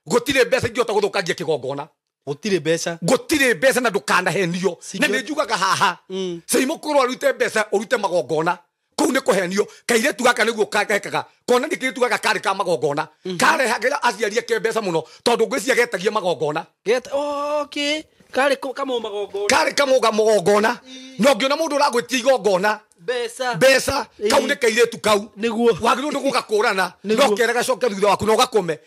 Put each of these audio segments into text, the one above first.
Gũtirĩ mbeca ingĩhota gũthũkangia kĩgongona. Gũtirĩ mbeca. Gũtirĩ mbeca na ndũkanahenio. Na nĩ njugaga haha. Caimo kũrwo arute mbeca ũrute magongona. Kũu nĩ kũhenio. Kairĩtu gaka nĩguo gekaga. Kona nĩ kairĩtu gaka karĩ ka magongona. Karehagĩra aciari ake mbeca mũno tondũ ngwĩciria getagia magongona. Okay. Karĩ kamũ magongona. Karĩ kamũ magongona. Na ũngĩona mũndũ ũragwĩtia igongona mbeca. Mbeca kau nĩ kairĩtu kau. Nĩguo. Wagĩrĩirwo nĩ gũgakũrana. No kere gacoke thutha waku na ũgakũme.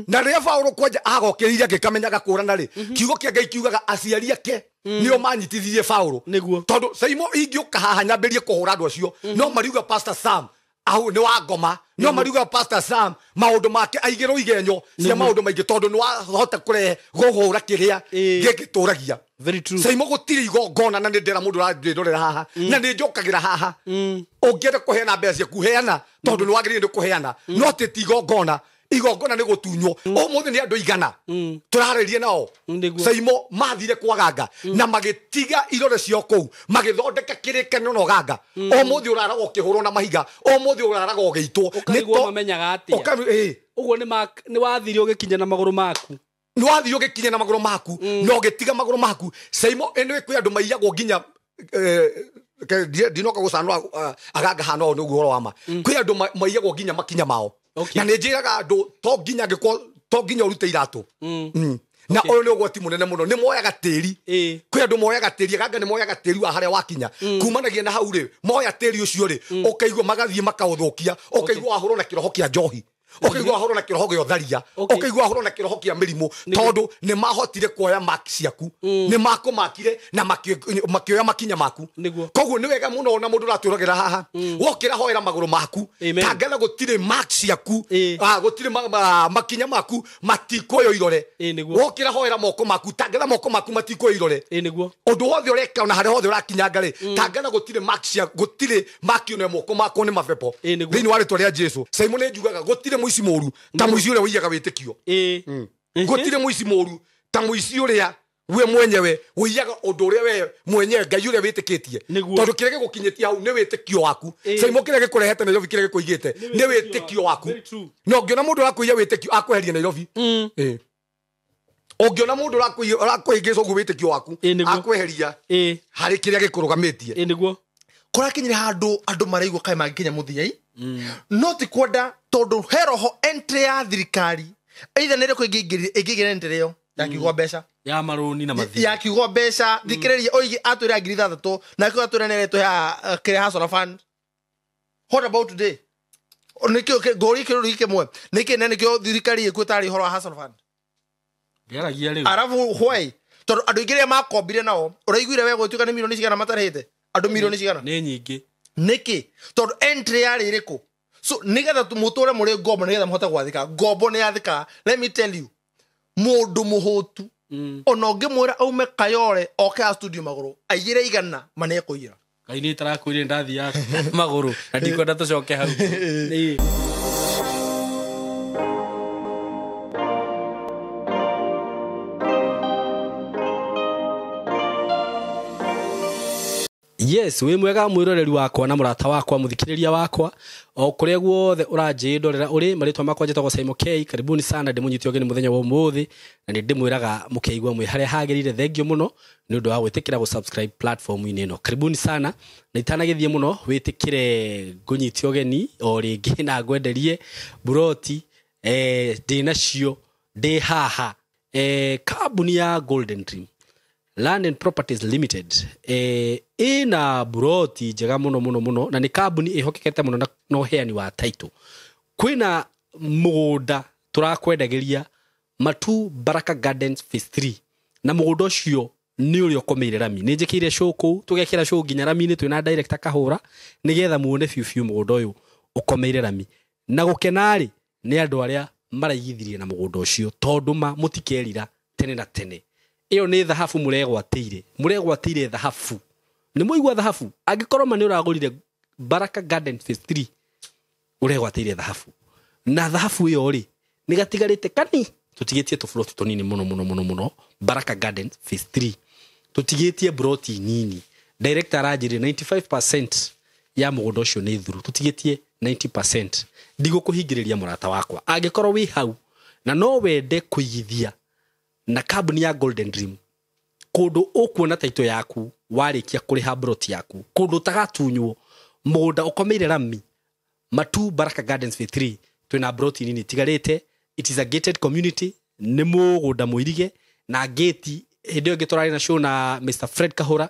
Na rĩrĩa Paũlũ kwanja agokĩrĩire agĩkamenya gakũrana rĩ, kiugo kĩa Ngai kiugaga aciari ake nĩo manyitithirie Paũlũ. Nĩguo. Tondũ Saimo ingĩũka haha nyambĩrĩrie kũhũra andũ acio, no mariuga Pastor Sam au nĩ wa ngoma, no mariuga Pastor Sam maũndũ make aigĩrwo igenyo cia maũndũ maingĩ tondũ nĩ wahota kũrehe gũhũra kĩrĩa gĩngĩtũragia. Very true. Saimo gũtirĩ igongona na nĩ ndĩra mũndũ ũrandĩrorera haha na nĩ njũkagĩra haha. Ũngĩenda kũheana mbeca ciaku heana tondũ nĩ wagĩrĩire nĩ kũheana, no ti ti igongona. Igongona nĩ gũtunywo. Ũmũthĩ nĩ andũ igana tũrarĩria nao. Saimo mathire kwa ganga na magĩtiga irore ciao kũu, magĩthondeka kĩrĩkanĩro na ũganga. Ũmũthĩ ũraraga ũkĩhũrwo na mahiga, ũmũthĩ ũraraga ũgĩitwo. Ũkarigwo mamenyaga atĩa? Ũguo nĩ wathire ũgĩkinya na magũrũ maku. Nĩ wathire ũgĩkinya na magũrũ maku na ũgĩtiga magũrũ maku. Saimo ĩno kwĩ andũ maiyagwo nginya ndinoka gũcanũra aganga hana ũũ nĩguo ũhoro wa ma. Kwĩ andũ maiyagwo nginya makinya mao. Na nĩ njĩraga andũ to nginya angĩkorwo to nginya ũrute iratũ. Na ũyũ nĩ ũgwati mũnene mũno. Nĩ moyaga tĩri. Kwĩ andũ moyaga tĩri, aganga nĩ moyaga tĩri wa harĩa wakinya. Kumanagia na hau rĩ, moya tĩri ũcio rĩ, ũkaigua magathiĩ makaũthũkia, ũkaigua wahũrwo na kĩroho kĩa njohi. Ũkaigua wahũrwo na kĩroho gĩa ũtharia, ũkaigua wahũrwo na kĩroho kĩa mĩrimũ, tondũ nĩ mahotire kuoya mark ciaku, nĩ makũmakire na makĩoya makinya maku. Koguo nĩ wega mũno ona mũndũ ũratũragĩra haha, wokĩra hoera magũrũ maku, tangatha gũtirĩ mark ciaku, gũtirĩ makinya maku matikuoywo irore. Wokĩra hoera moko maku, tangatha moko maku matikuoywo irore. Ũndũ wothe ũreka ona harĩa hothe ũrakinyanga rĩ, tangatha gũtirĩ mark ciaku, gũtirĩ mark ona moko makwo nĩ mabepo. Thĩinĩ wa rĩtwa rĩa Jesũ. Saimo nĩ njugaga gũtirĩ mũici mũru ta mũici ũrĩa ũiyaga wĩtĩkio. Gũtirĩ mũici mũru ta mũici ũrĩa we mwenyewe ũiyaga ũndũ ũrĩa we mwenyewe Ngai ũrĩa wĩtĩkĩtie. Tondũ kĩrĩa gĩgũkinyĩtie hau nĩ wĩtĩkio waku. Saimo kĩrĩa gĩkũrehete Nairobi, kĩrĩa gĩkũigĩte nĩ wĩtĩkio waku. Na ũngĩona mũndũ ũrakũiya wĩtĩkio akweheria Nairobi. Ũngĩona mũndũ ũrakũhĩngĩca ũguo wĩtĩkio waku akweheria harĩ kĩrĩa gĩkũrũgamĩtie. Kũrakinyire handũ andũ maraigua kaĩ mangĩkinya mũthia-i. No ti kwenda tondũ he roho entry ya thirikari either nĩ ĩrĩkũ ĩngĩingĩra entry ĩyo ya kiugo mbeca ya marũni na mathirĩ ya kiugo mbeca. Thikĩrĩria oige atwĩre ngiri ithathatũ na kiugo atwĩre nĩ aretũhe kĩrĩa Hustler Fund. What about today? Nĩkĩo ngũri kĩrũri kĩmwe nĩkĩ na nĩkĩo thirikari ĩkuo tarĩ ũhoro wa Hustler Fund. Ngeragia rĩu. Arabu why? Tondũ andũ aingĩ arĩa makombire nao ũraiguire we gwĩtuĩka nĩ milioni cigana matarĩhĩte? Andũ milioni cigana? Nĩ nyingĩ. Nĩkĩ? Tondũ entry yarĩ ĩrĩkũ? So nĩgetha mũtũre mũrĩ ngombo, nĩgetha mũhote gwathĩka. Ngombo nĩ yathĩkaga. Let me tell you, mũndũ mũhũtu ona ũngĩmwĩra aume Kayore oke a studio magũrũ aiyĩre igana ma nĩ ekũiyĩra. Ngai nĩ tarakwĩrire ndathiaga magũrũ na ndikwenda tũcoke hau. Yes, wĩ mwega mwĩroreri wakwa na mũrata wakwa mũthikĩrĩria wakwa o kũrĩa guothe ũranjĩndorera ũrĩ. Marĩtwa makwa njĩtagwo Saimo K. Karibuni sana, ndĩmũnyite ũgeni mũthenya wa ũmũthĩ na nĩ ndĩmwĩraga mũkĩigua mwĩ harĩa hagĩrĩire. Thengio mũno nĩ ũndũ wa gwĩtĩkĩra gũ-subscribe platform-inĩ ĩno. Karibuni sana, na itanagĩthiĩ mũno wĩtĩkĩre ngũnyite ũgeni o rĩngĩ na ngwenderie buroti ndĩnacio ndĩ haha. Kambuni ya Golden Dream Land and Properties Limited ina buroti njega mũno mũno mũno na nĩ kambuni ĩhokekete mũno na ũheani wa title. Kwĩna mũgũnda tũrakwendagĩria Matu Baraka Gardens Phase 3 na mũgũnda ũcio nĩ ũrĩa ũkomeire rami. Nĩ njĩkĩire show kũu, tũgekĩra show nginya rami-inĩ twĩna director Kahũra nĩgetha muone biũ biũ mũgũnda ũyũ ũkomeire rami. Na gũkena-rĩ nĩ andũ arĩa maraigithirie na mũgũnda ũcio tondũ ma mũtikerira tene na tene. Ĩyo nĩ thahabu mũregwatĩire, mũregwatĩire thahabu. Nĩ mũigua thahabu? Angĩkorwo ma nĩ ũragũrire Baraka Garden Phase 3 ũregwatĩire thahabu. Na thahabu ĩyo rĩ nĩ gatigarĩte kani tũtigĩtie tũburoti tũnini mũno mũno mũno mũno. Baraka Garden Phase 3 tũtigĩtie buroti nini. Director aranjĩrire 95% ya mũgũnda ũcio nĩ thuru, tũtigĩtie 90%. Ndigũkũhingĩrĩria mũrata wakwa, angĩkorwo wĩ hau Na no wende kũigithia na kambuni ya Golden Dream kũndũ ũkuona taito yaku warĩkia kũrĩha broti yaku, kũndũ ũtagatunywo, mũgũnda ũkomeire rami Matu Baraka Gardens Phase 3, twĩna broti nini tigarĩte. It is a gated community, nĩ mũgũnda mũirige na gate. Hĩndĩ ĩyo ĩngĩ tũrarĩ na show na Mr Fred Kahũra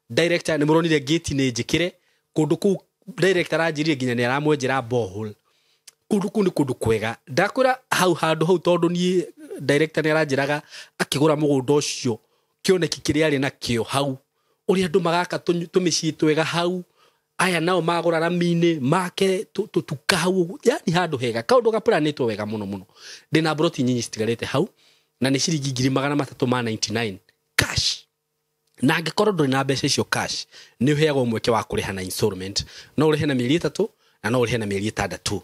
director, nĩ mũronire gate nĩ njĩkĩre kũndũ kũu. Director aranjĩrire nginya nĩ aramwenjera borehole. Kũndũ kũu nĩ kũndũ kwega, ndakwĩra hau handũ hau, tondũ niĩ director nĩ aranjĩraga akĩgũra mũgũnda ũcio kĩoneki kĩrĩa arĩ nakĩo hau, ũrĩa andũ magaka tũmĩciĩ twega hau, aya nao magũra rami-inĩ make tũtuka hau ũguo. Yani handũ hega, kaũndũ gaplanĩtwo wega mũno mũno. Ndĩna broti nyinyi citigarĩte hau na nĩ ciringi 399,000 cash, na angĩkorwo ndũrĩ na mbeca icio cash, nĩ ũheagwo mweke wa kũrĩha na installment. No ũrĩhe na mĩeri 3 na no ũrĩhe na mĩeri 6.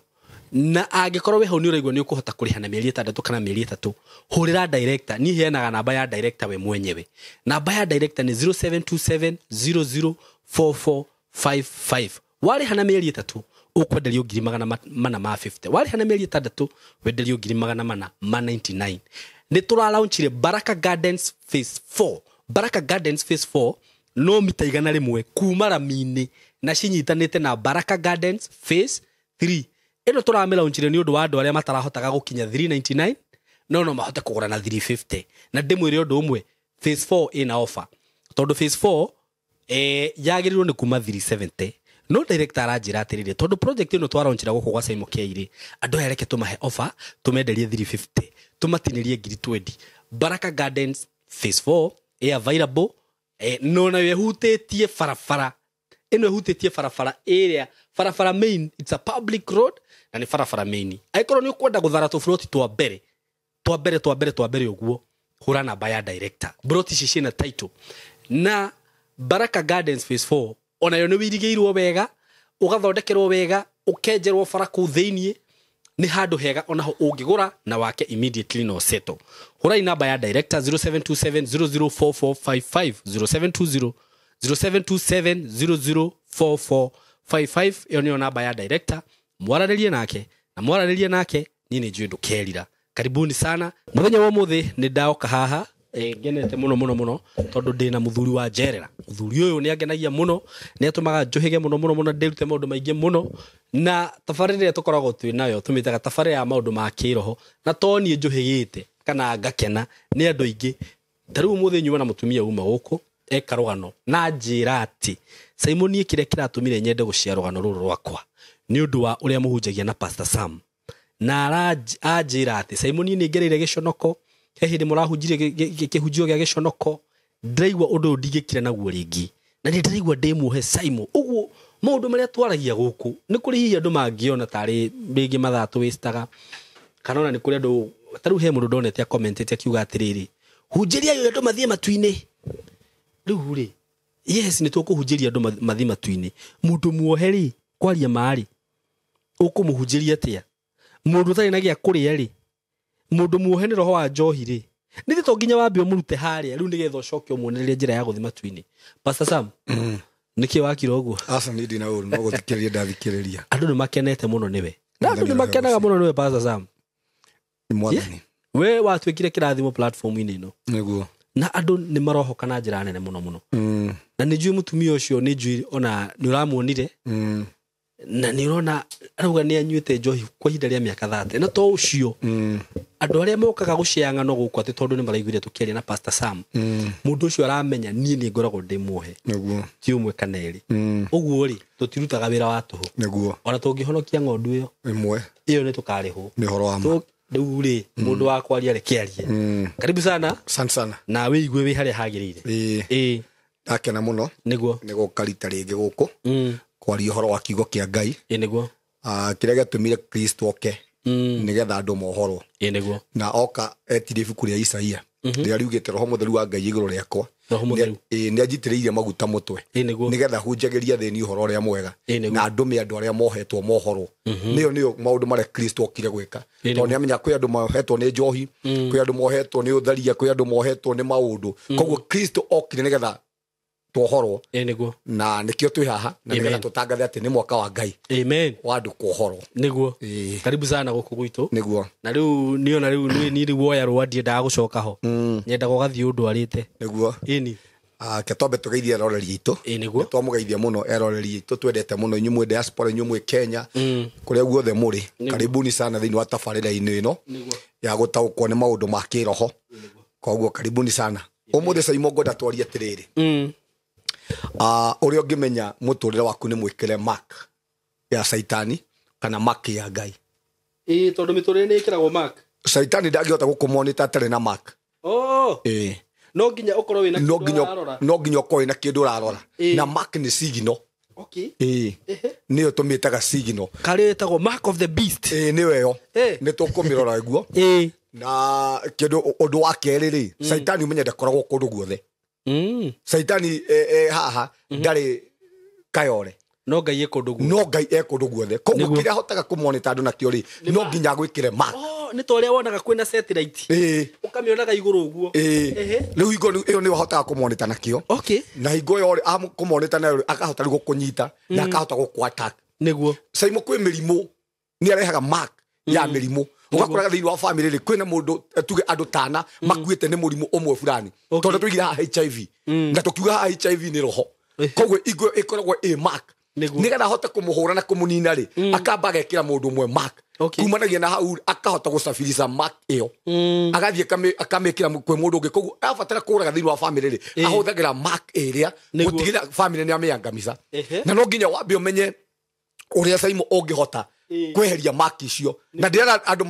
Na angĩkorwo wĩ hau nĩ ũraigua nĩ ũkũhota kũrĩha na mĩeri 6 kana mĩeri 3, hũrĩra director. Niĩ heanaga namba ya director we mwenyewe. Namba ya director nĩ 0727004455. Warĩha na mĩeri 3 ũkwenderio 450,000, warĩha na mĩeri 6 wenderio 499,000. Nĩ tũralaunchire Baraka Gardens Phase 4. Baraka Gardens Phase 4 no mita 100 kuma rami-inĩ na cinyitanĩte na Baraka Gardens Phase 3. Ĩno tũramĩlaunchire nĩ ũndũ wa andũ arĩa matarahotaga gũkinya 399, no mahote kũgũra na 350. Na ndĩmwĩre ũndũ ũmwe, Phase 4 ĩna offer, tondũ Phase 4 yagĩrĩirwo nĩ kuma 370, no director aranjĩra atĩrĩrĩ, tondũ project ĩno twaraunchira gũkũ gwa Simon K rĩ, andũ aya reke tũmahe offer, tũmenderie 350, tũmatinĩrie ngiri 20. Baraka Gardens Phase 4 ĩ available, no nayo ĩhutĩtie barabara ĩno, ĩhutĩtie barabara ĩrĩa barabara main. It's a public road na nĩ barabara main. Angĩkorwo nĩ ũkwenda gũthara tũburoti twa mbere twa mbere twa mbere twa mbere ũguo, hũra namba ya director. Broti ici ciĩna title na Baraka Gardens Phase 4 onayo nĩ wĩirigĩirwo wega, ũgathondekerwo wega, ũkenjerwo bara kũu thĩiniĩ. Nĩ handũ hega onaho ũngĩgũra na wake immediately no settle. Hũrai namba ya director 0727004455, 0720 0727004455. Ĩyo nĩyo namba ya director, mwaranĩrie nake na mwaranĩrie nake niĩ nĩ njũĩ ndũkerira. Karibuni sana. Mũthenya wa ũmũthĩ nĩ ndaoka haha ngenete mũno mũno mũno tondũ ndĩna mũthuri wa njerera. Mũthuri ũyũ nĩ angenagia mũno, nĩ atũmaga njũhĩge mũno mũno mũno, ndĩrute maũndũ maingĩ mũno. Na tabarĩra ĩrĩa tũkoragwo twĩ nayo tũmĩtaga tabarĩra ya maũndũ ma kĩroho, na to niĩ njũhĩgĩte kana ngakena, nĩ andũ aingĩ. Ta rĩu ũmũthĩ nyuma na mũtumia uma gũkũ eka rũgano na njĩra atĩ Simon, niĩ kĩrĩa kĩratũmire nyende gũcia rũgano rũrũ rwakwa nĩ ũndũ wa ũrĩa mũhunjagia na Pastor Sam. Na anjĩra atĩ Simon, niĩ nĩngereire gĩconoko, he hĩndĩ mũrahunjirie kĩhunjio gĩa gĩconoko, ndĩraigua ũndũ ũyũ ndingĩkira naguo rĩngĩ, na nĩ ndĩraigua ndĩ muohe Simon. Ũguo maũndũ marĩa twaragia gũkũ nĩ kũrĩ hihi andũ mangĩona tarĩ rĩngĩ mathaa tũwĩstaga, kana ona nĩ kũrĩ andũ ta rĩu he mũndũ ndonete akomentete akiuga atĩrĩrĩ, hunjĩria andũ mathiĩ matu-inĩ. Rĩu rĩ, yes, nĩ tũkũhunjĩria andũ mathiĩ matu-inĩ. Mũndũ muohe rĩ, kwaria marĩ ũkũmũhunjĩria atĩa? Mũndũ ũtarĩ na gĩa kũrĩa rĩ, mũndũ muohe nĩ roho wa njohi rĩ, nĩ to nginya wambe ũmũrute harĩa rĩu nĩgetha ũcoke ũmuonererie njĩra ya gũthiĩ matu-inĩ. Pastor Sam, nĩkĩ wakira ũguo? Aca niĩ ndina ũru, no gũthikĩrĩria ndathikĩrĩria. Andũ nĩ makenete mũno nĩwe. Na andũ nĩ makenaga mũno nĩwe Pastor Sam. Nĩ mwathani. We watuĩkire kĩrathimo platform-inĩ ĩno. Nĩguo. Na andũ nĩ marohoka na njĩra nene mũno mũno. Na nĩ njũĩ mũtumia ũcio, nĩ njũĩ ona nĩ ũramuonire. Na nĩ ũrona arauga nĩ anyuĩte njohi kwa ihinda rĩa mĩaka 30. Na to ũcio, andũ arĩa mokaga gũcea ng'ano gũkũ atĩ tondũ nĩ maraiguire tũkĩaria na Pastor Sam, mũndũ ũcio aramenya niĩ nĩ ngoragwo ndĩ muohe. Nĩguo. Ti ũmwe kana erĩ. Ũguo rĩ, tũtirutaga wĩra wa tũhũ. Nĩguo. Ona tũngĩhonokia ng'ondu ĩyo ĩmwe, ĩyo nĩ tũkarĩhwo. Nĩ ũhoro wa ma. Rĩu rĩ, mũndũ wa kwaria reke arie. Karibu sana. Asante sana. Na wĩigue wĩ harĩa hagĩrĩire. Ĩĩ. Ndakena mũno. Nĩguo. Nĩ gũka rita rĩngĩ gũkũ. Kwaria ũhoro wa kiugo kĩa Ngai. Ĩĩ nĩguo. Kĩrĩa gĩatũmire Kristo oke nĩgetha andũ mohorwo. Ĩĩ nĩguo. Na oka etire ibuku rĩa Isaia rĩrĩa riugĩte Roho Mũtheru wa Ngai igũrũ rĩakwa. Roho Mũtheru. Ĩĩ, nĩ anjitĩrĩirie maguta mũtwe. Ĩĩ nĩguo. Nĩgetha hunjagĩria thĩni ũhoro ũrĩa mwega. Ĩĩ nĩguo. Na ndũme andũ arĩa mohetwo mohorwo. Nĩyo nĩyo maũndũ marĩa Kristo okire gwĩka. Ĩĩ Tondũ nĩguo. nĩ amenya kwĩ andũ mohetwo nĩ njohi, kwĩ andũ mohetwo nĩ ũtharia, kwĩ andũ mohetwo nĩ maũndũ. Koguo Kristo okire nĩgetha Tuohorwo. Ĩ nĩguo. Na nĩkĩo twĩ haha na Amen. nĩgetha tũtangathe atĩ nĩ mwaka wa Ngai Amen. wa andũ kuohorwo. Nĩguo. Ĩĩ. Karibu sana gũkũ gwitũ. Nĩguo. Na rĩu niona rĩu nĩ rĩu woya rũa ndiendaga gũcoka ho. Nyendaga ũgathiĩ ũndwarĩte. Nĩguo. Ĩni. Ke twambe tũgeithie eroreri aitũ. Ĩ nĩguo. Twamũgeithia mũno eroreri aitũ twendete mũno inyuĩ mwĩ diaspora, inyuĩ mwĩ Kenya, kũrĩa guothe mũrĩ, karibuni sana thĩinĩ wa tabarĩra-inĩ ĩno Nĩguo. ya gũtaũkwo nĩ maũndũ ma kĩroho. Koguo karibuni sana. Ũmũthĩ Saimo ngwenda twarie atĩrĩrĩ, ũrĩa ũngĩmenya mũtũrĩre waku nĩ mwĩkĩre mark ya Caitani kana mark ya Ngai. Ĩ tondũ mĩtũrĩre nĩ ĩkĩragwo mark. Caitani ndangĩhota gũkũmonita atarĩ na mark. Oh. Ĩĩ. No nginya ũkorwo wĩna No kĩndũ nginya ũrarora. no nginya ũkorwo wĩna kĩndũ ũrarora. Ĩĩ. Na mark nĩ signal. Okay. Ĩĩ. Nĩyo tũmĩtaga signal. Karĩa ĩtagwo mark of the beast. Ĩĩ nĩyo ĩyo. Ĩĩ. Nĩ tũkũmĩrora ĩguo. Ĩĩ. Na kĩndũ ũndũ wa kerĩ rĩ, Caitani ũmenye ndakoragwo kũndũ guothe. Caitani haha ndarĩ Kayore. No Ngai e kũndũ guothe. No Ngai e kũndũ guothe. Koguo Nĩguo. kĩrĩa ahotaga kũmonita andũ nakĩo rĩ, no nginya agwĩkĩre mark. Oh, nĩ ta ũrĩa wonaga kwĩna satellite. Ĩĩ. Ũkamĩonaga igũrũ ũguo. Ĩĩ. Ehe. Rĩu hingo ĩyo nĩyo ahotaga kũmonita nakĩo. Okay. Na hingo ĩyo rĩ, kũmonita nayo rĩ, akahota rĩu gũkũnyita na akahota gũkũ attack. Nĩguo. Saimo kwĩ mĩrimũ nĩ arehaga mark ya mĩrimũ. Ũgakoraga thĩinĩ wa family rĩ, kwĩna mũndũ tuge andũ tana makuĩte nĩ mũrimũ ũmwe fulani. Okay. Tondũ tũigire haha HIV. Na tũkiuga haha HIV nĩ roho. Koguo ingo ĩkoragwo ĩ mark. Nĩguo. Nĩgetha ahote kũmũhũra na kũmũnina rĩ, akamba agekĩra mũndũ ũmwe mark. Okay. Kumanagia na hau akahota gũcabirica mark ĩyo. Agathiĩ akamĩkĩra kwĩ mũndũ ũngĩ. Koguo abatara kũraga thĩinĩ wa family rĩ, ahũthagĩra mark ĩrĩa Nĩguo. gũtigĩrĩra family nĩ amĩangamica. Ehe. Na no nginya wambe ũmenye ũrĩa Saimo ũngĩhota kweheria mark icio. Na ndĩrera andũ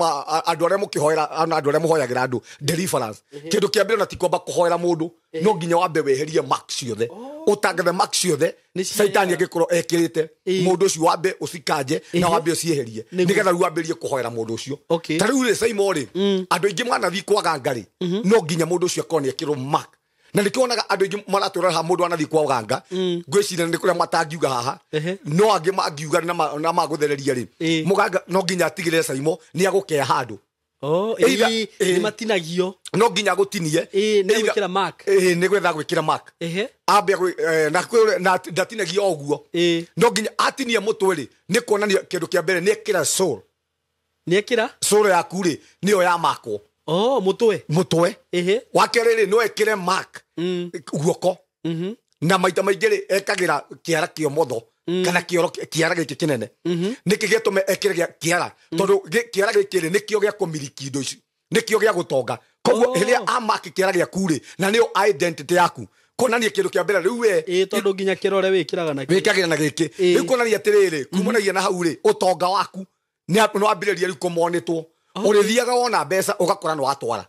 andũ arĩa mũkĩhoera, andũ arĩa mũhoyagĩra andũ deliverance. Kĩndũ kĩa mbere ona ti kwamba kũhoera mũndũ, no nginya wambe weherie mark ciothe. Ũtangathe mark ciothe Nĩ cia Caitani angĩkorwo ekĩrĩte mũndũ ũcio wambe ũcikanje na wambe ũcieherie nĩgetha rĩu wambĩrĩrie kũhoera mũndũ ũcio. Okay. Ta rĩu rĩ Saimo rĩ, andũ aingĩ manathiĩ kwa ganga rĩ, no nginya mũndũ ũcio akorwo nĩ ekĩrwo mark. Na nĩkĩo wonaga andũ aingĩ maratũra haha mũndũ anathiĩ kwa ganga, ngwĩciria nĩ kũrĩa matangiuga haha, Ehe. no angĩ mangiuga na magũthereria rĩ, Ĩĩ. mũganga no nginya atigĩrĩre Saimo nĩ agũkea handũ. Oh, Either- ĩĩ, ĩĩ. nĩ matinagio. No nginya agũtinie. Ĩĩ, nĩ Either- agwĩkĩra mark. Ĩĩ, nĩ gwetha gwĩkĩra mark. Ehe. Ambe na kwĩ na ndatinagia o ũguo. Ĩĩ. No nginya atinie mũtwe rĩ, nĩ kuonania kĩndũ kĩa mbere nĩ ekĩra soul. Nĩ ekĩra? Soul yaku rĩ, nĩyo yamakwo. Oh, mũtwe. Mũtwe. Ehe. Wa kerĩ rĩ, no ekĩre mark guoko. Na maita maingĩ rĩ, ekagĩra kĩara kĩa ũmotho kana kĩara gĩkĩ kĩnene. Nĩkĩ gĩatũma ekĩre kĩara? Tondũ kĩara gĩkĩ rĩ, nĩkĩo gĩa kũmiriki indo ici. Nĩkĩo gĩa gũtonga. Koguo rĩrĩa amaki kĩara gĩaku rĩ, na nĩyo identity yaku. Kuonania kĩndũ kĩa mbere rĩu we Ĩĩ, tondũ nginya kĩrore wĩkĩraga nakĩo. wĩkagĩra na gĩkĩ. Rĩu kuonania atĩrĩrĩ, kumanagia na hau rĩ, ũtonga waku nĩ wambĩrĩria rĩu kũmonĩtwo. Ũrĩthiaga wona mbeca ũgakora nĩ watwara.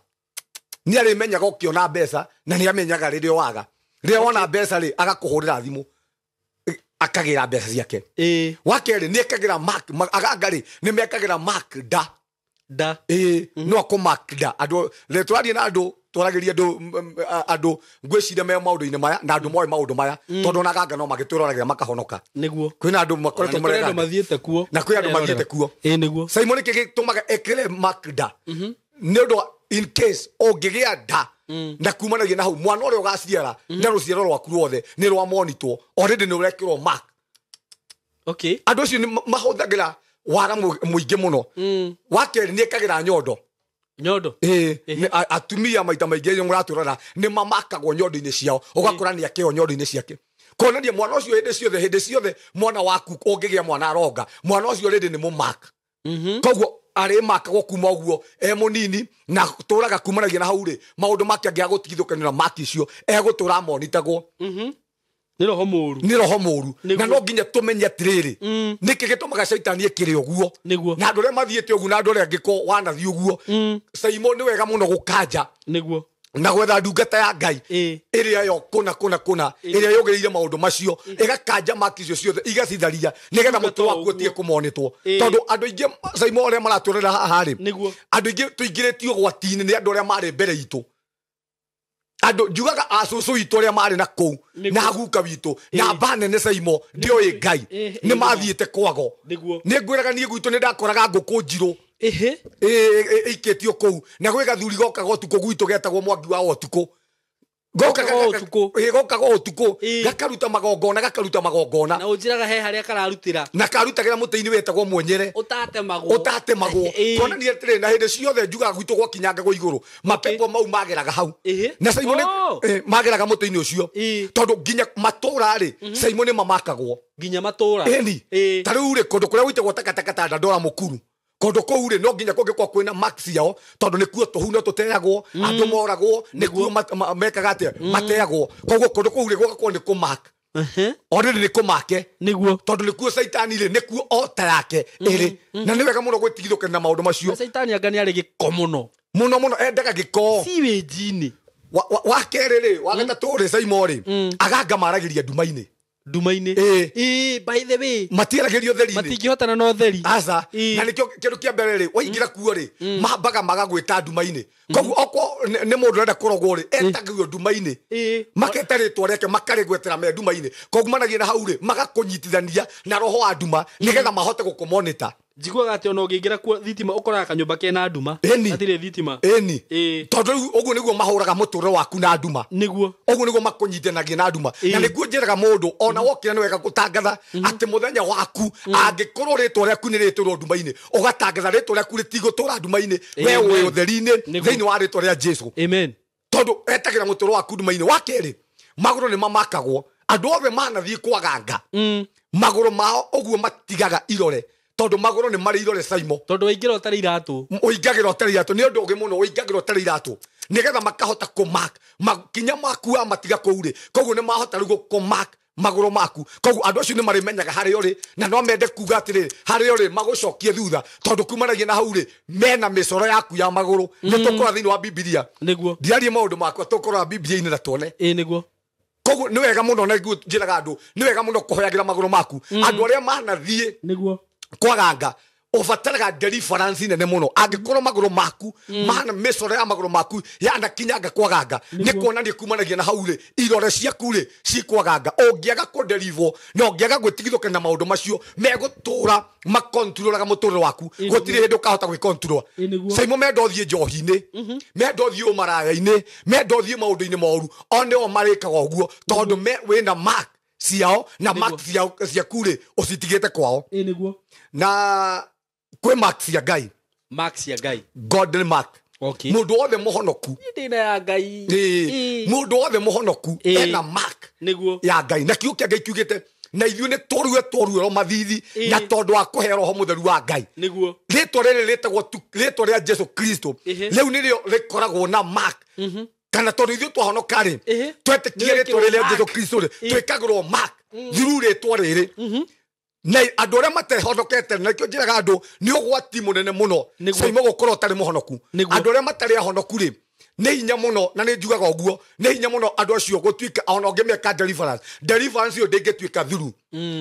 Nĩ arĩmenyaga ũkĩona mbeca na nĩ amenyaga rĩrĩa waga. Rĩrĩa wona mbeca rĩ, agakũhũrĩra thimũ akagĩra mbeca ciake. Ĩĩ. Wa kerĩ nĩ ekagĩra mark, aganga rĩ, nĩ mekagĩra mark nda. Nda. Ĩĩ, no akũmark nda. Andũ rĩ tũraria na andũ, twaragĩria andũ, andũ ngwĩciria me maũndũ-inĩ maya na andũ moĩ maũndũ maya, tondũ ona aganga no magĩtwĩroragĩra makahonoka. Nĩguo. Kwĩna andũ makoretwo Na nĩ kũrĩ andũ marega. mathiĩte kuo. Na kwĩ andũ mathiĩte kuo. Ĩĩ, nĩguo. Saimo nĩkĩ gĩtũmaga ekĩre mark nda? Nĩ ũndũ wa in case ũngĩgĩa nda na kumanagia na hau mwana ũrĩa ũgaciara na rũciaro rwaku ruothe nĩ rwamonitwo already nĩ ũrekĩrwo mark. Okay. Andũ acio nĩ mahũthagĩra wara mũingĩ mũno. Wa kerĩ nĩ ekagĩra nyondo. Nyondo. Ĩĩ, atumia maita maingĩ nĩ mũratũrora nĩ mamakagwo nyondo-inĩ ciao, ũgakora nĩ akĩo nyondo-inĩ ciake. Kuonania mwana ũcio hĩndĩ ciothe mwana waku ũngĩgĩa mwana aronga, mwana ũcio already nĩ mũmark. Koguo arĩmakagwo kuma ũguo e mũnini na tũraga kumanagia na hau rĩ, maũndũ make angĩaga gũtigithũkanio na mark icio egũtũra amonitagwo. Nĩ roho mũru. Nĩ roho mũru. Nĩguo. Na no nginya tũmenye atĩrĩrĩ, nĩkĩ gĩtũmaga Caitani ekĩre ũguo. Nĩguo. Na andũ arĩa mathiĩte ũguo na andũ arĩa angĩkorwo wanathiĩ ũguo, Saimo nĩ wega mũno gũkanja Nĩguo. na gwetha ndungata ya Ngai ĩrĩa yo kũna kũna kũna ĩrĩa yũgĩrĩire maũndũ macio, ĩgakanja mark icio ciothe igacitharia nĩgetha mũtwe waku ũtige kũmonĩtwo. Tondũ andũ aingĩ Saimo arĩa maratũrera haha rĩ, Nĩguo. andũ aingĩ tũingĩrĩtio ũgwati-inĩ nĩ andũ arĩa marĩ mbere itũ. Andũ njugaga acũcũ witũ arĩa marĩ na kũu na guka witũ na mba nene Saimo ndĩoĩ Ngai nĩ mathiĩte kwago. Nĩguo. Nĩ ngwĩraga niĩ gwitũ nĩ ndakoraga ngũkũ njirũ Ehe. Ĩikĩtio kũu na gwĩ gathuri gokaga ũtukũ gwitũ getagwo Mwangi wa ũtukũ. Gokaga ũtukũ gakaruta magongona gakaruta magongona na ũnjĩraga he harĩa kararutĩra na karutagĩra mũtĩ-inĩ wĩtagwo mwenyere ũtatemagwo kuonania atĩrĩ na hĩndĩ ciothe njugaga gwitũ gwakinyangagwo igũrũ mapepo mau mageraga hau na Simon mageraga mũtĩ-inĩ ũcio tondũ nginya matũra rĩ Simon mamakagwo nginya matũra ĩni ta rĩu rĩ kũndũ kũrĩa gwĩtagwo takataka ta Dandora Mũkuru kũndũ kũu rĩ no nginya kũngĩkorwo kwĩna max yao tondũ nĩkuo tũhu no tũteagwo andũ moragwo nĩkuo mekaga atĩa mateagwo koguo kũndũ kũu rĩ gũgakorwo nĩ kũmak already nĩ kũmake nĩguo tondũ nĩkuo caitani rĩ nĩkuo ota yake ĩrĩ na nĩ wega mũno gwĩtigithũkania na maũndũ macio caitani anga nĩ arĩ gĩko mũno mũno mũno endaga gĩko siwĩnji-inĩ wa kerĩ rĩ wa gatatũ rĩ Saimo rĩ aganga maragĩria nduma-inĩ nduma-inĩ by the way matiaragĩrio ũtheri-inĩ matingĩhotana na ũtheri aca na nĩkĩo kĩndũ kĩa mbere rĩ waingĩra kuo rĩ mambaga magagwĩta nduma-inĩ koguo okorwo nĩ mũndũ ũrenda kũrogwo rĩ etagio nduma-inĩ maketa rĩtwa rĩake makarĩgwetera me nduma-inĩ koguo managia na hau rĩ magakũnyitithania na roho wa nduma nĩgetha mahote gũkũmonita njiguaga atĩ ona ũngĩingĩra kuo thitima ũkoraga kanyũmba kena nduma hatirĩ thitima ĩni tondũ rĩu ũguo nĩguo mahũraga mũtũrĩre waku na nduma nĩguo ũguo nĩguo makũnyitanagia na nduma na nĩguo njĩraga mũndũ ona wokĩra nĩ wega gũtangatha atĩ mũthenya waku angĩkorwo rĩtwa rĩaku nĩ rĩtũrwo nduma-inĩ ũgatangatha rĩtwa rĩaku rĩtigũtũra nduma-inĩ we wĩ ũtheri-inĩ thĩinĩ wa rĩtwa rĩa Jesu amen tondũ etagĩra mũtũrĩre waku nduma-inĩ wa kerĩ magũrũ nĩ mamakagwo andũ othe manathiĩ kwaganga magũrũ mao ũguo matigaga irore tondũ magũrũ nĩ marĩ irore Saimo tondũ waingĩra ũtarĩ iratũ ũingagĩra ũtarĩ iratũ nĩ ũndũ ũngĩ mũno ũingagĩra ũtarĩ iratũ nĩgetha makahota kũmark makinya maku wa matiga kũu rĩ koguo nĩ mahota rĩu gũkũmark magũrũ maku koguo andũ acio nĩ marĩmenyaga harĩa ũrĩ na no mende kuga atĩrĩrĩ harĩa ũrĩ magũcokie thutha tondũ kumanagia na hau rĩ mena mĩcoro yaku ya magũrũ nĩ tũkũra thĩinĩ wa Bibilia nĩguo ndiarie maũndũ makwa tũkũrora Bibilia-inĩ na tuone nĩguo koguo nĩ wega mũno na njĩraga andũ nĩ wega mũno kũhoyagĩra magũrũ maku andũ arĩa manathiĩ nĩguo kwaganga ũbataraga deliverance nene mũno angĩkorwo magũrũ maku mana mĩcoro ya magũrũ maku yanakinyanga kwaganga nĩ kuonania kumanagia na hau rĩ irore ciaku rĩ cikwaganga ũngĩaga kũdeliver na ũngĩaga gwĩtigithũkania na maũndũ macio megũtũra makontrolaga mũtũrĩre waku gũtirĩ hĩndĩ ũkahota gwĩkontrol Saimo menda ũthiĩ njohi-inĩ menda ũthiĩ ũmaraya-inĩ menda ũthiĩ maũndũ-inĩ moru o nĩo marĩkaga ũguo tondũ wĩna mark ciao na mark ciaku rĩ ũcitigĩte kwao nĩguo na kwĩ mark cia Ngai mark cia Ngai God mark mũndũ wothe mũhonoku ndĩna ya Ngai mũndũ wothe mũhonoku ena mark nĩguo ya Ngai na kiugo kĩa Ngai kiugĩte na ithuĩ nĩ tũrue tũruo mathithi na tondũ wa kũheo roho mũtheru wa Ngai nĩguo rĩtwa rĩrĩ rĩtagwo rĩtwa rĩa Jesu Kristo rĩu nĩrĩo rĩkoragwo na mark kana tondũ ithuĩ twahonoka rĩ twetĩkia rĩtwa rĩrĩ rĩa Jesu Kristo rĩ twĩkagĩrwo mark through rĩtwa rĩrĩ na andũ arĩa matehonokete na nĩkĩo njĩraga andũ nĩ ũgwati mũnene mũno Saimo gũkorwo ũtarĩ mũhonoku andũ arĩa matarĩ ahonoku rĩ nĩ hinya mũno na nĩ njugaga ũguo nĩ hinya mũno andũ acio gũtuĩka ona ũngĩmeka deliverance ĩyo ndĩngĩtuĩka thuru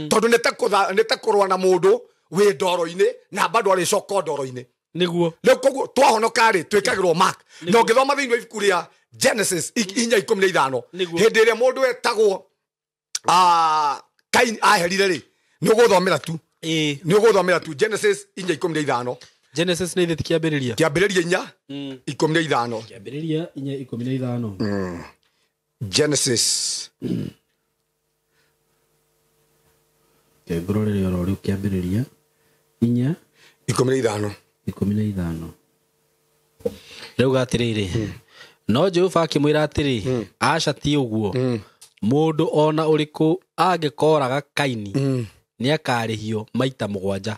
tondũ nĩ ta kũrũa na mũndũ wĩ ndoro-inĩ na bado arĩcoka ndoro-inĩ nĩguo rĩu koguo twahonoka rĩ twĩkagĩrwo mark na ũngĩthoma thĩinĩ wa ibuku rĩa Genesis 4:15 hĩndĩ ĩrĩa mũndũ wetagwo Kaini aherire rĩ nĩ ũgũthomera tu nĩ ũgũthomera tu Genesis 4:15 Genesis nĩ ithĩ kĩambĩrĩria kĩambĩrĩria 4:15 kĩambĩrĩria 4:15 Genesis kĩngũrorere oro rĩu kĩambĩrĩria 4:15 15 rĩu atĩrĩrĩ no Jehova akĩmwĩra atĩrĩ aca ti ũguo mũndũ ona ũrĩkũ angĩkoraga Kaini nĩ akarĩhio maita mũgwanja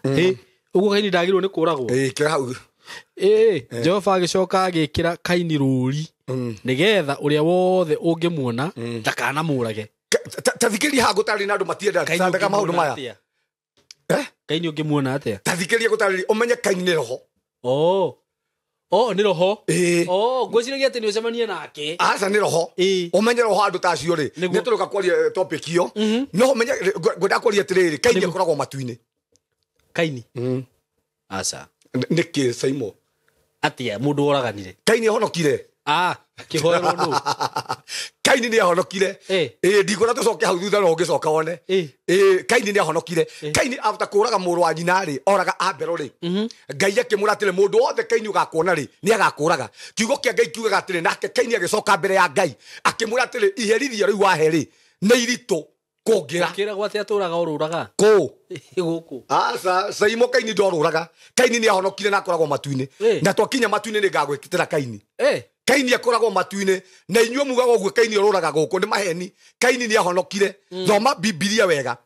ũguo Kaini ndagĩrĩirwo nĩ kũragwo kĩra hau Jehova agĩcoka agĩkĩra Kaini rũũri nĩgetha ũrĩa wothe ũngĩmuona ndakanamũrage ta thikĩrĩria haha ngũtarĩria na andũ matiendaga maũndũ maya Kaini ũngĩmuona atĩa ta thikĩrĩria ngũtarĩria ũmenye Kaini nĩ roho nĩ roho ngwĩciragia atĩ nĩ ũcemanie nake aca nĩ roho ũmenye roho andũ ta acio rĩ nĩ tũrũka kwaria topic ĩyo no ũmenye ngwenda kwaria atĩrĩrĩ Kaini akoragwo matu-inĩ Kaini aca nĩkĩ Saimo atĩa mũndũ woraganire Kaini ahonokire Akĩhoerwo nũ? Kaini nĩ ahonokire. Ĩ ndikuona tũcoke hau thutha, no ũngĩcoka wone. Ĩ Kaini nĩ ahonokire. Kaini after kũraga mũrũ wa nyina rĩ, oraga Abelo rĩ, Ngai akĩmwĩra atĩrĩ, mũndũ wothe Kaini ũgakuona rĩ, nĩ agakũraga. Kiugo kĩa Ngai kiugaga atĩrĩ, nake Kaini agĩcoka mbere ya Ngai akĩmwĩra atĩrĩ, iherithia rĩu wahe rĩ, nĩ iritũ kũngĩra. Kĩragwo atĩ atũraga ũrũraga. Kũ? Gũkũ. Aca, Saimo, Kaini ndorũraga. Kaini nĩ ahonokire na akoragwo matu-inĩ. Na twakinya matu-inĩ nĩ ngagwĩtĩra Kaini. Kaini akoragwo matu-inĩ, na inyuĩ mugaga ũguo Kaini ũrũraga gũkũ, nĩ maheni. Kaini nĩ ahonokire. Thoma Bibilia wega.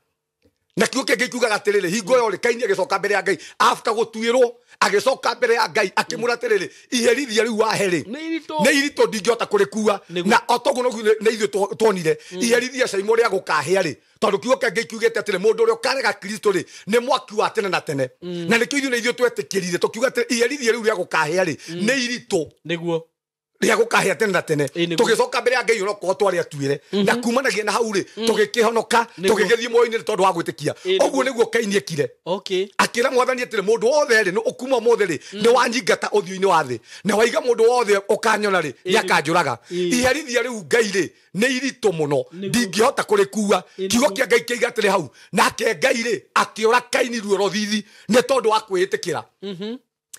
Na kiugo kĩngĩ kiugaga atĩrĩrĩ, hingo ĩyo rĩ, Kaini agĩcoka mbere ya Ngai after gũtuĩrwo, agĩcoka mbere ya Ngai akĩmwĩra atĩrĩrĩ, iherithia rĩu wahe rĩ, Nĩ iritũ. nĩ iritũ, ndingĩhota kũrĩkua. Nĩguo. Na o toguo noguo nĩ ithuĩ tuonire iherithia Caimo rĩa gũkahĩa rĩ, tondũ kiugo kĩa Ngai kiugĩte atĩrĩ, mũndũ ũrĩa ũkarega Kristo rĩ, nĩ mwaki wa tene na tene. Na nĩkĩo ithuĩ nĩ ithuĩ twetĩkĩrire, tũkiuga atĩ iherithia rĩu rĩa gũkahĩa rĩ, nĩ iritũ. Nĩguo. Rĩa gũkahĩa tene na tene. Ĩ, nĩguo. Tũgĩcoka mbere ya Ngai onokorwo twarĩ atuĩre, na kumanagia na hau rĩ, tũgĩkĩhonoka. Nĩguo. Tũgĩgĩthiĩ muoyo-inĩ nĩ tondũ wa gwĩtĩkia. Ĩ, nĩguo. Ũguo nĩguo Kaini ekire. Akĩra Mwathani atĩrĩ, mũndũ wothe rĩ, ũkuma ũmũthĩ rĩ, nĩ wanyingata ũthiũ-inĩ wa thĩ, na waiga mũndũ wothe ũkanyona rĩ, nĩ akanjũraga. Iherithia rĩu Ngai rĩ, nĩ iritũ mũno, ndingĩhota kũrĩkua. Kiugo kĩa Ngai kĩiga atĩrĩ hau, nake Ngai rĩ, akĩũra Kaini ruo rũthithi nĩ tondũ wa kwĩĩtĩkĩra,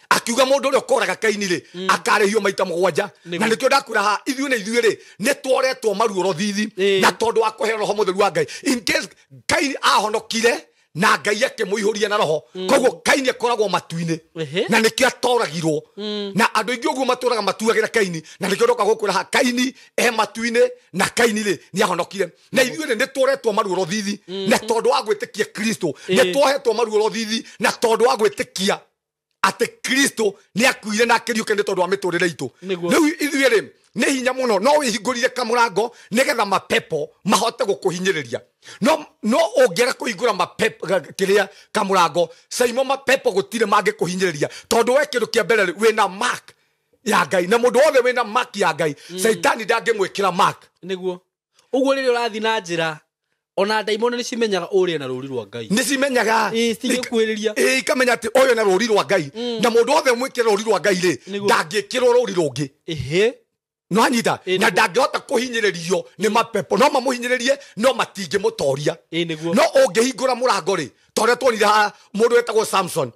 akiuga mũndũ ũrĩa ũkoraga Kaini rĩ, akarĩhio maita 7. Na nĩkĩo ndakwĩra haha, ithuĩ nĩ ithuĩ rĩ, nĩ tworetwo maruo rũthithi na tondũ wa kũheo Roho Mũtheru wa Ngai. In case Kaini ahonokire na Ngai akĩmũihũria na Roho, koguo Kaini akoragwo matu-inĩ. Na nĩkĩo atoragirwo na andũ aingĩ ũguo matũraga matuagĩra Kaini. Na nĩkĩo ndoka gũkwĩra haha, Kaini e matu-inĩ, na Kaini rĩ, nĩ ahonokire, na ithuĩ rĩ, nĩ tworetwo maruo rũthithi na tondũ wa gwĩtĩkia Kristo. Nĩ twohetwo maruo rũthithi na tondũ wa gwĩtĩkia atĩ Kristo nĩ akuire na akĩriũka nĩ tondũ wa mĩtũrĩre itũ. Rĩu ithuĩ rĩ, nĩ hinya mũno no wĩhingũrire kamũrango nĩgetha mapepo mahote gũkũhinyĩrĩria, no ũngĩaga kũhingũra mapepo kĩrĩa kamũrango, Caimo, mapepo gũtirĩ mangĩkũhinyĩrĩria, tondũ we kĩndũ kĩa mbere rĩ, wĩna mark ya Ngai, na mũndũ wothe wĩna mark ya Ngai, Caitani ndangĩmwĩkĩra mark. Nĩguo. Ũguo rĩrĩa ũrathiĩ na njĩra, ona ndaimono nĩ cimenyaga ũrĩa na rũri rwa Ngai. Nĩ cimenyaga. Citingĩkuhĩrĩria. Ĩ, ikamenya atĩ ũyũ na rũri rwa Ngai, na mũndũ wothe mwĩkĩre rũri rwa Ngai rĩ, ndangĩkĩrwo rũri rũngĩ. No anyita na ndangĩhota kũhinyĩrĩrio nĩ mapepo. No mamũhinyĩrĩrie, no matingĩmũtoria. Ĩ, nĩguo. No ũngĩhingũra mũrango rĩ, ta ũrĩa tuonire haha mũndũ wetagwo Samson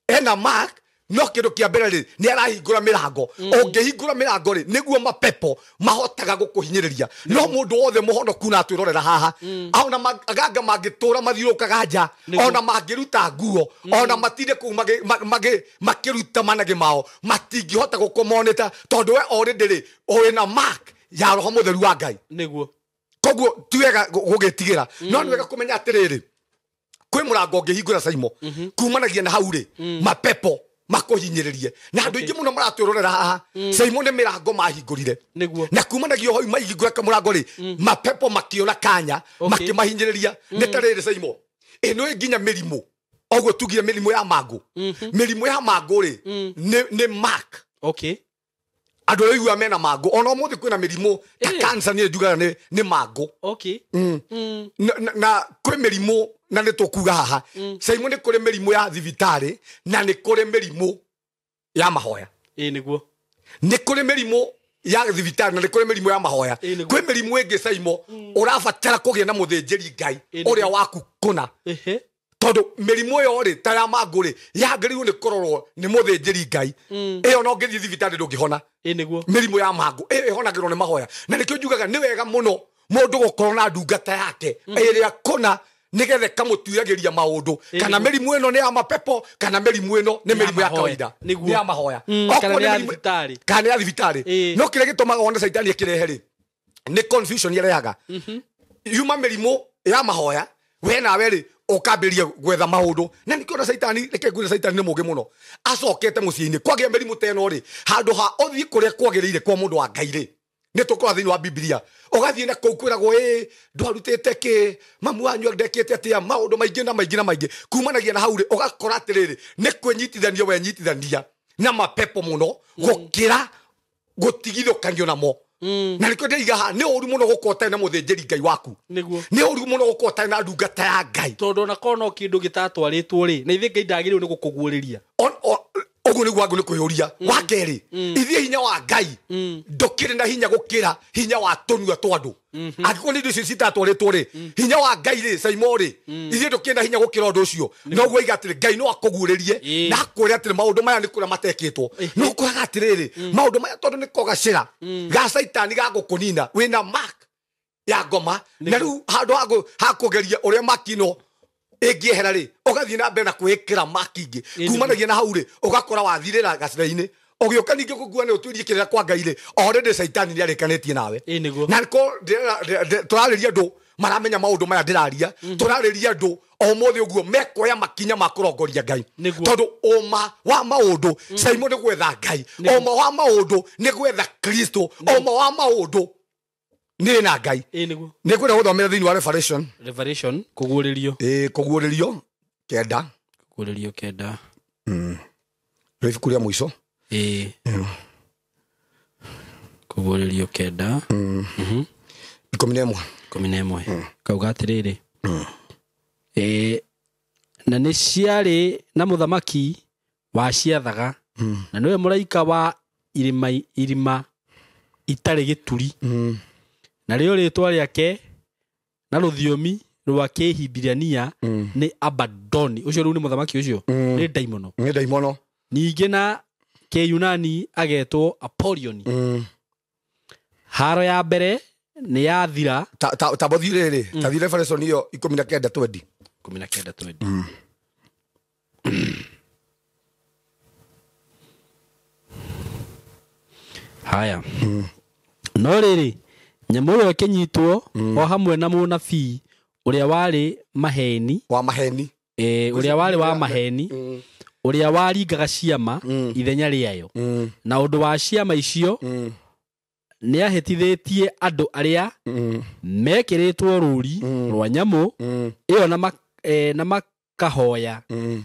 ena mark, no kĩndũ kĩa mbere rĩ, nĩ arahingũra mĩrango. Ũngĩhingũra mĩrango rĩ, nĩguo mapepo mahotaga gũkũhinyĩrĩria. No mũndũ wothe mũhonoku na atwĩrorera haha, ona aganga mangĩtũra mathiũrũrũkaga nja, ona mangĩruta nguo, ona matinde kũu makĩruta managĩ mao, matingĩhota gũkũmonĩta, tondũ we already rĩ, wĩna mark ya Roho Mũtheru wa Ngai. Koguo ti wega gũgĩtigĩra, no nĩ wega kũmenya atĩrĩrĩ, kwĩ mũrango ũngĩhingũra, Caimo, kumanagia na hau rĩ, mapepo makũhinyĩrĩrie. Na andũ aingĩ mũno maratwĩrorera haha, Caimo, nĩ mĩrango mahingũrire. Na kumanagia hau mahingũra kamũrango rĩ, mapepo makĩona kanya, makĩmahinyĩrĩria. Nĩ ta rĩrĩ, Caimo, ĩno ĩ nginya mĩrimũ oguo tugire, mĩrimũ ya mangũ. Mĩrimũ ya mangũ rĩ, nĩ mark. Andũ arĩa ũiguaga mena mangũ, ona ũmũthĩ kwĩna mĩrimũ ta cancer, niĩ njugaga nĩ mangũ. Na kwĩ mĩrimũ, na nĩ tũkuga haha, Caimo, nĩ kũrĩ mĩrimũ ya thibitarĩ na nĩ kũrĩ mĩrimũ ya mahoya. Ĩ, nĩguo. Nĩ kũrĩ mĩrimũ ya thibitarĩ na nĩ kũrĩ mĩrimũ ya mahoya. Ĩ, nĩguo. Kwĩ mĩrimũ ĩngĩ, Caimo, ũrabatara kũgĩa na mũthĩnjĩri Ngai Ĩ, nĩguo. ũrĩa waku kũna, tondũ mĩrimũ ĩyo rĩ, ta ya mangũ rĩ, yagĩrĩirwo nĩ kũrorwo nĩ mũthĩnjĩri Ngai. Ĩyo no ũngĩthiĩ thibitarĩ ndũngĩhona. Ĩ, nĩguo. Mĩrimũ ya mangũ ĩyo ĩhonagĩrwo nĩ mahoya, na nĩkĩo njugaga nĩ wega mũno mũndũ gũkorwo na ndungata yake ĩrĩa kũna, nĩgetha ĩkamũtuagĩria maũndũ, kana mĩrimũ ĩno nĩ ya mapepo, kana mĩrimũ ĩno nĩ mĩrimũ ya mahoya. kawaida, nĩ ya mahoya. Kana Okorwo nĩ ya mĩrimũ- thibitarĩ. Kana nĩ ya thibitarĩ. No kĩrĩa gĩtũmaga wone Caitani akĩrehe rĩ, nĩ confusion arehaga. Yuma mĩrimũ ya mahoya, we nawe rĩ, ũkambĩrĩria gwetha maũndũ. Na nĩkĩo na Caitani, reke ngwĩre, Caitani nĩ mũũgĩ mũno. Acokete mũciĩ-inĩ kwagĩa mĩrimũ ta ĩno rĩ, handũ ha ũthiĩ kũrĩa kwagĩrĩire kwa mũndũ wa Ngai rĩ, nĩ tũkora thĩinĩ wa Bibilia, ũgathiĩ na kũu kwĩragwo, ĩ ndwarutĩte kĩ, mamu wanyu ndekĩte atĩa, maũndũ maingĩ na maingĩ na maingĩ. Kumanagia na hau rĩ, ũgakora atĩrĩrĩ, nĩ kwĩnyitithania wenyitithania na mapepo mũno gũkĩra gũtigithũkanio namo. Na nĩkĩo ndĩiga haha, nĩ ũru mũno gũkorwo ũtarĩ na mũthĩnjĩri Ngai waku. Nĩ ũru mũno gũkorwo ũtarĩ na ndungata ya Ngai. Tondũ ona korwo no kĩndũ gĩtatwarĩtwo rĩ, na ithe Ngai ndagĩrĩirwo nĩ gũkũguũrĩria. Ũguo nĩguo wangu nĩ kwĩyũria. Wa kerĩ, ithuĩ hinya wa Ngai ndũkĩrĩ na hinya gũkĩra hinya wa tũnua twa andũ. Angĩkorwo nĩ indo icio citatwarĩtwo rĩ, hinya wa Ngai rĩ, Saimo rĩ, ithuĩ ndũkĩrĩ na hinya gũkĩra ũndũ ũcio. Noguo aiga atĩrĩ, Ngai no akũguũrĩrie na akwĩre atĩrĩ maũndũ maya nĩ kũrĩa matekĩtwo. No ũkoraga atĩrĩrĩ, maũndũ maya tondũ nĩ kogacĩra ga Caitani ga gũkũnina, wĩna mark ya ngoma, na rĩu handũ ha kũgeria ũrĩa makino ĩngĩehera rĩ, ũgathiĩ na mbere na kwĩĩkĩra maki ingĩ. Kumanagia na hau rĩ, ũgakora wathirĩra gacĩra-inĩ. Ũgĩũka ningĩ gũkua nĩ ũtuĩrie kĩrĩra kwa Ngai rĩ, already Caitani nĩ arĩkanĩtie nawe. Na nĩko tũrarĩria andũ maramenya maũndũ maya ndĩraria, tũrarĩria andũ o ũmũthĩ ũguo mekoya makinya ma kũrongoria Ngai. Tondũ ũma wa maũndũ Saimo nĩ gwetha Ngai, ũma wa maũndũ nĩ gwetha Kristo, ũma wa maũndũ nĩ na Ngai. Nĩ kwenda gũthomera thĩinĩ wa Revelation. Revelation kũguũrĩrio. Kũguũrĩrio kenda. Kũguũrĩrio kenda. Rĩ ibuku rĩa mũico. Kũguũrĩrio kenda. 11. 11. Kauga atĩrĩrĩ. Na nĩ ciarĩ na mũthamaki wa ciathaga, na nĩwe mũraika wa irima itarĩ gĩturi. Na rĩo rĩtwa rĩake na rũthiomi rwa Kĩhibirania nĩ Abadoni. Ũcio rĩu nĩ mũthamaki ũcio. Nĩ ndaimono. Nĩ ndaimono. Ningĩ na Kĩyunani agetwo Apolioni. Haro ya mbere nĩ yathira. Ta bothi rĩrĩ, ta thiĩ Revelation ĩyo 19:20. 19:20. Haya. No rĩrĩ, nyamũ ĩyo ĩkĩnyitwo o hamwe na mũnabii ũrĩa warĩ maheni. Wa maheni. Ũrĩa warĩ wa maheni, ũrĩa waringaga ciama ithenya rĩayo. Na ũndũ wa ciama icio nĩahĩtithĩtie andũ arĩa mekĩrĩtwo rũũri rwa nyamũ ĩyo na makahoya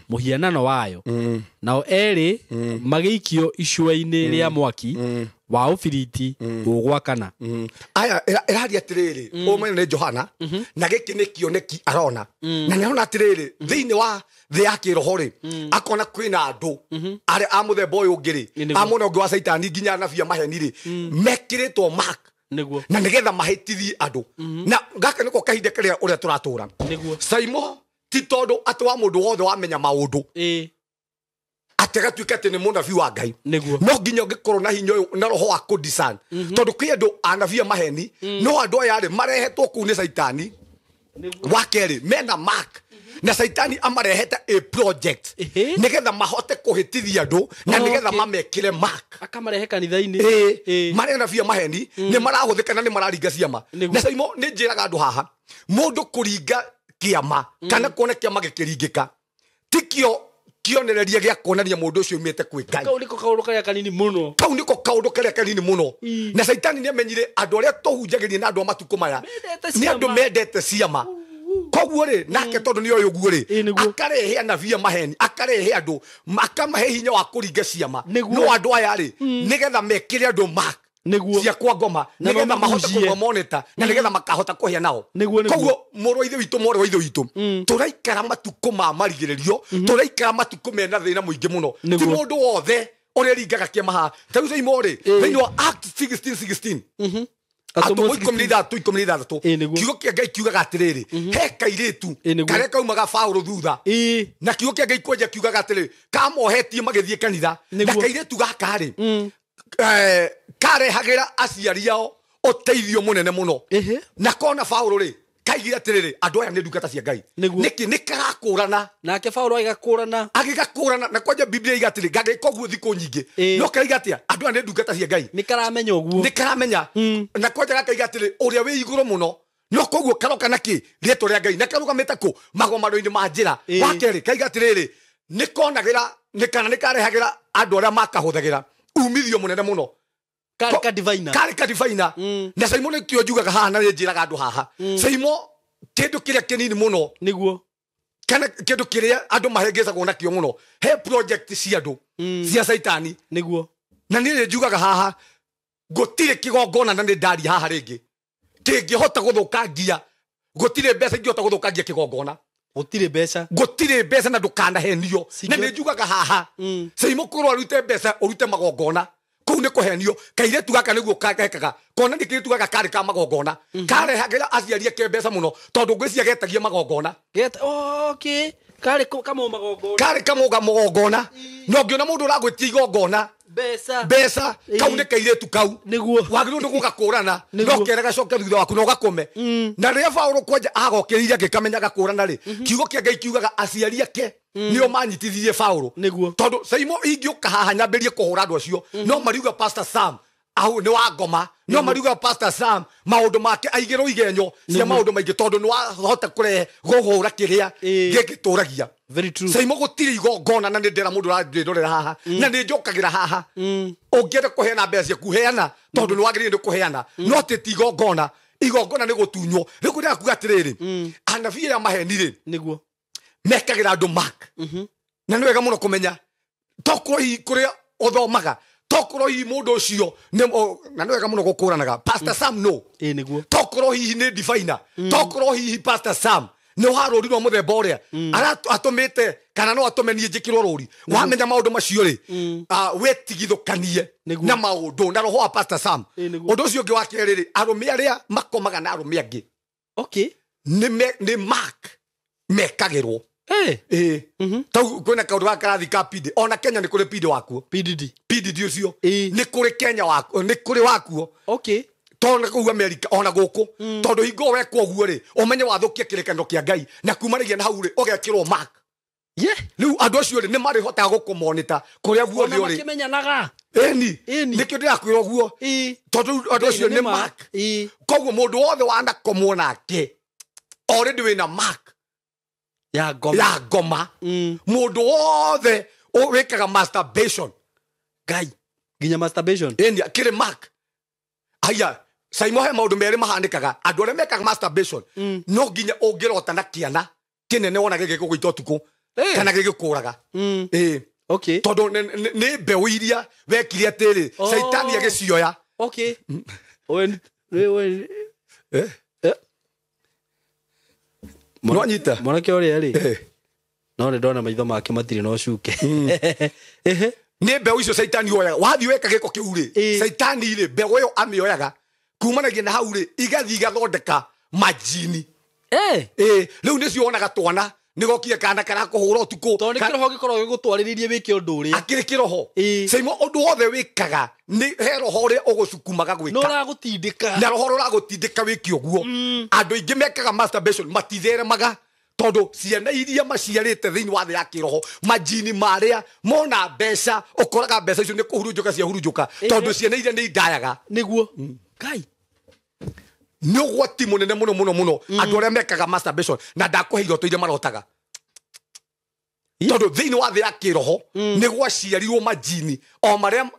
mũhianano wayo. Nao erĩ magĩikio icua-inĩ rĩa mwaki wa ũbiriti ũgwakana. Aya ĩraria atĩrĩrĩ, ũmwe nĩ Johana, na gĩkĩ nĩ kĩoneki arona. Na nĩarona atĩrĩrĩ, thĩinĩ wa thĩ ya kĩroho rĩ, akona kwĩna andũ arĩa a mũthemba ũyũ ũngĩ rĩ, a mwena ũngĩ wa Caitani nginya anabii a maheni rĩ, mekĩrĩtwo mark na nĩgetha mahĩtithie andũ. Na gaka nĩko kahinda karĩa ũrĩa tũratũra. Saimo ti tondũ atĩ wa mũndũ wothe wamenya maũndũ atĩ gatuĩke atĩ nĩ mũnabii wa Ngai. No nginya ũngĩkorwo na hinya ũyũ na roho wa kũdiscern. Tondũ kwĩ andũ anabii a maheni, no andũ aya rĩ marehetwo kũu nĩ Caitani. Wa kerĩ mena mark, na Caitani amarehete a project nĩgetha mahote kũhĩtithia andũ na nĩgetha mamekĩre mark. Akamarehe kanitha-inĩ. Marĩ anabii a maheni nĩ marahũthĩka na nĩ mararinga ciama. Na Saimo nĩ njĩraga andũ haha, mũndũ kũringa kĩama kana kuona kĩama gĩkĩringĩka tikio kĩonereria gĩa kuonania mũndũ ũcio umĩte kwĩ Ngai. Kau nĩko kaũndũ karĩa kanini mũno. Kau nĩko kaũndũ karĩa kanini mũno. Na Caitani nĩamenyire andũ arĩa tũhunjagĩria na andũ a matukũ maya nĩ andũ mendete ciama. Koguo rĩ, nake tondũ nĩoĩ ũguo rĩ, akarehe anabii a maheni, akarehe andũ, akamahe hinya wa kũringa ciama. No andũ aya rĩ, nĩgetha mekĩre andũ mark cia kwa ngoma, nĩgetha mahote kũmamoneta na nĩgetha makahota kũhĩa nao. Koguo mũrũ wa ithe witũ, mwarĩ wa ithe witũ, tũraikara matukũ ma marigĩrĩrio, tũraikara matukũ mena thĩna mũingĩ mũno. Ti mũndũ wothe ũrĩa ringaga kĩama haha. Ta rĩu Saimo rĩ, thĩinĩ wa Acts 16:16, Atũmwo 16:16, kiugo kĩa Ngai kiugaga atĩrĩrĩ, he kairĩtu karĩa kaumaga Paũlũ thutha, na kiugo kĩa Ngai kwanja kiugaga atĩrĩrĩ, kamohetie magĩthiĩ kanitha, na kairĩtu gaka rĩ, karehagĩra aciari ao ũteithio mũnene mũno. Na kona Paũlũ rĩ, kaigire atĩrĩrĩ, andũ aya nĩ ndungata cia Ngai. Nĩkĩ? Nĩ karakũrana. Nake Paũlũ agĩgakũrana. Agĩgakũrana. Na kwanja Biblia iga atĩrĩ, gagĩka ũguo thikũ nyingĩ. No karaiga atĩa? Andũ aya nĩ ndungata cia Ngai. Nĩ karamenya ũguo. Nĩ karamenya. Na kwanja gakaiga atĩrĩ, ũrĩa wĩ igũrũ mũno. No koguo karoka na kĩ? Rĩtwa rĩa Ngai. Na karũgamĩte kũ? Magomano-inĩ ma njĩra. Wa kerĩ, kaiga atĩrĩrĩ, nĩ konagĩra, nĩ kana nĩ karehagĩra andũ arĩa makahũthagĩra umithio mũnene mũno. Karĩ ka diviner. Na Saimo nĩkĩo njugaga haha na nĩnjĩraga andũ haha. Saimo kĩndũ kĩrĩa kĩnini mũno. Nĩguo. Kana kĩndũ kĩrĩa andũ mahengecagwo nakĩo mũno. He project cia andũ, cia Caitani. Nĩguo. Na niĩ njugaga haha, gũtirĩ kĩgongona na nĩ ndaria haha rĩngĩ. Kĩngĩhota gũthũkangia, gũtirĩ mbeca ingĩhota gũthũkangia kĩgongona. Gũtirĩ mbeca. Gũtirĩ mbeca na ndũkanahenio. Na nĩ njugaga haha. Caimo kũrwo arute mbeca ũrute magongona. Kũu nĩ kũhenio. Kairĩtu gaka nĩguo kekaga. Kona nĩ kairĩtu gaka karĩ ka magongona. Karehagĩra aciari ake mbeca mũno tondũ ngwĩciria getagia magongona. Okay. Karĩ kamũ magongona. Karĩ kamũ magongona. Na ũngĩona mũndũ ũragwĩtia igongona. Mbeca. Kau nĩ kairĩtu kau. Nĩguo. Wagĩrĩirwo nĩ gũgakũrana. No kere gacoke thutha waku na ũgakũme. Na rĩrĩa Paũlũ kwanja agokĩrĩire agĩkamenya gakũrana rĩ, kiugo kĩa Ngai kiugaga aciari ake nĩo manyitithirie Paũlũ. Nĩguo. Tondũ Caimo ingĩũka haha nyambĩrĩrie kũhũra andũ acio, no mariuga Pastor Sam au nĩ wa ngoma, no mariuga Pastor Sam maũndũ make aigĩrwo igenyo cia maũndũ maingĩ tondũ nĩ wahota kũrehe gũhũra kĩrĩa gĩgĩtũragia. Very true. Caimo gũtirĩ igongona na nĩ ndĩra mũndũ ũrandĩrorera haha na nĩ njũkagĩra haha. Ũngĩenda kũheana mbeca ciaku heana tondũ nĩ wagĩrĩire nĩ kũheana, no ti igongona. Igongona nĩ gũtunywo. Rĩu kũrĩa kuga atĩrĩrĩ, anabii arĩa maheni rĩ, nĩguo mekagĩra andũ mark. Na nĩ wega mũno kũmenya tokorwo hihi kũrĩa ũthomaga, tokorwo hihi mũndũ ũcio na nĩ wega mũno gũkũranaga. Pastor Sam no. Nĩguo. Tokorwo hihi nĩ diviner, tokorwo hihi Pastor Sam nĩ wa rũri rwa mũthemba ũrĩa atũmĩte kana no atũme niĩ njĩkĩrwo rũri. Wamenya maũndũ macio rĩ, wĩtigithũkanie na maũndũ na roho wa Pastor Sam. Ũndũ ũcio ũngĩ wa kerĩ rĩ, arũme arĩa makomaga na arũme angĩ, okay, nĩ mark mekagĩrwo. Tau kwĩna kaũndũ gaka karathi ka PD. Ona Kenya nĩ kũrĩ PD wakuo. PDD. PDD ũcio. Nĩ kũrĩ Kenya wakuo, nĩ kũrĩ wakuo. Okay. Tondũ kũu America ona gũkũ, tondũ hingo wekwo ũguo rĩ, ũmenye wathũkia kĩrĩkanĩro kĩa Ngai na kumanagia na hau rĩ, ũgekĩrwo mark. Rĩu andũ acio rĩ, nĩ marĩhotaga gũkũmonita kũrĩa guothe ũrĩ. Ona makĩmenyanaga. Ĩni. Nĩkĩo ndĩrakwĩra ũguo. Tondũ andũ acio nĩ mark. Koguo mũndũ wothe wanakomwo nake already wĩna mark ya ngoma. Ya ngoma. Mũndũ wothe wĩkaga masturbation. Ngai. Nginya masturbation. Ĩni, akĩrĩ mark. Aya, Caimo he maũndũ merĩ mahanĩkaga. Andũ arĩa mekaga masturbation, no nginya ũngĩrota na kĩana kĩnene wona gĩgĩkũgũita ũtukũ kana gĩgĩkũraga. Okay. Tondũ nĩ mbeũ iria wekire atĩrĩ, Caitani agĩcioya. Okay. No anyita. Mwanake ũrĩa rĩ, no nĩ ndona maitho make matirĩ na ũcuke. Nĩ mbeũ icio Caitani oyaga. Wathiĩ weka gĩko kĩu rĩ, Caitani rĩ, mbeũ ĩyo amĩoyaga kumanagia na hau rĩ, igathiĩ igathondeka majini. Rĩu nĩcio wonaga twana nĩgokire kana karakũhũra ũtukũ. Tondũ nĩ kĩroho gĩkoragwo gĩgũtwarĩrĩirie wĩke ũndũ ũrĩa. Akĩrĩ kĩroho. Caimo ũndũ wothe wĩkaga nĩ he roho ũrĩa ũgũcukumaga gwĩka. No ũragũtindĩka. Na roho ũrĩa ũragũtindĩka wĩke ũguo. Andũ aingĩ mekaga masturbation matitheremaga tondũ ciana iria maciarĩte thĩinĩ wa thĩ ya kĩroho, majini marĩa mona mbeca, ũkoraga mbeca icio nĩ kũhurunjũka ciahurunjũka tondũ ciana iria nĩ indayaga. Nĩguo. Ngai. Nĩ ũgwati mũnene mũno mũno mũno andũ arĩa mekaga masturbation na ndakũhe iroto iria marotaga. Tondũ thĩinĩ wa thĩ ya kĩroho nĩ gwaciarirwo majini o marĩa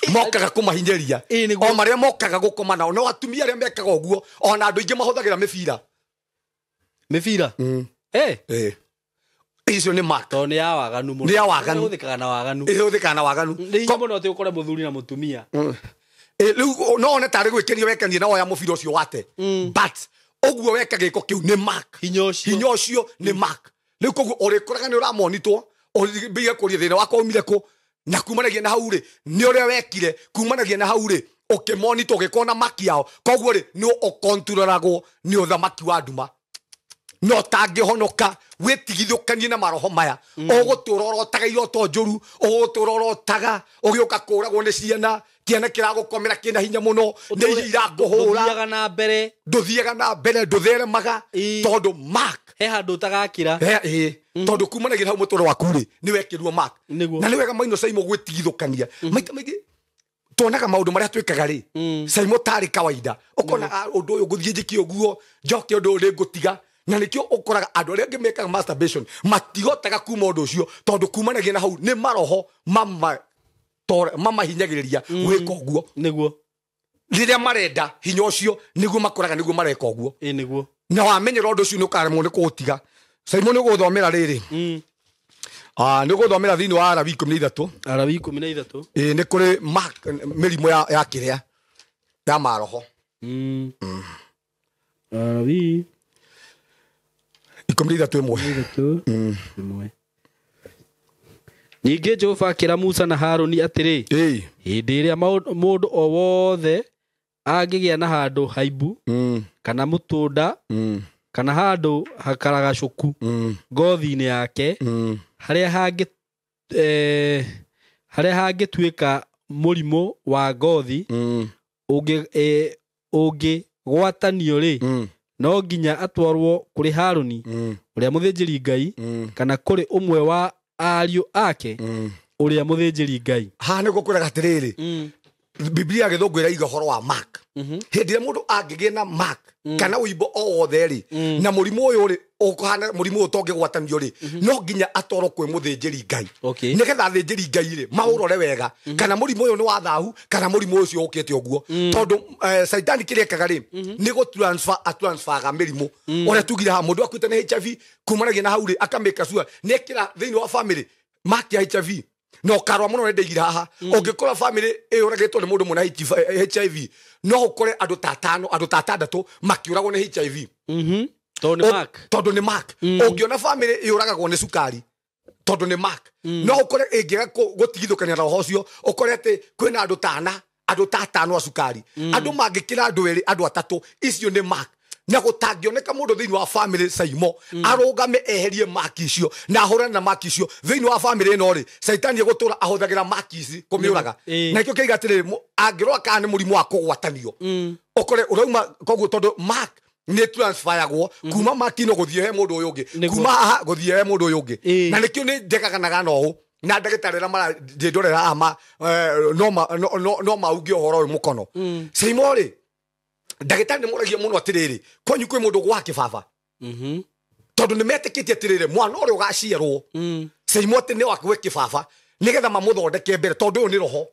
mokaga kũmahinyĩria, o marĩa mokaga gũkoma nao. No atumia arĩa mekaga ũguo ona andũ aingĩ mahũthagĩra mĩbira. Mĩbira? Icio nĩ mark. Tondũ nĩ ya waganu mũno. Nĩ ya waganu. Ĩhũthĩkaga na waganu. Ĩhũthĩkaga na waganu. Nĩ hinya mũno atĩ ũkore mũthuri na mũtumia. Rĩu no one tarĩ gwĩkenia wekenie na woya mũbira ũcio wate. But ũguo weka gĩko kĩu nĩ mark. Hinya ũcio. Hinya ũcio nĩ mark. Rĩu koguo ũrĩkoraga nĩ ũramonitwo, ũrĩmbĩire kũria thĩna wakwa umire kũ, na kumanagia na hau rĩ, nĩ ũrĩa wekire, kumanagia na hau rĩ, ũkĩmonitwo ũgĩkorwo na mark yao. Koguo rĩ, nĩ ũkontrolagwo nĩ ũthamaki wa nduma. No tangĩhonoka wĩtigithũkanie na maroho maya, ũgũtũra ũrotaga iroto njũru, ũgũtũra ũrotaga ũgĩũka kũragwo nĩ ciana, kĩana kĩragũkomera kĩna hinya mũno, nĩ iria irakũhũra. Ndũthiaga na mbere. Ndũthiaga na mbere, ndũtheremaga, tondũ mark. He handũ ũtagakĩra. Tondũ kumanagia hau mũtũrĩre waku rĩ, nĩ wekĩrwo mark. Na nĩ wega maino Caimo gwĩtigithũkania. Maita maingĩ tuonaga maũndũ marĩa twĩkaga rĩ, Caimo tarĩ kawaida. Ũkona ũndũ ũyũ ngũthiĩ njĩke ũguo, njoke ũndũ ũyũ nĩngũtiga. Na nĩkĩo ũkoraga andũ arĩa angĩ mekaga masturbation matihotaga kuma ũndũ ũcio tondũ kumanagia na hau nĩ maroho mamahinyagĩrĩria gwĩka ũguo. Nĩguo. Rĩrĩa marenda hinya ũcio nĩguo makoraga nĩguo mareka ũguo. Nĩguo. Na wamenyera ũndũ ũcio nĩ ũkaremwo nĩ kũũtiga. Caimo nĩ ũgũthomera rĩrĩ. Nĩ ũgũthomera thĩinĩ wa Arabi 13. Arabi 13. Nĩ kũrĩ mĩrimũ ya kĩrĩa ya maroho. Arabi 13:1. 1. Ningĩ Jehova akĩra Musa na Harũni atĩrĩ, hĩndĩ ĩrĩa mũndũ o wothe angĩgĩa na handũ haimbu kana mũtũnda kana handũ hakaragacũku ngothi-inĩ yake harĩa hangĩtuĩka mũrimũ wa ngothi ũngĩgwatanio rĩ, no nginya atwarwo kũrĩ Harũni ũrĩa mũthĩnjĩri Ngai kana kũrĩ ũmwe wa ariũ ake ũrĩa mũthĩnjĩri Ngai. Haha nĩguo kwĩraga atĩrĩrĩ, Biblia gĩthũngũ ĩraiga ũhoro wa mark. Hĩndĩ ĩrĩa mũndũ angĩgĩa na mark kana ũimbo o wothe rĩ, na mũrimũ ũyũ rĩ ũkũhana mũrimũ ũyũ ũtongĩgwatanio rĩ, no nginya atwarwo kwĩ mũthĩnjĩri Ngai. Nĩgetha athĩnjĩri Ngai rĩ maũrore wega kana mũrimũ ũyũ nĩ wa thahu kana mũrimũ ũcio ũkĩte ũguo. Tondũ Saitani kĩrĩa ekaga rĩ nĩ gũ transfer atransferaga mĩrimũ. Ũrĩa tugire haha mũndũ akuĩte nĩ HIV kumanagia na hau rĩ akamĩka sure nĩ ekĩra thĩinĩ wa family mark ya HIV. No karwa muno ndendigire haha ũngĩkora family ĩyũragĩtwo nĩ mũndũ mũna HIV no ũkore andũ ta atano andũ ta atandatũ makĩũragwo nĩ HIV. Tondũ nĩ mark. Ũngĩona family ĩyũragagwo nĩ cukari tondũ nĩ mark. No ũkore ĩngĩaga gũtigithũkania na ũhoro ũcio ũkore atĩ kwĩna andũ ta ana andũ ta atano a cukari andũ mangĩkĩra andũ erĩ andũ atatũ icio nĩ mark. Na gũtangĩoneka mũndũ thĩinĩ wa family Saimo arũgame eherie mark icio na ahũrane na mark icio thĩinĩ wa family ĩno rĩ, Saitani egũtũra ahũthagĩra mark ici kũmĩũraga. Na nĩkĩo kĩiga atĩrĩrĩ, angĩrora kana nĩ mũrimũ wa kũgwatanio ũkore ũrauma koguo tondũ mark nĩ transferagwo kuma mark ĩno gũthiĩ he mũndũ ũyũ ũngĩ, kuma haha gũthiĩ he mũndũ ũyũ ũngĩ. Na nĩkĩo nĩ njegaganaga na ũũ na ndagĩtarĩ arĩa marandĩndorera haha no mauge ũhoro ũyũ mũkono. Saimo rĩ, ndagĩtarĩ nĩ moragia mũno atĩrĩrĩ, kwanyu kwĩ mũndũ gwa kĩbaba? Tondũ nĩ metĩkĩtie atĩrĩrĩ, mwana ũrĩa ũgaciarwo Saimo atĩ nĩ wakwe kĩbaba nĩgetha mamũthondeke mbere tondũ ũyũ nĩ roho.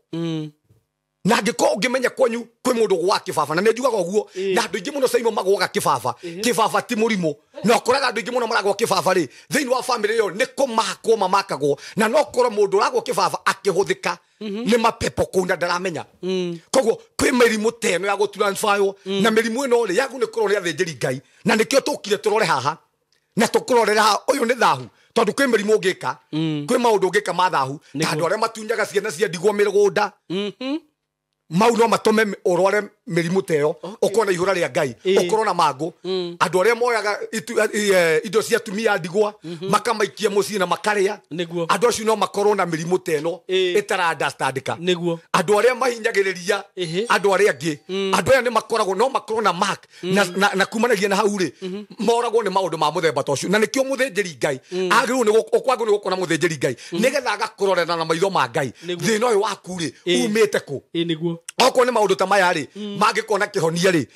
Na angĩkorwo ũngĩmenya kwanyu kwĩ mũndũ gwa kĩbaba, na nĩ njugaga ũguo, na andũ aingĩ mũno Saimo magwaga kĩbaba. Kĩbaba ti mũrimũ, na ũkoraga andũ aingĩ mũno maragwa kĩbaba rĩ thĩinĩ wa family ĩyo nĩ kũmakwo mamakagwo, na no ũkorwo mũndũ ũragwa kĩbaba akĩhũthĩka nĩ mapepo kũu na ndaramenya. Koguo kwĩ mĩrimũ ta ĩno ya gũtransferwo, na mĩrimũ ĩno rĩ yagu nĩ kũrorwo nĩ athĩnjĩri Ngai, na nĩkĩo tũkire tũrore haha na tũkũrorera haha ũyũ nĩ thahu tondũ kwĩ mĩrimũ ũngĩka, kwĩ maũndũ ũngĩka ma thahu ta andũ arĩa matunyaga ciana cia ndigwa mĩgũnda mau no matũme ũrware mĩrimũ ta ĩyo, ũkorwo na ihũra rĩa Ngai, ũkorwo na mangũ. Andũ arĩa moyaga indo cia atumia a ndigwa makamaikia mũciĩ na makarĩa, andũ acio no makorwo na mĩrimũ ta ĩno ĩtara-understandĩka. Andũ arĩa mahinyagĩrĩria andũ arĩa angĩ, andũ aya nĩ makoragwo no makorwo na mark na kumanagia na hau rĩ moragwo nĩ maũndũ ma mũthemba ta ũcio. Na nĩkĩo mũthĩnjĩri Ngai agĩrĩirwo nĩ ũkwagĩrĩirwo nĩ gũkona mũthĩnjĩri Ngai nĩgetha agakũrorera na maitho ma Ngai thĩna ũyũ waku rĩ umĩte kũ. Okorwo nĩ maũndũ ta maya rĩ mangĩkona kĩhonia rĩ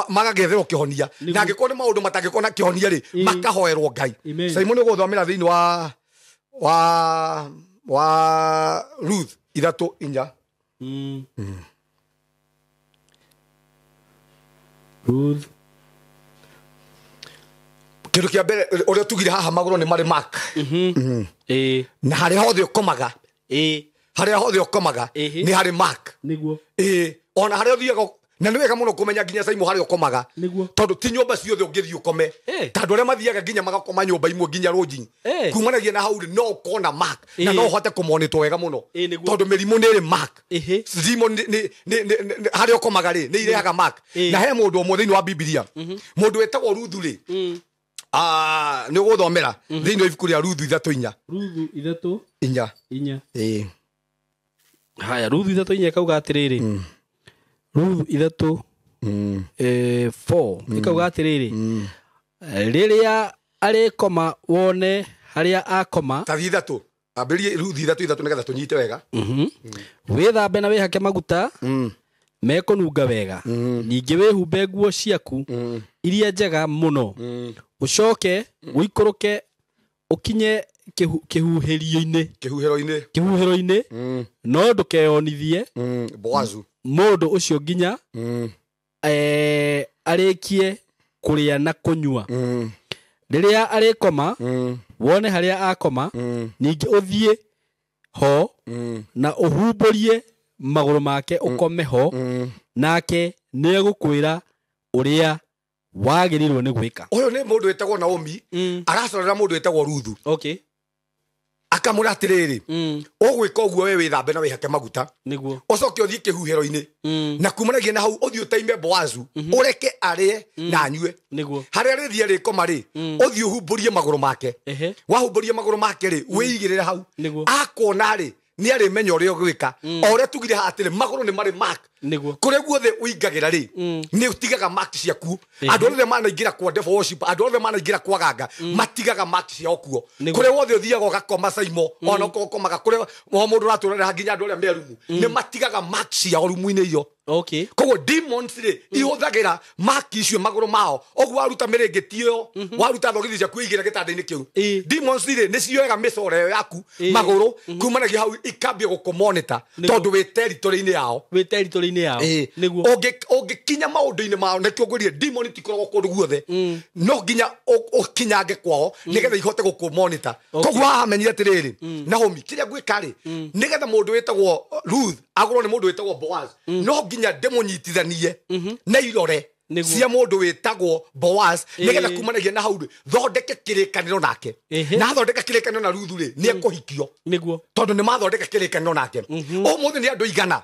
magagĩetherwo kĩhonia, na angĩkorwo nĩ maũndũ matangĩkona kĩhonia rĩ makahoerwo Ngai. Saimo nĩ ũgũthomera thĩinĩ wa Ruth 3:4. Ruth kĩndũ kĩa mbere ũrĩa tugire haha magũrũ nĩ marĩ mark. Na harĩa hothe ũkomaga, harĩa hothe ũkomaga nĩ harĩ mark. Ona harĩa ũthiaga, na nĩ wega mũno kũmenya nginya Saimo harĩa ũkomaga tondũ ti nyũmba ciothe ũngĩthiĩ ũkome. Ta andũ arĩa mathiaga nginya magakoma nyũmba imwe nginya rũnji kumanagia na hau rĩ no ũkona mark na no ũhote kũmonitwo wega mũno tondũ mĩrimũ nĩ ĩrĩ mark. Thimo harĩa ũkomaga rĩ nĩ irehaga mark. Na he mũndũ ũmwe thĩinĩ wa Bibilia, mũndũ wĩtagwo Ruthu rĩ, nĩ ũgũthomera thĩinĩ wa ibuku rĩa Ruthu 3:4. Ruthu 3:4. Haya, Ruthu 3:4 ĩkauga atĩrĩrĩ, Ruthu 3:4 ĩkauga atĩrĩrĩ, rĩrĩa arĩkoma wone harĩa akoma. Ta 3 ambĩrĩrie Ruthu 3:3 nĩgetha tũnyite wega. Wĩthambe na wĩhake maguta mekũnunga wega, ningĩ wĩhumbe nguo ciaku iria njega mũno, ũcoke ũikũrũke ũkinye kĩhuhĩro-inĩ no ndũkeyonithie Boazu mũndũ ũcio nginya arĩkie kũrĩa na kũnyua. Rĩrĩa arĩkoma wone harĩa akoma, ningĩ ũthiĩ ho na ũhumbũrie magũrũ make ũkome ho, nake nĩegũkwĩra ũrĩa Wagĩrĩirwo nĩ gwĩka. Ũyũ nĩ mũndũ wĩtagwo Naomi aracorera mũndũ wĩtagwo Ruthu. Okay. Akamwĩra atĩrĩrĩ, ũgwĩka ũguo we wĩthambe na wĩhake maguta, Nĩguo. ũcoke ũthiĩ kĩhuhĩro-inĩ, na kumanagia na hau ũthiĩ ũtaime Boazu, ũreke arĩe na anyue. Nĩguo. Harĩa arĩthiĩ arĩkoma rĩ, ũthiĩ ũhumbũrie magũrũ make. Ehe. Wahumbũrie magũrũ make rĩ, wĩigĩrĩre hau. Nĩguo. Akuona rĩ, nĩ arĩmenya ũrĩa ũgwĩka. O ũrĩa tugire haha atĩrĩ, magũrũ nĩ marĩ mark. Nĩguo. Kũrĩa guothe ũingagĩra rĩ, nĩ ũtigaga mark ciaku. Andũ othe manaingĩra kwa devil worship, andũ othe manaingĩra kwa ganga, matigaga mark ciao kuo. Nĩguo. Kũrĩa guothe ũthiaga ũgakoma Saimo, ona okorwo ũkomaga kũrĩa o mũndũ ũratũrĩra nginya andũ arĩa me rumu, nĩ matigaga mark ciao rumu-inĩ iyo. Okay. Koguo demons rĩ, ihũthagĩra mark icio magũrũ mao. Ũguo waruta mĩrĩngĩti ĩyo, waruta thogithi ciaku ũigĩre gĩtanda-inĩ kĩu. Demons rĩ, nĩ cioyaga mĩcoro ĩyo yaku magũrũ, kumanagia hau ikambia gũkũmonita, tondũ wĩ territory-inĩ yao. Wĩ territory-inĩ yao. Nĩguo. Ũngĩkinya maũndũ-inĩ mao, nĩkĩo ngwĩrire demon itikoragwo kũndũ guothe, no nginya ũkinyange kwao nĩgetha ihote gũkũmonita. Koguo haha menyire atĩrĩrĩ, Naomi, kĩrĩa ngwĩka rĩ, nĩgetha mũndũ wĩtagwo Ruth agũrwo nĩ mũndũ wĩtagwo Boaz, no nginya ndĩmũnyitithanie na irore Nĩguo. cia mũndũ wĩtagwo Boaz, nĩgetha kumanagia na hau rĩ, thondeke kĩrĩkanĩro nake. Na athondeka kĩrĩkanĩro na Ruthu rĩ, nĩ ekũhikio. Nĩguo. Tondũ nĩ mathondeka kĩrĩkanĩro nake. Ũmũthĩ nĩ andũ igana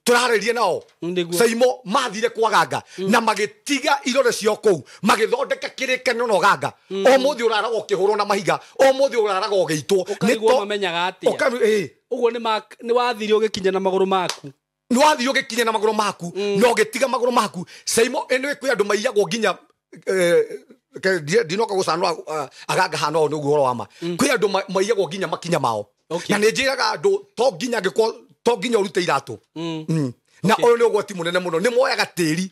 tũrarĩria nao. Nĩguo. Saimo mathire kwa ganga na magĩtiga irore ciao kũu, magĩthondeka kĩrĩkanĩro na ũganga. Ũmũthĩ ũraraga ũkĩhũrwo na mahiga, ũmũthĩ ũraraga ũgĩitwo. Ũkarigwo mamenyaga atĩa. Ũguo nĩ wathire ũgĩkinya na magũrũ maku. Nĩ wathiĩ ũgĩkinya na magũrũ maku, na ũgĩtiga magũrũ maku. Saimo ĩno kwĩ andũ maiyagwo nginya, ndinoka gũcanũra aganga hana ũũ nĩguo ũhoro wa ma. Kwĩ andũ maiyagwo nginya makinya mao. Okay. Na nĩ njĩraga andũ to nginya angĩkorwo to nginya ũrute iratũ. Na ũyũ nĩ ũgwati mũnene mũno, nĩ moyaga tĩri.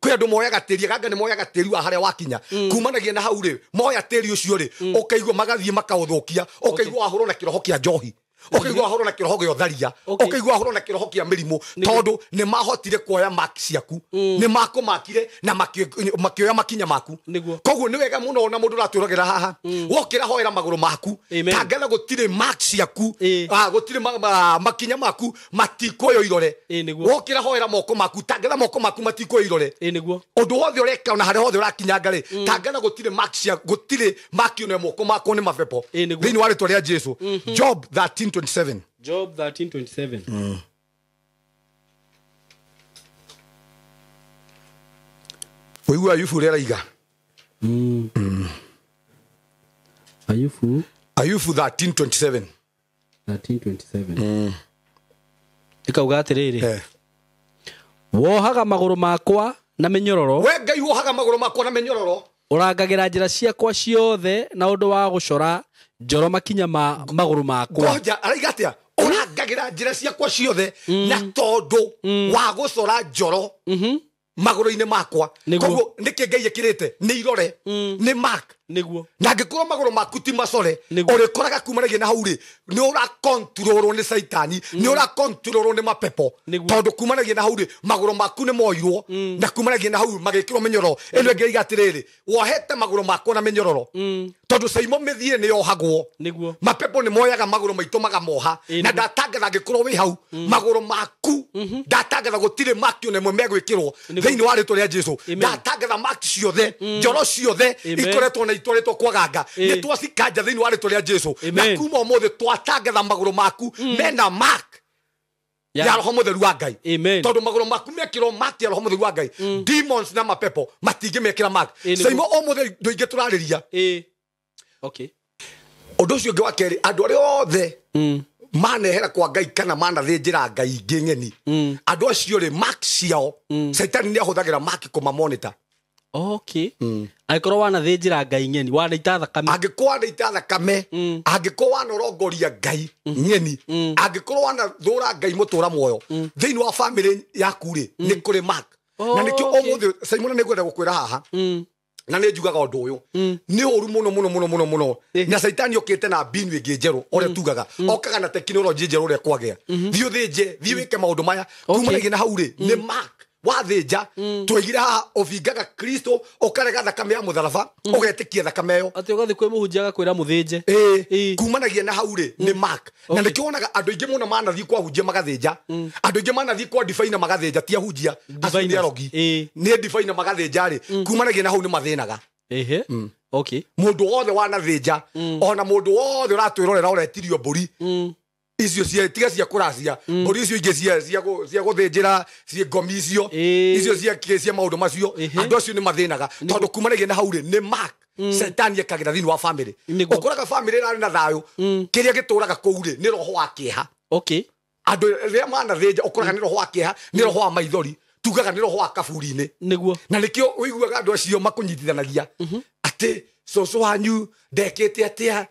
Kwĩ andũ moyaga tĩri, aganga nĩ moyaga tĩri wa harĩa wakinya. Kumanagia na hau rĩ, moya tĩri ũcio rĩ, ũkaigua magathiĩ makaũthũkia, ũkaigua wahũrwo na kĩroho kĩa njohi. Ũkaigua wahũrwo na kĩroho gĩa ũtharia, ũkaigua wahũrwo na kĩroho kĩa mĩrimũ, tondũ nĩ mahotire kuoya mark ciaku, nĩ makũmakire na makĩoya makinya maku. Nĩguo. Koguo nĩ wega mũno ona mũndũ ũratwĩrogera haha, wokĩra hoera magũrũ maku, tangatha gũtirĩ mark ciaku, gũtirĩ makinya maku matikuoywo irore. Nĩguo. Wokĩra hoera moko maku, tangatha moko maku matikuoywo irore. Nĩguo. Ũndũ wothe ũreka ona harĩa hothe ũrakinyanga rĩ, tangatha gũtirĩ mark ciaku, gũtirĩ mark ona moko makwo nĩ mabepo. Nĩguo. Thĩinĩ wa rĩtwa rĩa Jesu. Job 13:27. Job 13:27. Ũigua Ayubu ũrĩa araiga. Ayubu. Ayubu 13:27. 13:27. Ĩkauga atĩrĩrĩ. Wohaga magũrũ makwa na mĩnyororo. We Ngai wohaga magũrũ makwa na mĩnyororo. Ũrangagĩra njĩra ciakwa ciothe na ũndũ wa gũcora njoro makinya ma magũrũ makwa. Ngoja araiga atĩa? Ũrangagĩra njĩra ciakwa ciothe na tondũ wa gũcora njoro magũrũ-inĩ makwa. Koguo nĩkĩ Ngai ekĩrĩte? Nĩ irore, nĩ mark. Nĩguo. Na angĩkorwo magũrũ maku ti macore, ũrĩkoraga kumanagia na hau rĩ, nĩ ũrakontrolwo nĩ Caitani, nĩ ũrakontrolwo nĩ mapepo. Tondũ kumanagia na hau rĩ, magũrũ maku nĩ moirwo, na kumanagia na hau magĩkĩrwo mĩnyororo. Ĩno ĩngĩ ĩiga atĩrĩrĩ, wohete magũrũ makwa na mĩnyororo. Tondũ Saimo mĩthiĩ nĩ yohagwo. Nĩguo. Mapepo nĩ moyaga magũrũ maitũ magamoha. Na ndatangatha angĩkorwo wĩ hau, magũrũ maku, ndatangatha gũtirĩ mark ona ĩmwe megwĩkĩrwo thĩinĩ wa rĩtwa rĩa Jesu. Ndatangatha mark ciothe, njoro ciothe ikoretwo na itwarĩtwo kwa ganga, nĩ twacikanja thĩinĩ wa rĩtwa rĩa Jesu. Na kuma ũmũthĩ twatangatha magũrũ maku mena mark ya Roho Mũtheru wa Ngai. Tondũ magũrũ maku mekĩrwo mark ya Roho Mũtheru wa Ngai, demons na mapepo matingĩmekĩra mark. Saimo ũmũthĩ ndũ ingĩ tũrarĩria. Okay. Ũndũ ũcio ũngĩ wa kerĩ, andũ arĩa othe manehera kwa Ngai kana manathĩnjĩra Ngai ingĩ ng'eni, andũ acio rĩ, mark ciao, Caitani nĩ ahũthagĩra mark kũmamonita. Okay. Angĩkorwo wanathĩnjĩra Ngai ng'eni, wanaita thakame. Angĩkorwo wanaita thakame, angĩkorwo wanorongoria Ngai ng'eni, angĩkorwo wanathũra Ngai mũtũra muoyo, thĩinĩ wa family yaku rĩ, nĩ kũrĩ mark. Na nĩkĩo ũmũthĩ Simon nĩ ngwenda gũkwĩra haha. Na nĩ njugaga ũndũ ũyũ nĩ ũru mũno mũno mũno mũno mũno, na Caitani okĩte na mbinu ĩngĩ njerũ ũrĩa tugaga, okaga na tekinoronjĩ njerũ ũrĩa kwagĩa. Thiĩ ũthĩnje, thiĩ wĩke maũndũ maya, kumanagia na hau rĩ, nĩ mark Wathĩnja twaigire haha ũbingaga Kristo, ũkarega thakame ya mũtharaba, ũgetĩkia thakame ĩyo. Atĩ ũgathiĩ kwĩ mũhunjia agakwĩra mũthĩnje. Ĩĩ, kumanagia na hau rĩ nĩ mark. Na nĩkĩo wonaga andũ aingĩ mũno manathiĩ kwa hunjia magathĩnja, andũ aingĩ manathiĩ kwa divaina magathĩnja, ti ahunjia acio nĩ arogi, nĩ divaina magathĩnja rĩ, kumanagia na hau nĩ mathĩnaga. Ehe. Okay. Mũndũ wothe wanathĩnja, ona mũndũ wothe ũratwĩrorera ũretirio mbũri icio cia tiga cia kũracia, mbũri icio ingĩ cia gũthĩnjĩra, cia ngomi icio, icio cia maũndũ macio, andũ acio nĩ mathĩnaga tondũ kumanagia na hau rĩ nĩ mark Satani ekagĩra thĩinĩ wa family. Ũkoraga family ĩrarĩ na thayũ, kĩrĩa gĩtũraga kũu rĩ nĩ roho wa kĩeha. Okay. Andũ rĩrĩa manathĩnja ũkoraga nĩ roho wa kĩeha, nĩ roho wa maithori, tugaga nĩ roho wa kaburi-inĩ. Nĩguo. Na nĩkĩo ũiguaga andũ acio makũnyitithanagia atĩ cũcũ wanyu ndekĩte atĩa.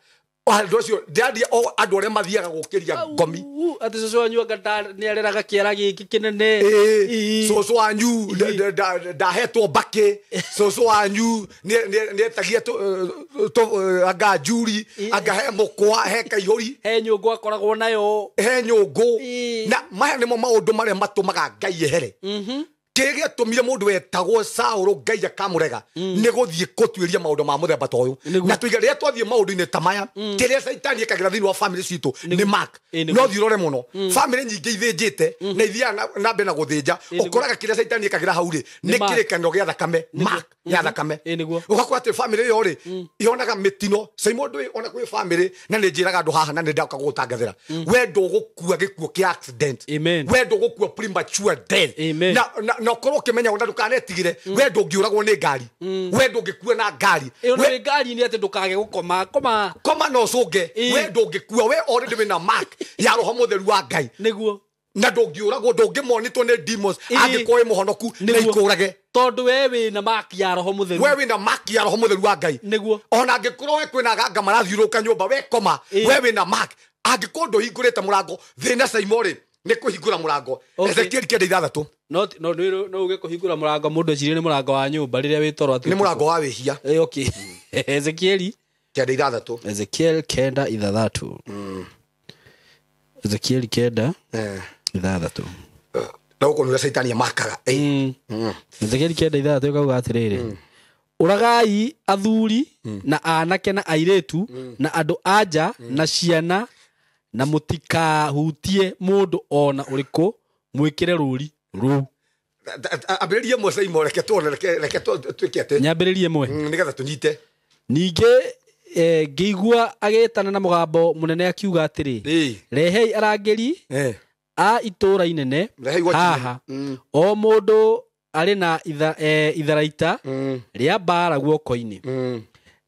Andũ acio ndĩrandia o andũ arĩa mathiaga gũkĩria ngomi. Atĩ cũcũ wanyu anga nĩareraga kĩara gĩkĩ kĩnene. Cũcũ wanyu ndahetwo mbakĩ, cũcũ wanyu nĩetagia anga njuri, anga he mũkwa, he kaihũri, he nyũngũ akoragwo nayo, he nyũngũ. Na maya nĩmo maũndũ marĩa matũmaga Ngai ehere. Kĩrĩa gĩatũmire mũndũ wetagwo Saũlũ Ngai akamũrega nĩ gũthiĩ gũtuĩria maũndũ ma mũthemba ta ũyũ. Na tuiga rĩrĩa twathiĩ maũndũ-inĩ ta maya, kĩrĩa Caitani ekagĩra thĩinĩ wa family citũ nĩ mark. No thiĩ ũrore mũno, family nyingĩ ithĩnjĩte na ithiaga na mbere na gũthĩnja, ũkoraga kĩrĩa Caitani ekagĩra hau rĩ nĩ kĩrĩkanĩro gĩa thakame, mark ya thakame. Ũgakora atĩ family ĩyo rĩ yonaga mĩtino. Simon ndũĩ ona kwĩ family, na nĩ njĩraga andũ haha na nĩ ndoka gũgũtangathĩra, we ndũgũkua gĩkuũ kĩa accident, we ndũgũkua premature death. Na ũkorwo ũkĩmenya ona ndũkanetigĩre, we ndũngĩũragwo nĩ ngari, we ndũngĩkua na ngari. Ĩyo nĩ ngari nĩ atĩ ndũkage gũkoma, koma koma na ũcũnge, we ndũngĩkua, we already wĩna mark ya roho mũtheru wa Ngai. Nĩguo. Na ndũngĩũragwo, ndũngĩmonitwo nĩ demons angĩkorwo wĩ mũhonoku na ikũrage, tondũ we wĩna mark ya roho mũtheru. We wĩna mark ya roho mũtheru wa Ngai. Nĩguo. Ona angĩkorwo we kwĩna aganga marathiũrũrũka nyũmba, we koma, we wĩna mark. Angĩkorwo ndũhingũrĩte mũrango, thĩna Simon rĩ nĩ kũhingũra mũrango. Ezekiel 96. No no uge kũhingũra mũrango mũndũ ecirie nĩ mũrango wa nyũmba rĩrĩa wĩ toro atĩ nĩ mũrango wa wĩhia. Okay. Ezekiel 96. Ezekiel 96. Ezekiel 96. Na gũkũ nĩũrĩa Caitani amakaga. Ezekiel 96 ĩkauga atĩrĩrĩ, ũragai athuri na anake na airĩtu na andũ anja na ciana, na mũtikahutie mũndũ ona ũrĩkũ mwĩkĩre rũri rũu. Ambĩrĩrie ĩmwe Simon, reke tuone, reke twĩke atĩ nyambĩrĩrie ĩmwe nĩgetha tũnyite. Ningĩ ngĩigua agĩtana na mũgambo mũnene akiuga atĩrĩ, rehei arangĩri a itũũra inene haha, o mũndũ arĩ na itharaita rĩa mbaara guoko-inĩ.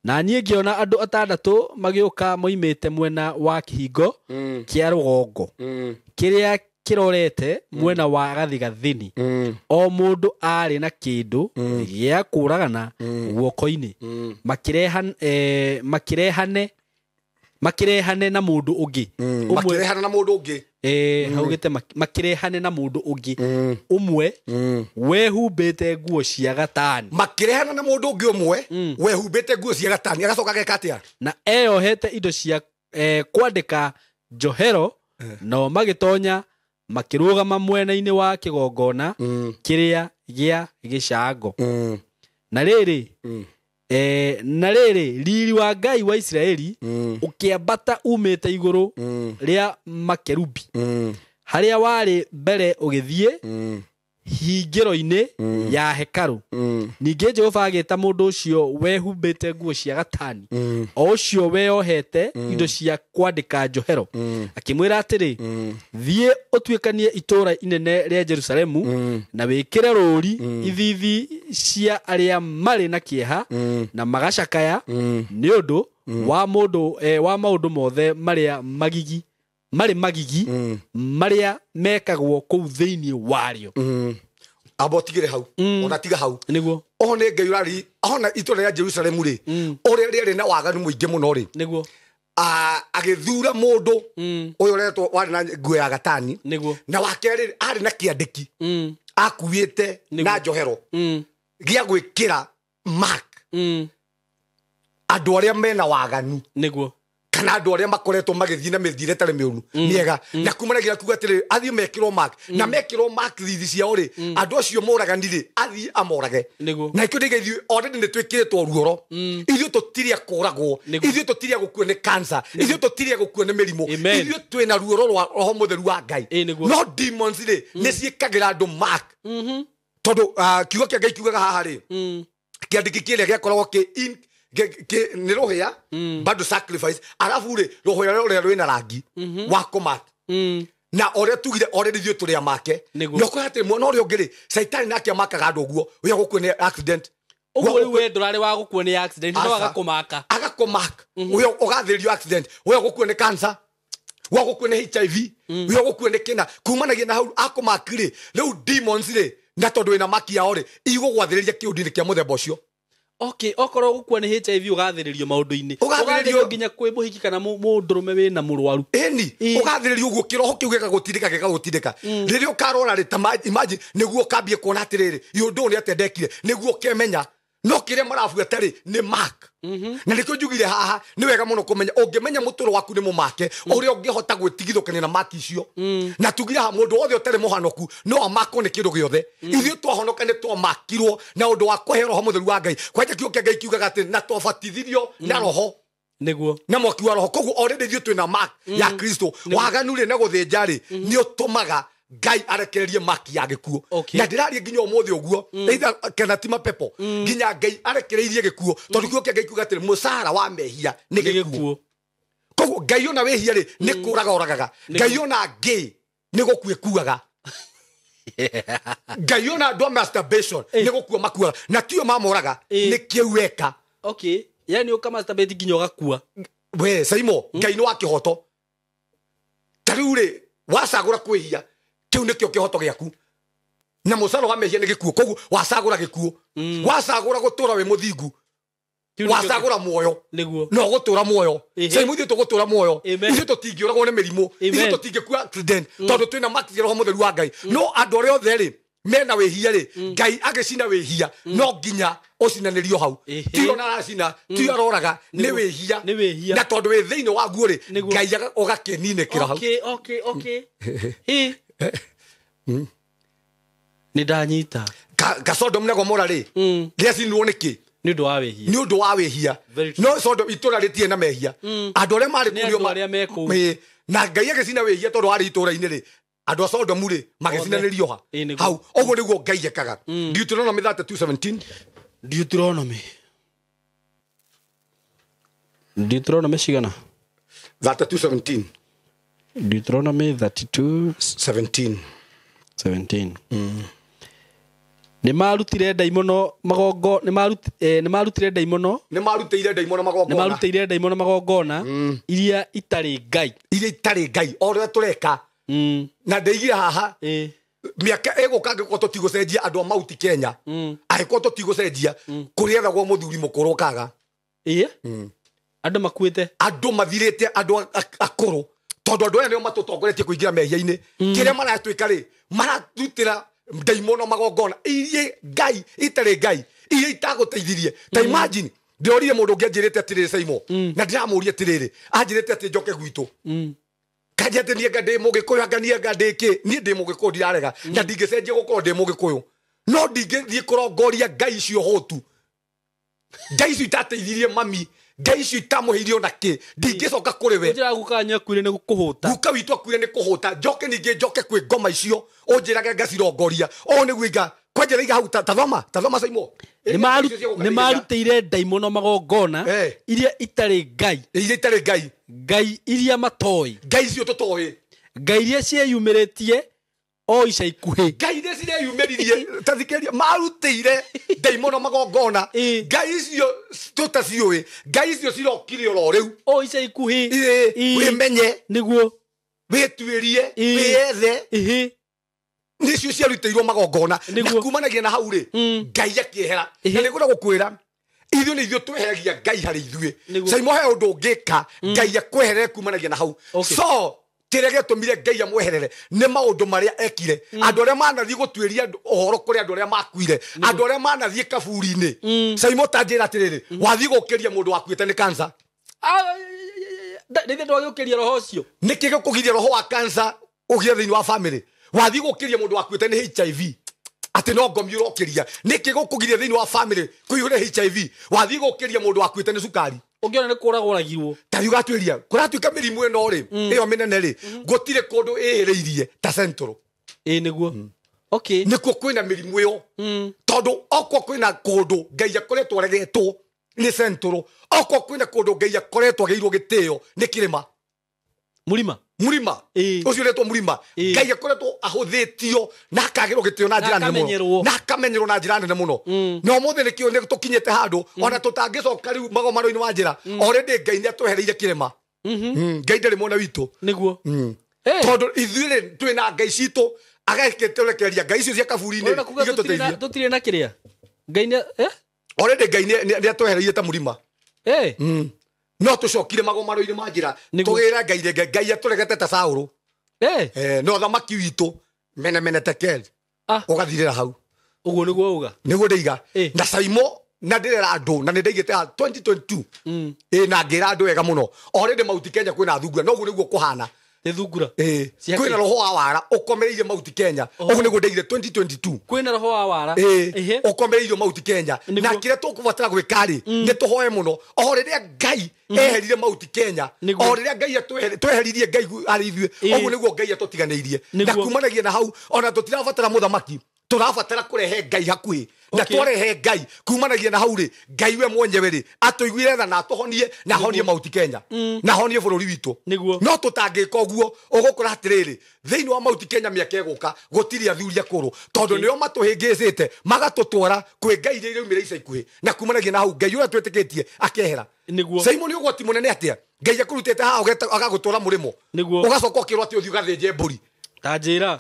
Na niĩ ngĩona andũ atandatũ magĩũka moimĩte mwena wa kĩhingo kĩa rũgongo kĩrĩa kĩrorete mwena wa gathigathini, o mũndũ aarĩ na kĩndũ gĩa kũũragana guoko-inĩ, makĩrehane na mũndũ ũngĩ. Makĩrehana na mũndũ ũngĩ. Haugĩte makĩrehane na mũndũ ũngĩ ũmwe wehumbĩte nguo cia gatani. Makĩrehana na mũndũ ũngĩ ũmwe wehumbĩte nguo cia gatani, agacoka ageka atĩa? Na eyohete indo cia kwandĩka njohero, nao magĩtonya makĩrũgama mwena-inĩ wa kĩgongona kĩrĩa gĩa gĩcango. Na rĩrĩ, na rĩrĩ, riri wa Ngai wa Isiraeli ũkĩambata umĩte igũrũ rĩa makerubi harĩa warĩ mbere ũgĩthiĩ hingĩro-inĩ ya hekarũ. Ningĩ Jehova agĩta mũndũ ũcio wehumbĩte nguo cia gatani, o ũcio weyohete indo cia kwandĩka njohero, akĩmwĩra atĩrĩ, thiĩ ũtuĩkanie itũũra inene rĩa Jerusalemu na wĩkĩre rũũri ithithi cia arĩa marĩ na kĩeha na magacakaya nĩ ũndũ wa mũndũ wa maũndũ mothe marĩa magigi marĩ magigi marĩa mekagwo kũu thĩinĩ warĩo. Amba ũtigĩre hau, ona tiga hau. Nĩguo. Oho nĩ Ngai ũrari, ona itũũra rĩa Jerusalemu rĩ, ũrĩa rĩarĩ na waganu mũingĩ mũno rĩ. Nĩguo. Agĩthura mũndũ ũyũ ũretwo warĩ na nguo ya gatani. Nĩguo. Na wa kerĩ arĩ na kĩandĩki akuĩte na njohero gĩa gwĩkĩra mark andũ arĩa mena waganu. Nĩguo. Kana andũ arĩa makoretwo magĩthiĩ na mĩthiĩre ĩtarĩ mĩũru mĩega na kumanagia kuga atĩrĩ athiĩ mekĩrwo mark na mekĩrwo mark thithi ciao rĩ andũ acio moragani rĩ athiĩ amorage. Na ikĩo ndĩga ithuĩ already nĩ twĩkĩrĩtwo ruoro. Ithuĩ tũtirĩ a kũragwo, ithuĩ tũtirĩ a gũkua nĩ cancer, ithuĩ tũtirĩ a gũkua nĩ mĩrimũ, ithuĩ twĩna ruoro rwa roho mũtheru wa Ngai. No demons rĩ nĩ ciĩkagĩra andũ mark. Tondũ kiugo kĩa Ngai kiugaga haha rĩ kĩandĩki kĩrĩa gĩakoragwo kĩ nĩ rũhĩa bado sacrifice arabu rĩ rũhĩa rũrĩa rwĩna rangi wa kũmark na ũrĩa tugire already ithuĩ tũrĩ amake. No kwĩ atĩ mwena ũrĩa ũngĩ rĩ Caitani nake amakaga andũ ũguo ũrĩa gũkua nĩ accident. Ũguo rĩu we ndũrarĩ wa gũkua nĩ accident no agakũmaka. Agakũmaka. Ũrĩa ũgathĩrĩrio accident, ũrĩa gũkua nĩ cancer, ũrĩa gũkua nĩ HIV, ũrĩa gũkua nĩ kĩna kumanagia na hau akũmaki rĩ rĩu demons rĩ na tondũ wĩna maki yao rĩ igũgwathĩrĩria kĩũndũ-inĩ kĩa mũthemba ũcio. Okay, okorwo gũkua nĩ HIV ũgathĩrĩrio maũndũ-inĩ. Ũgathĩrĩrio nginya kwĩ mũhiki kana mũndũrũme wĩna mũrwaru. Ĩni, ũgathĩrĩrio ũguo kĩroho kĩu gĩgagũtindĩka gĩgagũtindĩka. Rĩrĩa ũkarora rĩ ta imagine nĩguo ũkambie kuona atĩrĩrĩ ũndũ ũyũ nĩ atĩa ndekire nĩguo ũkemenya. No kĩrĩa marabuata rĩ nĩ mark. Na nĩkĩo njugire haha nĩ wega mũno kũmenya ũngĩmenya mũtũrũ waku nĩ mũmake ũrĩa ũngĩhota gwĩtigithũkania na maki icio. Na tugire haha mũndũ wothe ũtarĩ mũhanoku no amakwo nĩ kĩndũ gĩothe. Ithuĩ twahonoka nĩ twamakirwo na ũndũ wa kũhe roho mũtheru wa Ngai. Kwanja kiugo kĩa Ngai kiugaga atĩ na twabatithirio na roho. Nĩguo. Na mwaki wa roho. Koguo already ithuĩ twĩna mark ya Kristo. Waganu rĩ na gũthĩnja rĩ nĩ ũtũmaga Ngai arekererie maki ya gĩkuũ. Na ndĩraria nginya ũmũthĩ ũguo either kana ti mapepo nginya Ngai arekereirie gĩkuũ tondũ kiugo kĩa Ngai kiuga atĩrĩ mũcara wa mehia nĩ gĩkuũ. Koguo Ngai ona wĩhia rĩ nĩ kũraga oragaga. Ngai ona ngĩ nĩ gũkua ĩkuaga. Ngai ona andũ a masturbation nĩ gũkua makuaga na tio mamoraga nĩ kĩu weka. Okay, yani ũka masturbate nginya ũgakua. We Saimo Ngai nĩ wa kĩhoto. Ta rĩu rĩ wacagũra kwĩhia kĩu nĩkĩo kĩhoto gĩaku na mũcara wa mehia nĩ gĩkuũ. Koguo wacagũra gĩkuũ, wacagũra gũtũra wĩ mũthingu, wacagũra muoyo no gũtũra muoyo. Saimo ithuĩ tũgũtũra muoyo, ithuĩ tũtingĩũragwo nĩ mĩrimũ, ithuĩ tũtingĩkua accident tondũ twĩna mark ya roho mũtheru wa Ngai. No andũ arĩa othe rĩ mena wĩhia rĩ Ngai agĩcina wĩhia no nginya ũcinanĩrio hau. Ti ona aracina, ti aroraga, nĩ wĩhia. Na tondũ wĩ thĩinĩ waguo rĩ Ngai ũgakĩninĩkĩra hau. Okay. Nĩ ndanyita. Ka Sodom na Gomora rĩ rĩacinirwo nĩkĩ? Nĩ ũndũ wa wĩhia. Nĩ ũndũ wa wĩhia. No Sodom itũra rĩtirĩ na mehia. Andũ arĩa marĩ kũu nĩo na Ngai agĩcina wĩhia tondũ warĩ itũra-inĩ rĩ andũ a Sodom rĩ magĩcinanĩrio ha hau. Ũguo nĩguo Ngai ekaga. Deuteronomy 32:17. Deuteronomy. Deuteronomy cigana? 32:17. Deuteronomy 32:17. 17. Nĩ marutire ndaimono magongo, nĩ marutire ndaimono, nĩ marutire ndaimono magongona, nĩ marutire ndaimono magongona iria itarĩ Ngai, iria itarĩ Ngai o ũrĩa tũreka. Na ndeigire haha mĩaka ĩgũka angĩkorwo tũtigũcenjia andũ a Mauti Kenya, angĩkorwo tũtigũcenjia kũrĩethagwo mũthuri mũkũrũ ũkaga. Andũ makuĩte, andũ mathirĩte, andũ akũrũ tondũ andũ aya nĩo matũtongoretie kũingĩra mehia-inĩ. Kĩrĩa maratwĩka rĩ maratutĩra ndaimono magongona iria Ngai itarĩ Ngai iria itagũteithirie. Ta imagine ndĩrorire mũndũ ũngĩ anjĩrĩte atĩrĩrĩ Saimo na ndĩramũria atĩrĩrĩ anjĩrĩte atĩ njoke gwitũ kanja atĩ niĩ anga ndĩ mũgĩkũyũ anga niĩ anga ndĩ kĩ. Niĩ ndĩ mũgĩkũyũ ndirarega na ndingĩcenjia gũkorwo ndĩ mũgĩkũyũ no ndingĩthiĩ kũrongoria Ngai icio hũtu, Ngai icio itateithirie mami, Ngai icio itamũheirie ona kĩ, ndingĩcoka kũrĩ we. Njĩra guka wanyu akuire nĩ kũhũta. Guka witũ akuire nĩ kũhũta. Njoke ningĩ njoke kwĩ ngoma icio ũnjĩrage ngacirongoria ũũ nĩguo inga kwanjĩra iga hau tathoma tathoma Saimo. Nĩ marutĩire ndaimono magongona iria itarĩ Ngai, iria itarĩ Ngai, Ngai iria matoĩ, Ngai icio tũtoĩ, Ngai iria cieyumĩrĩtie o ica ikuhĩ, Ngai iria cireyumĩririe tathikĩrĩria marutĩire ndaimono magongona Ngai icio tũtaciũĩ, Ngai icio cirokire oro rĩu o ica ikuhĩ. Wĩmenye nĩguo wĩtuĩrie wĩethe nĩcio ciarutĩirwo magongona na kumanagia na hau rĩ Ngai akĩehera. Na nĩngwenda gũkwĩra ithuĩ nĩ ithuĩ tweheragia Ngai harĩ ithuĩ. Saimo he ũndũ ũngĩka Ngai akweherere kumanagia na hau. So kĩrĩa gĩatũmire Ngai amweherere nĩ maũndũ marĩa ekire. Andũ arĩa manathiĩ gũtuĩria ũhoro kũrĩ andũ arĩa makuire, andũ arĩa manathiĩ kaburi-inĩ. Saimo ta njĩra atĩrĩrĩ wathiĩ gũkĩria mũndũ wakuĩte nĩ cancer. Nĩ ndwagĩũkĩria roho ũcio. Nĩkĩ gĩkũgiria roho wa cancer ũgĩe thĩinĩ wa family? Wathiĩ gũkĩria mũndũ wakuĩte nĩ HIV atĩ no ngomi ũrokĩria. Nĩkĩ gũkũgiria thĩinĩ wa family kũiyũre HIV? Wathiĩ gũkĩria mũndũ wakuĩte nĩ cukari. Ũngĩona nĩ kũragwo ũragirwo. Ta rĩu gatwĩria kũratuĩka mĩrimũ ĩno rĩ, ĩyo mĩnene rĩ, gũtirĩ kũndũ ĩhĩrĩirie ta Central. Ĩĩ nĩguo. Okay. Nĩkuo kwĩna mĩrimũ ĩyo. Tondũ okorwo kwĩna kũndũ Ngai akoretwo aregetwo nĩ Central, okorwo kwĩna kũndũ Ngai akoretwo agĩirwo gĩtĩo nĩ kĩrĩma. Mũrima. Mũrima. Ũcio ũretwo mũrima. Ngai akoretwo ahũthĩtio na akagĩrwo gĩtĩo na njĩra nene mũno. Na akamenyerwo na njĩra nene mũno. Na ũmũthĩ nĩkĩo nĩ tũkinyĩte handũ ona tũtangĩcoka rĩu magomano-inĩ wa njĩra. Already Ngai nĩ atwehereire kĩrĩma. Ngai ndarĩ mwena witũ. Nĩguo. Tondũ ithuĩ rĩ twĩna Ngai citũ agakĩtũrekereria Ngai icio cia kaburi-inĩ igĩtũteithia. Tũtirĩ na kĩrĩa. Ngai nĩ Already Ngai nĩ atwehereire ta mũrima. No tũcokire magomano-inĩ ma njĩra tũgĩra Ngai rĩngĩ Ngai atũregete ta Saũlũ. No thamaki witũ mene mene tekel. Ũgathirĩra hau. Ũguo nĩguo uga. Nĩguo ndĩiga. Na Saimo na ndĩrera andũ na nĩ ndaigĩte ha 2022. Na ngĩra andũ wega mũno. Already Mount Kenya kwĩna thungura no ũguo nĩguo kũhana. Nĩ thungura. Kwĩna roho wa wara ũkomereire Mount Kenya. Ũguo nĩguo ndaigire 2022. Kwĩna roho wa wara. Ũkomereire Mount Kenya. Na kĩrĩa tũkũbatara gwĩka rĩ, nĩ tũhoe mũno. O rĩrĩa Ngai eherire Mount Kenya, o rĩrĩa Ngai tweheririe Ngai harĩ ithuĩ, ũguo nĩguo Ngai atũtiganĩirie. Na kumanagia na hau ona tũtirabatara mũthamaki, tũrabatara kũrehe Ngai hakuhĩ. Na twarehe Ngai kumanagia na hau rĩ, Ngai we mwenyewe rĩ atũiguire tha na atũhonie na ahonie Mount Kenya na ahonie bũrũri witũ. No tũtangĩka ũguo ũgũkora atĩrĩrĩ thĩinĩ wa Mount Kenya mĩaka ĩgũka gũtirĩ athuri akũrũ tondũ nĩo matũhĩngĩcĩte magatũtwara kwĩ Ngai iria iraumĩra ica ikuhĩ. Na kumanagia na hau Ngai ũrĩa twĩtĩkĩtie akehera. Simon nĩ ũgwati mũnene atĩa? Ngai akũrutĩte haha agagũtwara mũrĩmo. Ũgacoka ũkĩrwo atĩ ũthiĩ ũgathĩnje mbũri. Ta njĩra.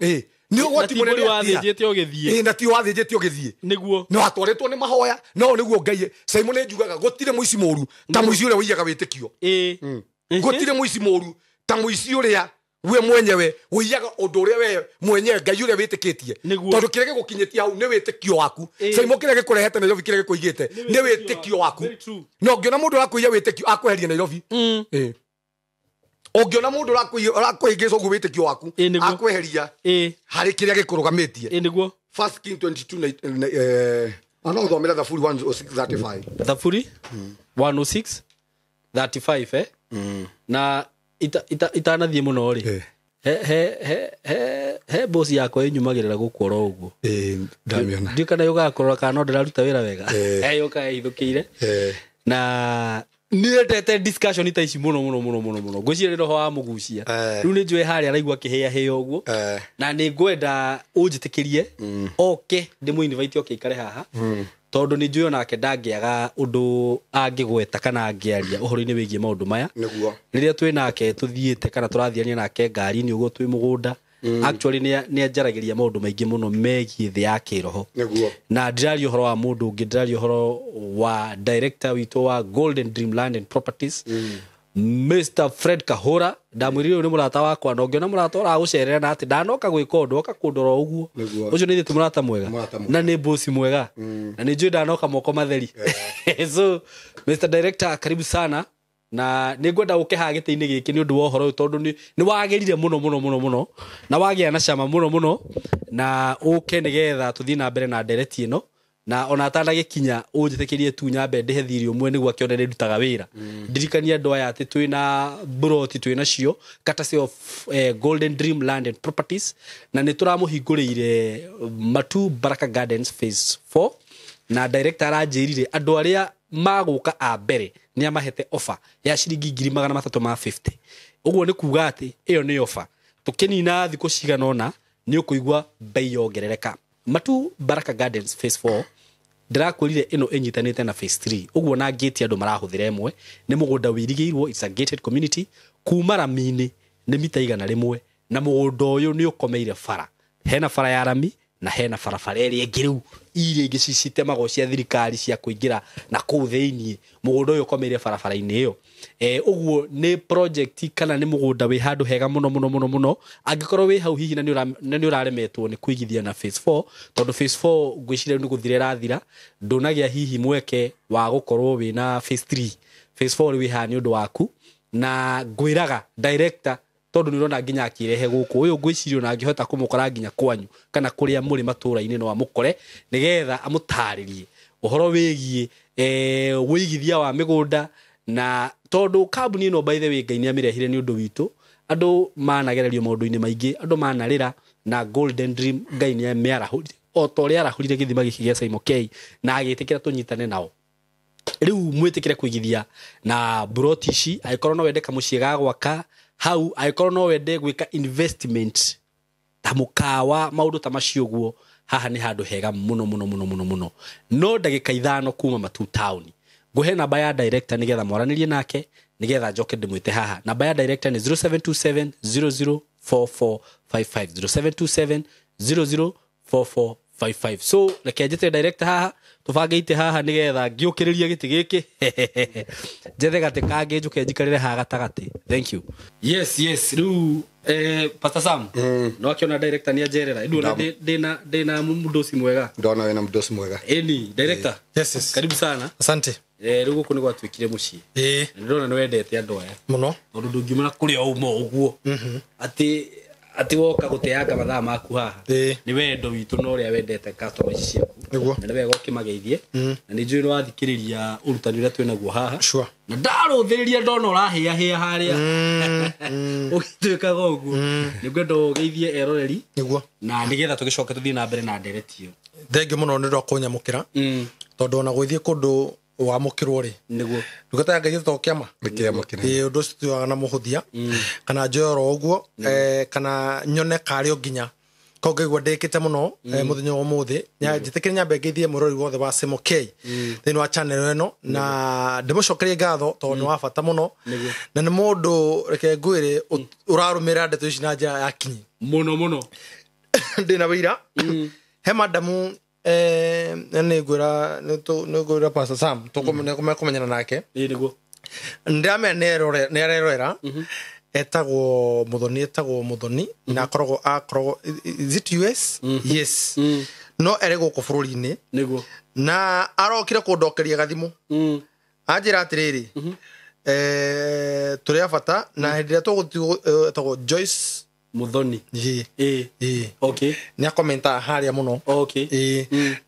Nĩ ũgwati mũnene wathĩnjĩte ũgĩthiĩ. Na ti wathĩnjĩte ũgĩthiĩ. Nĩguo. No atwarĩtwo nĩ mahoya. No nĩguo Ngai Simon nĩ njugaga gũtirĩ mũici mũru ta mũici ũrĩa ũiyaga wĩtĩkio. Gũtirĩ mũici mũru ta mũici ũrĩa we mwenyewe ũiyaga ũndũ ũrĩa we mwenyewe Ngai ũrĩa wĩtĩkĩtie. Tondũ kĩrĩa gĩgũkinyĩtie hau nĩ wĩtĩkio waku. Simon kĩrĩa gĩkũrehete Nairobi kĩrĩa gĩkũigĩte nĩ wĩtĩkio waku. No ũngĩona mũndũ ũrakũiya wĩtĩkio akweheria Nairobi. Ũngĩona mũndũ ũrakũhĩngĩca ũguo wĩtĩkio waku akweheria harĩ kĩrĩa gĩkũrũgamĩtie. Nĩguo. First King 22 ana ũthomera Thaburi 106:35. Thaburi 106:35 Na itanathiĩ mũno rĩ. He boss yakwa ĩnyumagĩrĩra gũkũ oro ũguo. Ndamĩona. Ndiũ kana yũkaga kũrora kana no ndĩraruta wĩra wega. Yũkaga ĩhithũkĩire. Na nĩendete discussion ta ici mũno mũno mũno mũno mũno. Ngwĩciria nĩ roho wa mũgucia. Rĩu nĩ njũĩ harĩa araigua akĩhĩahĩa ũguo. Na nĩ ngwenda ũnjĩtĩkĩrie oke ndĩmũ-invite oke aikare haha. Tondũ nĩ njũĩ onake ndangĩaga ũndũ angĩgweta kana angĩaria ũhoro-inĩ wĩgiĩ maũndũ maya. Nĩguo. Rĩrĩa twĩ nake tũthiĩte kana tũrathiania nake ngari-inĩ ũguo twĩ mũgũnda. Actually nĩ anjaragĩria maũndũ maingĩ mũno megiĩ thĩ ya kĩroho. Nĩguo. Na ndĩraria ũhoro wa mũndũ ũngĩ, ndĩraria ũhoro wa director witũ wa Golden Dream Land and Properties, Mr. Fred Kahora. Ndamwĩrire ũyũ nĩ mũrata wakwa na ũngĩona mũrata ũragũcerera na atĩ ndanoka gwĩka ũndũ oka kũndora ũguo. Ũcio nĩ ithuĩ mũrata mwega. Na nĩ boss mwega. Na nĩ njũĩ ndanoka moko matheri. So Mr. Director, karibu sana. Na nĩ ngwenda ũke haha gĩtĩ-inĩ gĩkĩ nĩ ũndũ wa ũhoro ũyũ tondũ nĩ wagĩrire mũno mũno mũno mũno na wagĩa na cama mũno mũno na ũke nĩgetha tũthiĩ na mbere na ndereti ĩno. Na ona atanagĩkinya ũnjĩtĩkĩrie tu nyambe ndĩhe thirĩ ũmwe nĩguo akĩone nĩ ndutaga wĩra. Ndirikania andũ aya atĩ twĩna buroti twĩna cio courtesy of Golden Dream Land and Properties na nĩ tũramũhingũrĩire Matu Baraka Gardens Phase 4 na director aranjĩrire andũ arĩa magũka a mbere nĩ amahete offer ya ciringi 350,000. Ũguo nĩ kuga atĩ ĩyo nĩ offer. Tũkĩnina thikũ cigana ũna nĩ ũkũigua bei yongerereka. Matu Baraka Gardens Phase 4 ndĩrakwĩrire ĩno ĩnyitanĩte na Phase 3. Ũguo na gate andũ marahũthĩra ĩmwe nĩ mũgũnda wĩirigĩirwo, it's a gated community kuma rami-inĩ nĩ mita 100 na mũgũnda ũyũ nĩ ũkomeire bara. Hena bara ya rami na hena barabara ĩrĩa ĩngĩ rĩu iria ingĩ citemagwo cia thirikari cia kũingĩra na kũu thĩiniĩ. Mũgũnda ũyũ ũkomeire barabara-inĩ ĩyo. Ũguo nĩ project kana nĩ mũgũnda wĩ handũ hega mũno mũno mũno mũno. Angĩkorwo wĩ hau hihi na nĩ ũraremetwo nĩ kũigithia na Phase 4 tondũ Phase 4 ngwĩciria nĩ gũthira ĩrathira, ndũnagĩa hihi mweke wa gũkorwo wĩna Phase 3. Phase 4 rĩu wĩ haha nĩ ũndũ waku. Na ngwĩraga director tondũ nĩ ũrona nginya akĩrehe gũkũ ũyũ ngwĩciria ona angĩhota kũmũkora nginya kwanyu kana kũrĩa mũrĩ matũũra-inĩ no amũkore nĩgetha amũtarĩrie ũhoro wĩgiĩ wĩigithia wa mĩgũnda na tondũ kambuni ĩno by the way Ngai nĩ amĩrehire nĩ ũndũ witũ andũ managererio maũndũ-inĩ maingĩ andũ manarĩra na Golden Dream Ngai nĩ amĩarahũrire o ta ũrĩa arahũrire gĩthima gĩkĩ gĩa Simon K na agĩtĩkĩra tũnyitane nao rĩu mwĩtĩkĩre kũigithia na buroti ici angĩkorwo no wende kamũciĩ ga gwaka hau angĩkorwo no wende gwĩka investment ta mũkawa maũndũ ta macio ũguo haha nĩ handũ hega mũno mũno mũno mũno mũno no ndagĩka 5 kuma Matu Town ngũhe namba ya director nĩgetha mwaranĩrie nake nĩgetha njoke ndĩmwĩte haha namba ya director nĩ 0727 004455 0727 004455 so reke njĩte director haha tũbangĩte haha nĩgetha ngĩũkĩrĩrie gĩtĩ gĩkĩ njethe gatĩ kangĩ njũke njikarĩre haha gatagatĩ thank you yes yes rĩu Pastor Sam no akĩona director nĩ anjerera nduona ndĩna mũndũ mwega ndona wĩna mũndũ mwega ĩni director yes yes karibu sana asante rĩu gũkũ nĩ gwatuĩkire mũciĩ na ndĩrona nĩ wendete andũ aya mũno tondũ ndũngiumana kũrĩa uma ũguo atĩ woka gũteanga mathaa maku haha nĩ wendo witũ na ũrĩa wendete customer ici ciaku na nĩ wega ũkĩmageithie na nĩ njũĩ nĩ wathikĩrĩria ũrutani ũrĩa twĩnaguo haha na ndarũthĩrĩria ndona ũrahĩahĩa harĩa ũgĩtuĩkaga ũguo nĩ ngwenda ũgeithie eroreri na nĩgetha tũgĩcoke tũthiĩ na mbere na ndereti ĩyo thengio mũno nĩ ũndũ wa kũnyamũkĩra tondũ ona gũgĩthiĩ kũndũ wamũkĩrwo rĩ nĩguo ndungata ya Ngai to kĩama nĩ kĩama kĩnene ĩ ũndũ ũcio tuoyaga na mũhũthia kana njoe oro ũguo kana nyone karĩ o nginya ko ngaigua ndĩkĩte mũno mũthenya wa ũmũthĩ njĩtĩkĩre nyambe ngeithie mũrori wothe wa Simo K thĩinĩ wa channel ĩno na ndĩmũcokerie ngatho tondũ nĩ wa bata mũno na nĩ mũndũ reke ngwĩre ũrarũmĩrĩra ndeto ici na njĩra ya kinyi mũno mũno ndĩna wĩira he madamu nĩ ngwĩra Pastor Sam tũkũmenyana nake nĩguo ndĩramenya nĩ arerorera etagwo Muthoni na akoragwo is it US yes no ere gũkũ bũrũri-inĩ nĩguo na arokire kũndokeria gathimũ anjĩra atĩrĩrĩ tũrĩ a bata na hĩndĩ ĩrĩa tũgũthiĩ etagwo Joyce Muthoni okay nĩ akomenta harĩa mũno okay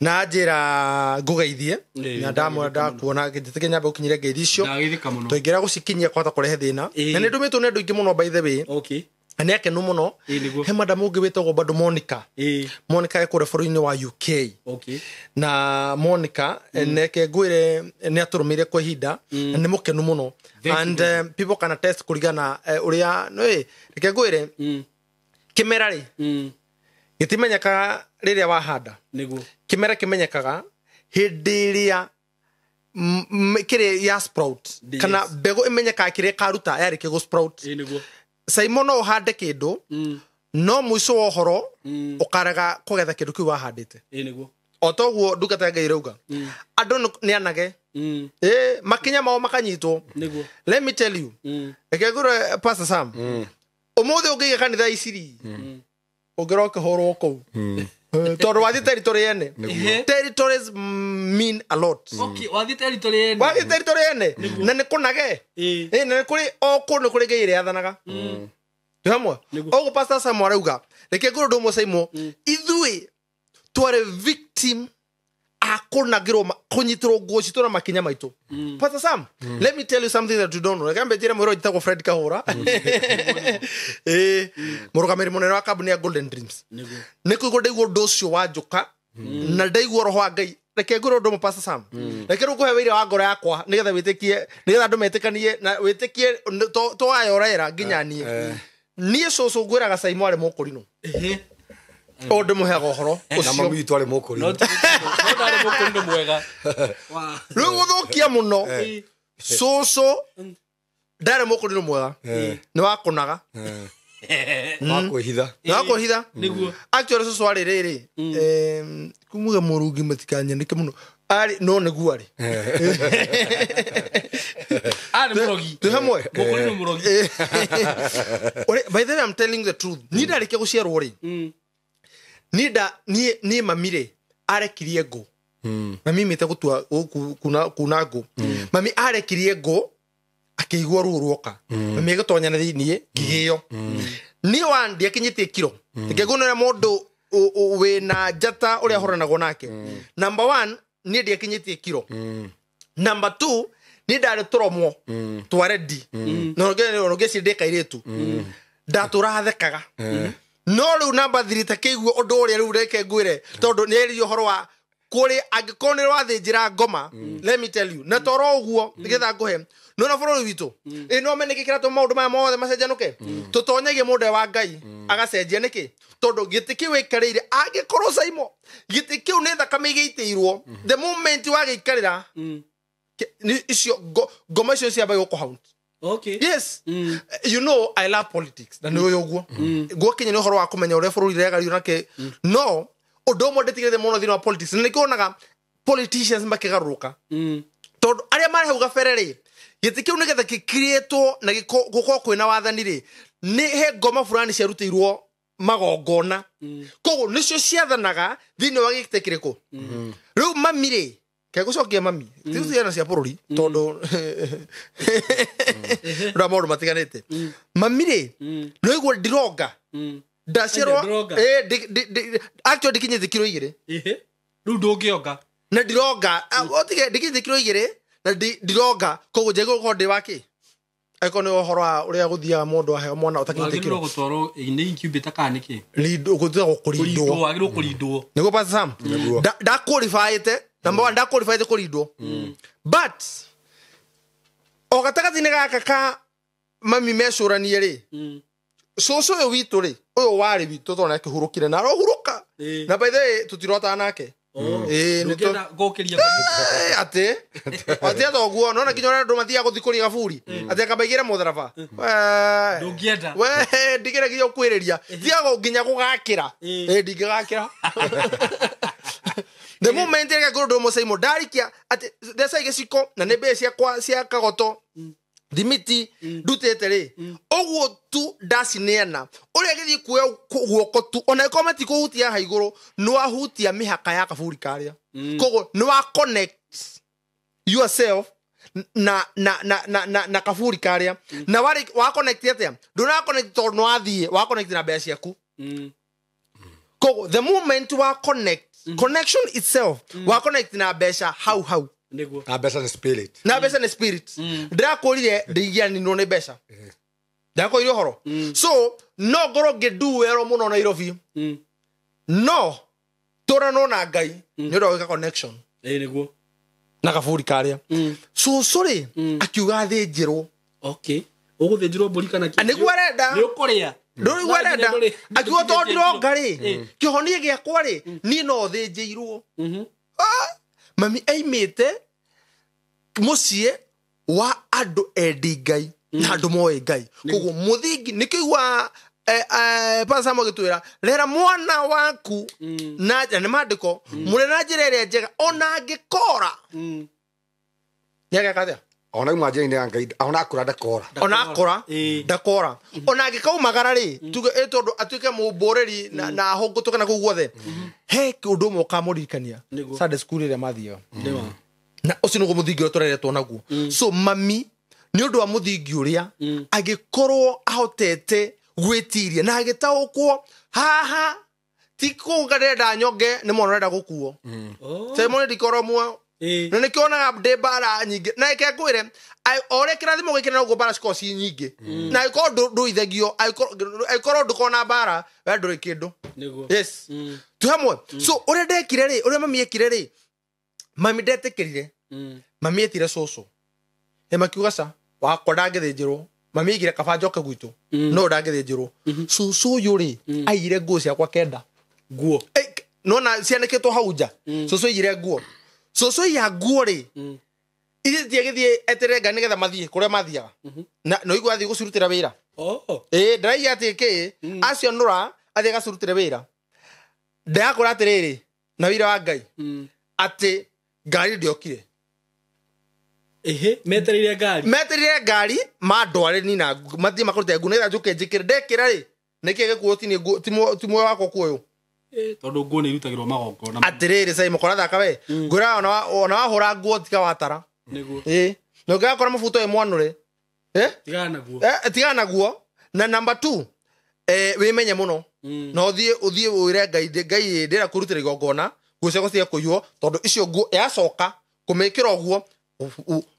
na njĩra ngũgeithie na ndamwĩra ndakuona njĩtĩkĩre nyambe gũkinyĩre ngeithi icio tũingĩra gũcikinyia kwahota kũrehe thĩna na nĩ ndũmĩtwo nĩ andũ aingĩ mũno by the way okay na nĩ akenu mũno he madamu ũngĩ wĩtagwo bado Monica Monica e kũrĩa bũrũri-inĩ wa UK okay na Monica neke ngwĩre nĩ atũrũmĩire kwa ihinda na nĩ mũkenu mũno and people can attest kũringana ũrĩa reke ngwĩre kĩmera rĩ gĩtimenyekaga rĩrĩa wahanda nĩguo kĩmera kĩmenyekaga hĩndĩ ĩrĩa kĩrĩa ya sprout kana mbegũ ĩmenyekaga kĩrĩa ĩkaruta yarĩkia gũ sprout Simon no ũhande kĩndũ no mũico wa ũhoro ũkarega kũgetha kĩndũ kĩu wahandĩte o toguo ndungata ya Ngai ĩrauga andũ nĩ anage makinya mao makanyitwo let me tell you reke ngwĩre Pastor Sam ũmũthĩ ũngĩiga kanitha ici rĩ ũngĩra ũkĩhũrwo kũu tondũ wathiĩ territory ene territories mean a lot wathiĩ territory ene wathiĩ territory ene na nĩ kũnage na nĩ kũrĩ o kũndũ nĩ kũrĩ Ngai ĩrĩa yathanaga twĩ hamwe ũguo Pastor Sam arauga reke ngwĩre ũndũ ũmwe Simon ithuĩ twarĩ victim a kũnagĩrwo kũnyitĩrwo nguo citũ na makinya maitũ Pastor Sam let me tell you something that you don't know reke njĩre mwĩrwo njĩtagwo Fred Kahũra mũrũgamĩrĩri mũnene wa kambuni ya Golden Dreams nĩ kũigua ndaigua ũndũ ũcio wa njũka na ndaigua roho wa Ngai reke ngwĩre ũndũ ũmwe Pastor Sam reke rĩu ngũhe wĩira wa ngoro yakwa nĩgetha wĩtĩkie nĩgetha andũ metĩkanie na wĩtĩkie twayorera nginya niĩ niĩ cũcũ ngwĩraga Simon arĩ mũkũrinũ o ndĩmũheaga ũhoro na mami witũ arĩ mũkũrinũ ndarĩ mũkũrinũ mwega rĩu gũthũkia mũno cũcũ ndarĩ mũkũrinũ mwega nĩ wakũnaga wakwĩhitha nĩ wakwĩhitha actually cũcũ arĩ rĩrĩ kumuga mũrungi matikanyanĩke mũno arĩ no nĩguo arĩ arĩ mũrogi twĩ hamwe mũkũrinũ mũrogi by the way I'm telling the truth niĩ ndarĩkia gũciarwo rĩ niĩ mami rĩ arekirie ngũ mami mĩte gũtua kuna ngũ mami arekirie ngũ Akĩigua ruo ruoka. Mami agĩtonya na thĩiniĩ ngĩgĩo. Niĩ wa ndiakinyĩtie kiro. Reke nguonere mũndũ wĩna njata ũrĩa ahũranagwo nake. Number 1, niĩ ndiakinyĩtie kiro. Number 2, niĩ ndarĩ tũromwo twa rendi. Na ũngĩciria ndĩ kairĩtu. Ndatũraga thekaga. No rĩu number 3 ta kĩigua ũndũ ũrĩa rĩu reke ngwĩre tondũ nĩeririe ũhoro wa kũrĩ angĩkorwo nĩ wathĩnjĩra ngoma, let me tell you, na toro ũguo nĩgetha ngũhe nĩwona bũrũri witũ ĩ no mene nĩkĩ kĩratũma maũndũ maya mothe macenjanũke. Tũtonyagie mũndũ wa Ngai agacenjia nĩkĩ tondũ gĩtĩ kĩu wĩikarĩire angĩkorwo Saimo gĩtĩ kĩu nĩ thakame igĩitĩirwo the moment wagĩikarĩra icio ngoma icio ciambagia gũkũhaunt. Okay. Yes. You know I love politics na nĩ ũyũ ũguo gwakinya nĩ ũhoro wa kũmenya ũrĩa bũrũri ũregario nake no ũndũ ũmwe ndĩtigĩrĩte mũno thĩinĩ wa politics na nĩkĩonaga politicians makĩgarũrũka tondũ arĩa marĩ hau gabere rĩ gĩtĩ kĩu nĩgetha gĩkirĩtwo na gũkorwo kwĩna wathani rĩ nĩ he ngoma fulani ciarutĩirwo magongona koguo nĩcio ciathanaga thĩinĩ wa gĩtĩ kĩrĩkũ. Rĩu mami rĩ kegũcokia mami ti ciana cia bũrũri tondũ rwa maũndũ matiganĩte. Mami rĩ nĩwaigua ndironga ndaciarwo actually ndikinyĩte kiro 2. Rĩu ndũngĩonga na ndironga otige ndikinyĩte kiro 2 na ndironga koguo njagĩrĩirwo gũkorwo ndĩ wake angĩkorwo nĩ ũhoro wa ũrĩa gũthiaga mũndũ aheo mwana ũtakinyĩte kiro wagĩrĩirwo gũtwarwo nĩ incubator kana nĩkĩ gũthiagwo kũrindwo wagĩrĩirwo kũrindwo nĩguo Pastor Sam ndaqualifyĩte number 1 ndaqualifyĩte kũrindwo but o gatagatĩ-inĩ gaka ka mami mecũranie rĩ cũcũ ũyũ witũ rĩ ũyũ warĩ witũ tondũ nĩakĩhurũkire na arohurũka na by the way tũtirotaga nake. Atĩ atĩ thoguo nona nginya ũrĩa andũ mathiaga gũthiĩ kũrĩa gaburi atĩ akambaigĩre mũtharaba ndũngĩenda we ndigeragia kwĩrĩria thiaga nginya gũgakĩra ndingĩgakĩra. The moment rĩrĩa ngũrũ ndũ mũcaimo ndarikia atĩ ndeca gĩciko na nĩ mbĩa ciakwa cia kagoto thimiti ndutĩte rĩ ũguo tu ndacineana ũrĩa gĩthiĩ kuoya guoko tu ona ĩkorwo matikũhutia haha igũrũ nĩwahutia mĩhaka ya kaburi karĩa koguo nĩwa connect yourself na na na na na na kaburi karĩa na warĩ wa connect atĩa ndũna connect tondũ nĩwathiĩ wa connect na mbeca ciaku koguo the moment wa connect connection itself wa connect na mbeca hau hau nĩguo na mbeca nĩ spirit na mbeca nĩ spirit. Ndĩrakũrire ndĩigianinwo nĩ mbeca ndĩrakũrire ũhoro so no ngorwo ngĩndu wero mũno Nairobi no tũranwo na Ngai nĩ ũndũ wa gwĩka connection nĩguo na kaburi karĩa. Cũcũ rĩ akiuga athĩnjĩrwo. Okay ũgũthĩnjĩrwo mbũri kana kĩ nĩguo arenda nĩ ũkũrĩa ndũrĩguo arenda akiuga tondũ ndironga rĩ kĩhonia gĩakwa rĩ niĩ no thĩnjĩirwo. Mami aimĩte mũciĩ wa andũ endi Ngai na andũ moĩ Ngai koguo mũthingi nĩkĩigua Pastor Sam agĩtwĩra rera mwana waku na nĩ maandĩko mũrere na njĩra ĩrĩa njega ona angĩkora nĩageka atĩa ona uma njĩra-inĩ ya Ngai ona akũra ndakora ona akũra ndakora ona angĩkaumagara rĩ tuge tondũ atuĩke mũmbũrĩri na ahũngũtũke na kũu guothe he ũndũ ũmwe ũkamũririkania Sunday school ĩrĩa mathiaga na ũcio nĩguo mũthingi ũrĩa tũreretwo naguo. So mami nĩ ũndũ wa mũthingi ũrĩa angĩkorwo ahotete gwĩtiria na agĩtaũkwo haha ti kũnga ndĩrenda nyonge nĩ mwana ũrenda gũkuo Simon ndikorwo muoyo na nĩkĩonaga ndĩ mbara nyingĩ na reke ngwĩre o ũrĩa kĩrathimo gĩkĩ na ũguo mbara cikoragwo ci nyingĩ na angĩkorwo ndũithagio angĩkorwo ndũkorwo na mbara we ndũrĩ kĩndũ. Yes tu hamwe. So ũrĩa ndekire rĩ ũrĩa mami ekire rĩ mami ndetĩkĩrire mami etire cũcũ makiuga ca wakwa ndangĩthĩnjĩrwo mami aigire kaba njoke gwitũ no ndangĩthĩnjĩrwo. Cũcũ ũyũ rĩ aigire nguo ciakwa 9 nguo nona cianĩkĩtwo hau nja cũcũ aigire nguo cũcũ aiya nguo rĩ ithe tiagĩthiĩ eterere Ngai nĩgetha mathiĩ kũrĩa mathiaga na no igua athiĩ gũcirutĩra wĩra ndĩraiya atĩ kĩ acionũra athiĩ agacirutĩre wĩra ndĩrakũra atĩrĩrĩ na wĩra wa Ngai atĩ ngari ndĩokire metereire ngari metereire ngari mandware nina mathiĩ makũrute nguo nĩgetha njũke njĩkĩre ndekĩra rĩ nĩkĩ gĩkuo ti muoyo wakwa kuoywo tondũ nguo nĩ irutagĩrwo magongona atĩrĩrĩ Simon kora thaka we ngwĩra ona wahũra nguo tiga watara nĩguo na ũngĩgakora mũbuto wĩ mwanũre Tigana naguo. Tigana naguo. Na number 2, wimenye muno. Na uthie wire Ngai ndira kurutira igongona nguo ciakwa cia kũiywo tondu icio nguo yacoka kumikira uguo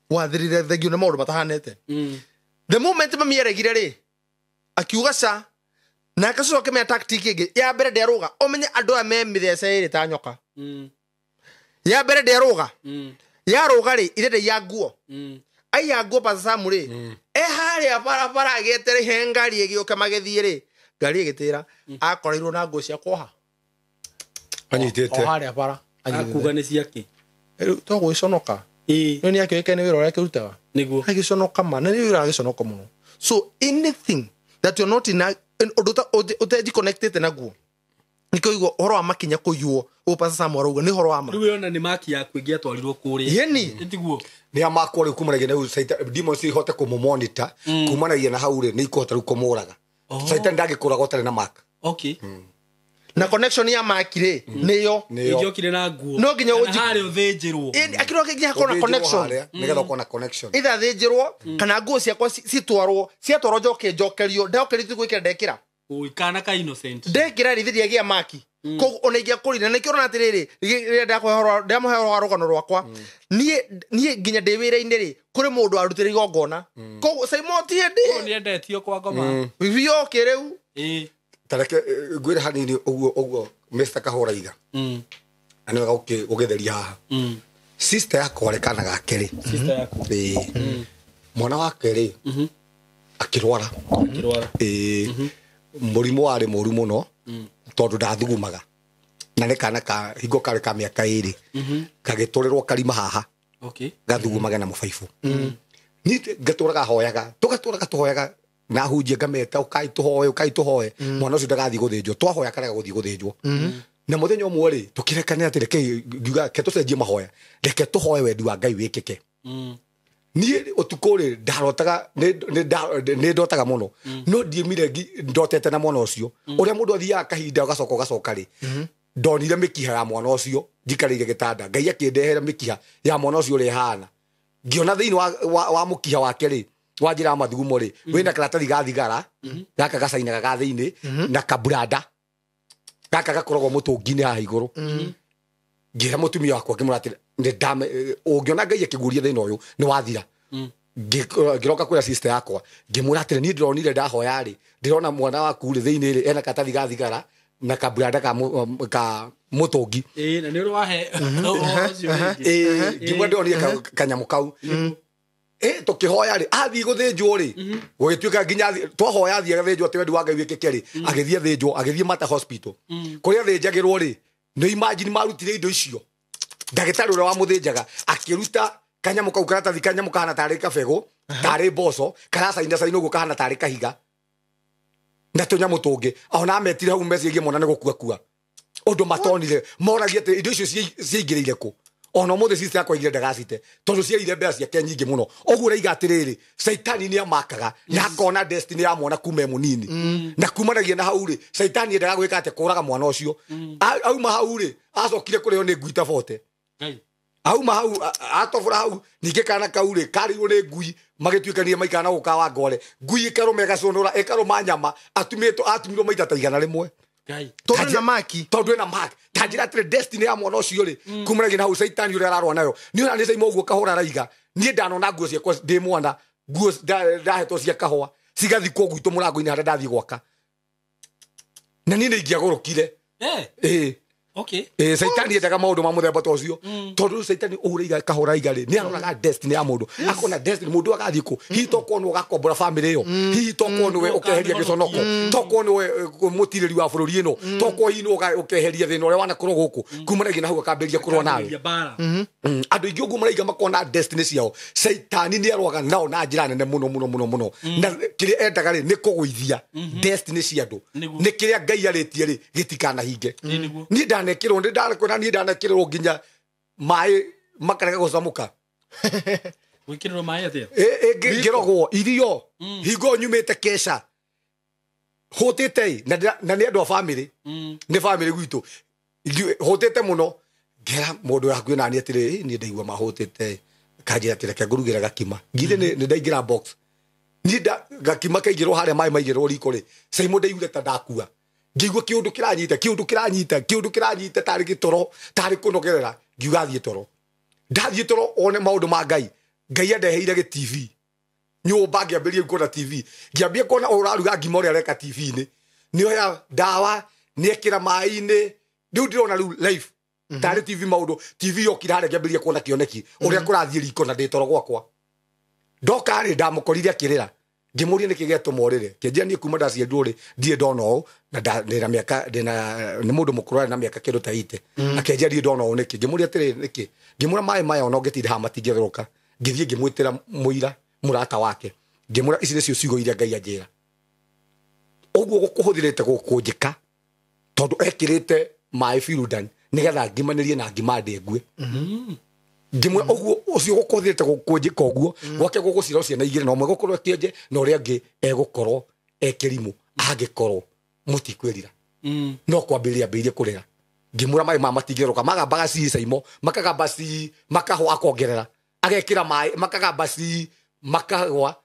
wathirire thengio na maundu matahanete. The moment mami aregire ri akiuga ca nake cucu akĩmenya tactic ĩngĩ ya mbere nderuga ũmenye andũ aya me mĩthece ĩrĩ ta nyoka. Ya mbere nderuga yaruga rĩ irenda ya nguo aiya nguo pasamu rĩ e harĩa barabara agĩetere he ngari ĩgĩũka magĩthiĩ rĩ ngari ĩgĩtĩra akoreirwo na nguo cia kuoha anyitĩte o harĩa bara akuga nĩ ciake rĩu to gwĩconoka ĩĩ nĩ akĩũĩkaine wĩra ũrĩa akĩrutaga nĩguo agĩconoka ma na nĩ wĩra agĩconoka mũno. So anything that you're not in ũndũ ũteji connected naguo nĩkĩo igua ũhoro wa makinya kũiywo ũguo Pastor Sam arauga nĩ ũhoro wa ma. Rĩu ona nĩ maki yaku ĩngĩatwarirwo kũrĩa Yeni. ĩtiguo nĩ amakwo rĩu kumanagia na rĩu demons ihote kũmũmonitor kumanagia na hau rĩ nĩ ikũhota rĩu kũmũraga. Satan ndangĩkũraga ũtarĩ na mark. Okay. Na connection ya maki rĩ nĩyo ĩngĩokire na nguo No nginya harĩa ũthĩnjĩrwo akĩrwo nginya hakorwo na connection nĩgetha ũkorwo na connection either thĩnjĩrwo kana nguo ciakwa citwarwo ciatwarwo njoke njokerio ndokerio ti gwĩkĩra ndekĩra Oi, kana ka innocent ndekĩra rĩ ndiagĩa maki koguo ona ingĩakũrire na nĩkĩo ũrona atĩrĩrĩ rĩrĩa ndamũhe ũhoro wa rũgano rwakwa niĩ nginya ndĩ wĩra-inĩ rĩ kũrĩ mũndũ warutĩra igongona koguo Simon ti hĩndĩ nĩendetio kwa ngoma bioke rĩu ĩĩ tareke ngwĩre hanini ũguo ũguo Mr. Kahũra iga na nĩwega ũgĩtheria haha. Sister yakwa rĩ kana gake rĩ sister yaku ĩĩ mwana wake rĩ akĩrwara akĩrwara ĩĩ mũrimũ warĩ mũru mũno tondũ ndathugumaga na nĩ kana ka hingo karĩ ka mĩaka ĩrĩ gagĩtũrĩrwo karima haha okay gathugumage na mũbaibũ. Niĩ ngatũraga hoyaga tũgatũraga tũhoyaga na hunjie ngameta ũkai tũhoe ũkai tũhoe mwana ũcio ndagathiĩ gũthĩnjwo twahoya karega gũthiĩ gũthĩnjwo. Na mũthenya ũmwe rĩ tũkĩrekane atĩ reke ngiuga reke tũcenjie mahoya reke tũhoe wendi wa Ngai wĩkĩke. Niĩ ũtukũ rĩ ndarotaga nĩ ndotaga mũno no ndiĩmire ndotete na mwana ũcio ũrĩa mũndũ athiaga kahinda ũgacoka ũgacoka rĩ ndonire mĩkiha ya mwana ũcio njikarĩire gĩtanda Ngai akĩndehera mĩkiha ya mwana ũcio ũrĩa ĩhana ngĩona thĩinĩ wa mũkiha wake rĩ wa njĩra ya mathugumo rĩ wĩna karatathi ga thigara gaka gacainaga ga thĩinĩ na kaburanda gaka gakoragwo mũtũngi-inĩ haha igũrũ. Ngĩra mũtumia wakwa ngĩmwĩra atĩrĩ ũngĩona Ngai akĩguria thĩna ũyũ nĩ wathira. Ngĩroka kwĩra sister yakwa ngĩmwĩra atĩrĩ niĩ ndĩronire ndahoya rĩ ndĩrona mwana waku rĩ thĩinĩ rĩ ena karatathi ga thigara na kaburanda ka mũtũngi. Ĩĩ na nĩ ũrĩ wahe ĩĩ ngĩmwĩra ndĩronire kanyamũ kau tũkĩhoya rĩ athiĩ gũthĩnjwo rĩ gũgĩtuĩka nginya twahoya athiĩ agathĩnjwo atĩ wendi wa Ngai wĩkĩke rĩ agĩthiĩ athĩnjwo agĩthiĩ Mata Hospital kũrĩa athĩnjagĩrwo rĩ nĩ imagine marutire indo icio ndagĩtarĩ ũrĩa wamũthĩnjaga akĩruta kanyamũ kau karatathi kanyamũ kahana tarĩ kabegũ tarĩ mboco karacaina caina ũguo kahana tarĩ kahiga na tũnyamũ tũngĩ ona ametire hau mecirie mwana nĩ gũkua kua ũndũ matonire moragia atĩ indo icio ciaingĩrĩire kũ ona ũmũthĩ sister yakwa aigire ndagacite tondũ ciaire mbeca ciake nyingĩ mũno ũguo ũraiga atĩrĩrĩ caitani nĩ amakaga na akona destiny ya mwana kuma e mũnini na kumanagia na hau rĩ caitani endaga gwĩka atĩ kũraga mwana ũcio auma hau rĩ acokire kũrĩo nĩ ngui ta bote auma hau atobora hau ningĩ kana kau rĩ karĩirwo nĩ ngui magĩtuĩkanire maikara na gũka wa ngore ngui ĩkarũma ĩgacũnũra ĩkarũma nyama atumirwo maita ta 100 tondũ na maki tondũ ena maki ta njĩra atĩrĩ destiny ya mwana ũcio rĩ kumanagia na hau caitani ũrĩa ararũa nayo niĩ ona nĩ caima ũguo kahũra araiga niĩ ndanona nguo ciakwa ndĩ mwana nguo ndahetwo cia kahũa cigathikwo gwitũ mũrango-inĩ harĩa ndathiĩ gwaka na niĩ nĩ ingĩagũrũkire ĩĩ Okay. Caitani endaga maũndũ ma mũthemba ta ũcio tondũ caitani ũraiga kahũra aiga rĩ nĩ aroraga destiny ya mũndũ akona destiny mũndũ agathiĩ kũ hihi tokorwo nĩwe ũgakombora bamĩrĩ ĩyo hihi tokorwo nĩwe ũkeheria gĩconoko tokorwo nĩwe mũtirĩri wa bũrũri ĩno tokorwo hihi nĩwe ũkeheria thĩna ũrĩa wanakorwo gũkũ kumanagia na hau akambĩrĩria kũrũa nawe. Andũ aingĩ ũguo maraiga makona destiny ciao caitani nĩ arũaga nao na njĩra nene mũno mũno mũno mũno na kĩrĩa endaga rĩ nĩ kũgũithia destiny cia andũ nĩ kĩrĩa Ngai arĩtie rĩ gĩtikanahinge. Niĩ ndanekĩrwo nĩ ndakwĩra niĩ ndanekĩrwo nginya maĩ makarega gũcamũka. Gwĩkĩrĩrwo maĩ atĩa? Ngĩrogwo irio hingo nyumĩte keca hũtĩte na nĩ andũ a bamĩrĩ nĩ bamĩrĩ gwitũ hũtĩte mũno ngera mũndũ ũrĩa hakuhĩ naniĩ atĩrĩ niĩ ndaigua mahũtĩte kanjĩra atĩ reke ngũrugĩre gakima ngithĩ nĩ ndaingĩra box Niĩ gakima kaigĩrwo harĩa maĩ maigĩrwo riko rĩ, Simon ndaiguire ta ndakua. Ngĩigua kĩũndũ kĩranyita, kĩũndũ kĩranyita, kĩũndũ kĩranyita tarĩ gĩtoro, tarĩ kũnogerera. Ngiuga thiĩ toro. Ndathiĩ toro one maũndũ ma Ngai. Ngai andeheire gĩ TV. Nyũmba ngĩambĩrĩria kuona TV. Ngĩambia kuona ũraruga ngima ũrĩa areka TV-inĩ. Nĩoya ndawa, nĩekĩra maĩ-inĩ. Rĩu ndĩrona rĩu live. Tarĩ TV maũndũ. TV yokire harĩa ngĩambĩrĩria kuona kĩoneki. Ũrĩa kũrathiĩ riko na ndĩ toro gwakwa. Ndoka rĩ, ndamũkorire akĩrĩra. Ngĩmũria nĩkĩ gĩatũma ũrĩre. Kĩanjia niĩ kuma ndaciarirwo rĩ, ndirĩ ndona ũũ, na ndĩna mĩaka, ndĩna, nĩ mũndũ mũkũrũ arĩ na mĩaka kĩndũ ta 80. Akĩanjia ndirĩ ndona ũũ nĩkĩ. Ngĩmũria atĩrĩ nĩkĩ. Ngĩmũra maĩ maya ona ũngĩtinda haha matingĩtherũka. Ngĩthiĩ ngĩmwĩtĩra mũira, mũrata wake. Ngĩmũra ici nĩcio ciugo iria Ngai anjĩra. Ũguo gũkũhũthĩrĩte gũkũnjĩka, tondũ ekĩrĩte maĩ Firudan, nĩgetha ngimanĩrie na ngima ndĩngue. Ngĩmwĩra ũguo ũcio gũkũhũthĩrĩte gũkũnjĩka ũguo, gwake gũgũcira ciana igĩrĩ, na ũmwe gũkorwo ekĩenje, na ũrĩa ũngĩ egũkorwo ekĩrimũ, angĩkorwo mũtikwĩrira. No kwambĩrĩria ambĩrĩrie kũrĩra. Ngĩmwĩra maĩ maya matingĩtherũka, magambaga cii Saimo, makagamba cii, makahũa akongerera. Agekĩra maĩ, makagamba cii, makagwa,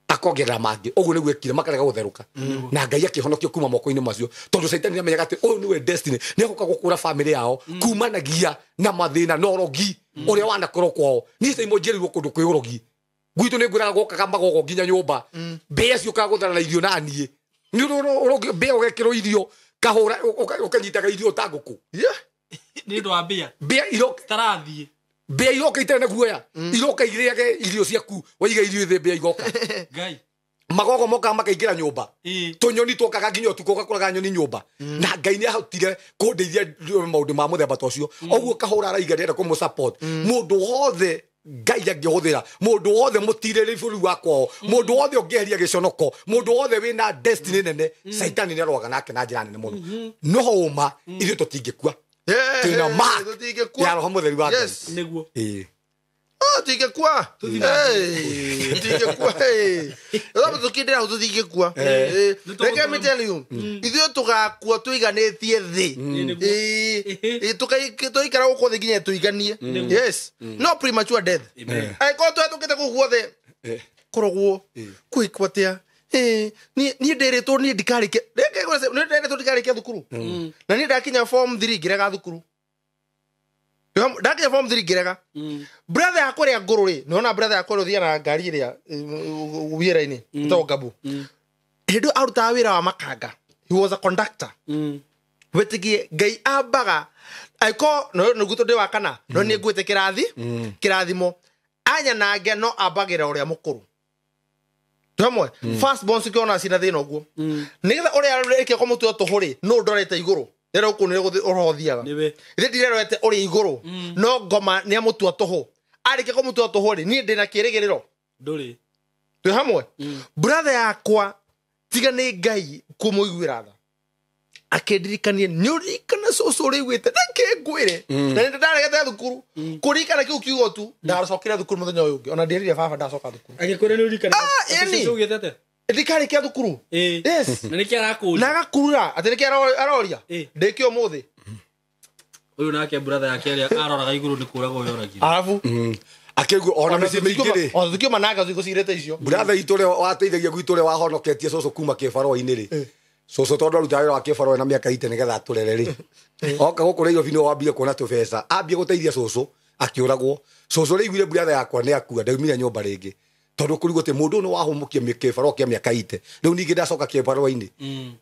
akongerera mangĩ. Ũguo nĩguo ekire, makarega gũtherũka. Na Ngai akĩhonokio kuma moko-inĩ macio, tondũ Caitani nĩamenyaga atĩ ũyũ nĩwe destiny, nĩegũka gũkũra famĩlĩ yao kumanagia na mathĩna na ũrogi ũrĩa wanakorwo kwao. Niĩ Saimo njiarirwo kũndũ kwĩ ũrogi. Gwitũ nĩngwĩraga gwokaga magogo nginya nyũmba. Mbĩa ciũkaga gũtharana irio na niĩ. Nĩ ũndũ mbĩa ũgekĩrwo irio, kahũra, ũkanyitaga irio ta ngũkũ. Nĩ ũndũ wa mbĩa. Mbĩa iroka. Tarathiĩ. Mbĩa iroka itarĩ na guoya. Iroka irĩage irio ciaku, waiga irio thĩ mbĩa igoka. Ngai. Magogo mokaga makaingĩra nyũmba. Tũnyoni twokaga nginya ũtukũ ũgakoraga nyoni nyũmba. Na Ngai nĩahotire kũndeithia maũndũ ma mũthemba ta ũcio. Ũguo kahũra araiga ndĩrenda kũmũ support. Mũndũ wothe Ngai angĩhũthĩra, mũndũ wothe mũtirĩrĩri bũrũri wa kwao, mũndũ wothe ũngĩeheria gĩconoko, mũndũ wothe wĩna destiny nene, Caitani nĩarũaga nake na njĩra nene mũno. No ũma, ithuĩ tũtingĩkua. Twĩna mark ya Roho Mũtheru wa Ngai. Nĩguo. Tũtingĩkua. Tũtingĩkua. Tũkindĩra hau tũtingĩkua. Let me tell you, ithuĩ tũgakua tũiganĩtie thĩ. Tũikara gũkũ thĩ nginya tũiganie. Yes. No premature death. Angĩkorwo tũhetũkĩte kũu guothe, kũrogwo, kwĩkwo atĩa? Niĩ ndĩrĩtwo niĩ ndikarĩkia. Niĩ ndĩrĩtwo ndikarĩkia thukuru. Na niĩ ndakinya form 3 ngĩrega thukuru. Ndakinya form 3 ngĩrega. Brother yakwa ĩrĩa ngũrũ rĩ, nĩwona brother yakwa ĩrĩa ũthiaga na ngari ĩrĩa wĩra-inĩ, ĩtagwo Ngabu. Hĩndĩ ĩyo arutaga wĩra wa makanga. He was a conductor. Wĩtĩkie Ngai ambaga angĩkorwo nĩguo tondũ ndĩ wa kana, no niĩ nguĩte kĩrathimo. Anyanange no ambagĩra ũrĩa mũkũrũ. Twamwe, first born cikiona cina thĩna ũguo. Nĩgetha ũrĩa arĩkia kũmũtua tũhũ rĩ, nũ ndorete igũrũ. Rĩrĩa ũkũ nĩ ũrothiaga. Ithe ndirerorete ũrĩ igũrũ. No ngoma nĩamũtua tũhũ. Arĩkia kũmũtua tũhũ rĩ, niĩ ndĩna kĩrĩgĩrĩro. Ndũrĩ. Twĩ hamwe. Brother yakwa tiga nĩ Ngai kũmũiguĩra tha. Akĩndirikania, nĩ ũririkana cũcũ ũrĩa aiguĩte, reke ngwĩre. Na nĩ ndaregete thukuru. Kũririkana kĩu kiugo tu, ndacokire thukuru mũthenya ũyũ ũngĩ. Ona ndierire baba ndacoka thukuru. Agĩkwĩra nĩ ũririkana. Ĩni. Cũcũ augĩte atĩa? Ndikarĩkia thukuru. Yes. Na nĩkĩ arakũria? Na agakurura, atĩ nĩkĩ aroria? Ndĩkĩ ũmũthĩ? Ũyũ nake brother yake ĩrĩa aroraga igũrũ nĩ kũragwo yoragire. Arabu. Akĩigua ona mĩciĩ mĩingĩ rĩ. Ona tũkiuma nanga thikũ cigĩrĩte icio. Brother itũ ũrĩa wateithagia gwitũ ũrĩa wahonoketie cũcũ kuma kĩbarũa-inĩ rĩ. Cũcũ tondũ arutaga wĩra wa kĩbarũa na mĩaka ite nĩgetha atũrere rĩ. Oka gũkũ Nairobi nĩwe wambire kuona tũbeca. Ambie gũteithia cũcũ, akĩũragwo. Cũcũ rĩaiguire brother yakwa nĩ akua, ndaumire nyũmba rĩngĩ. Tondũ kũrigwo atĩ mũndũ ũyũ nĩ wahũmũkia kĩbarũa kĩa mĩaka ite. Rĩu ningĩ ndacoka kĩbarũa-inĩ.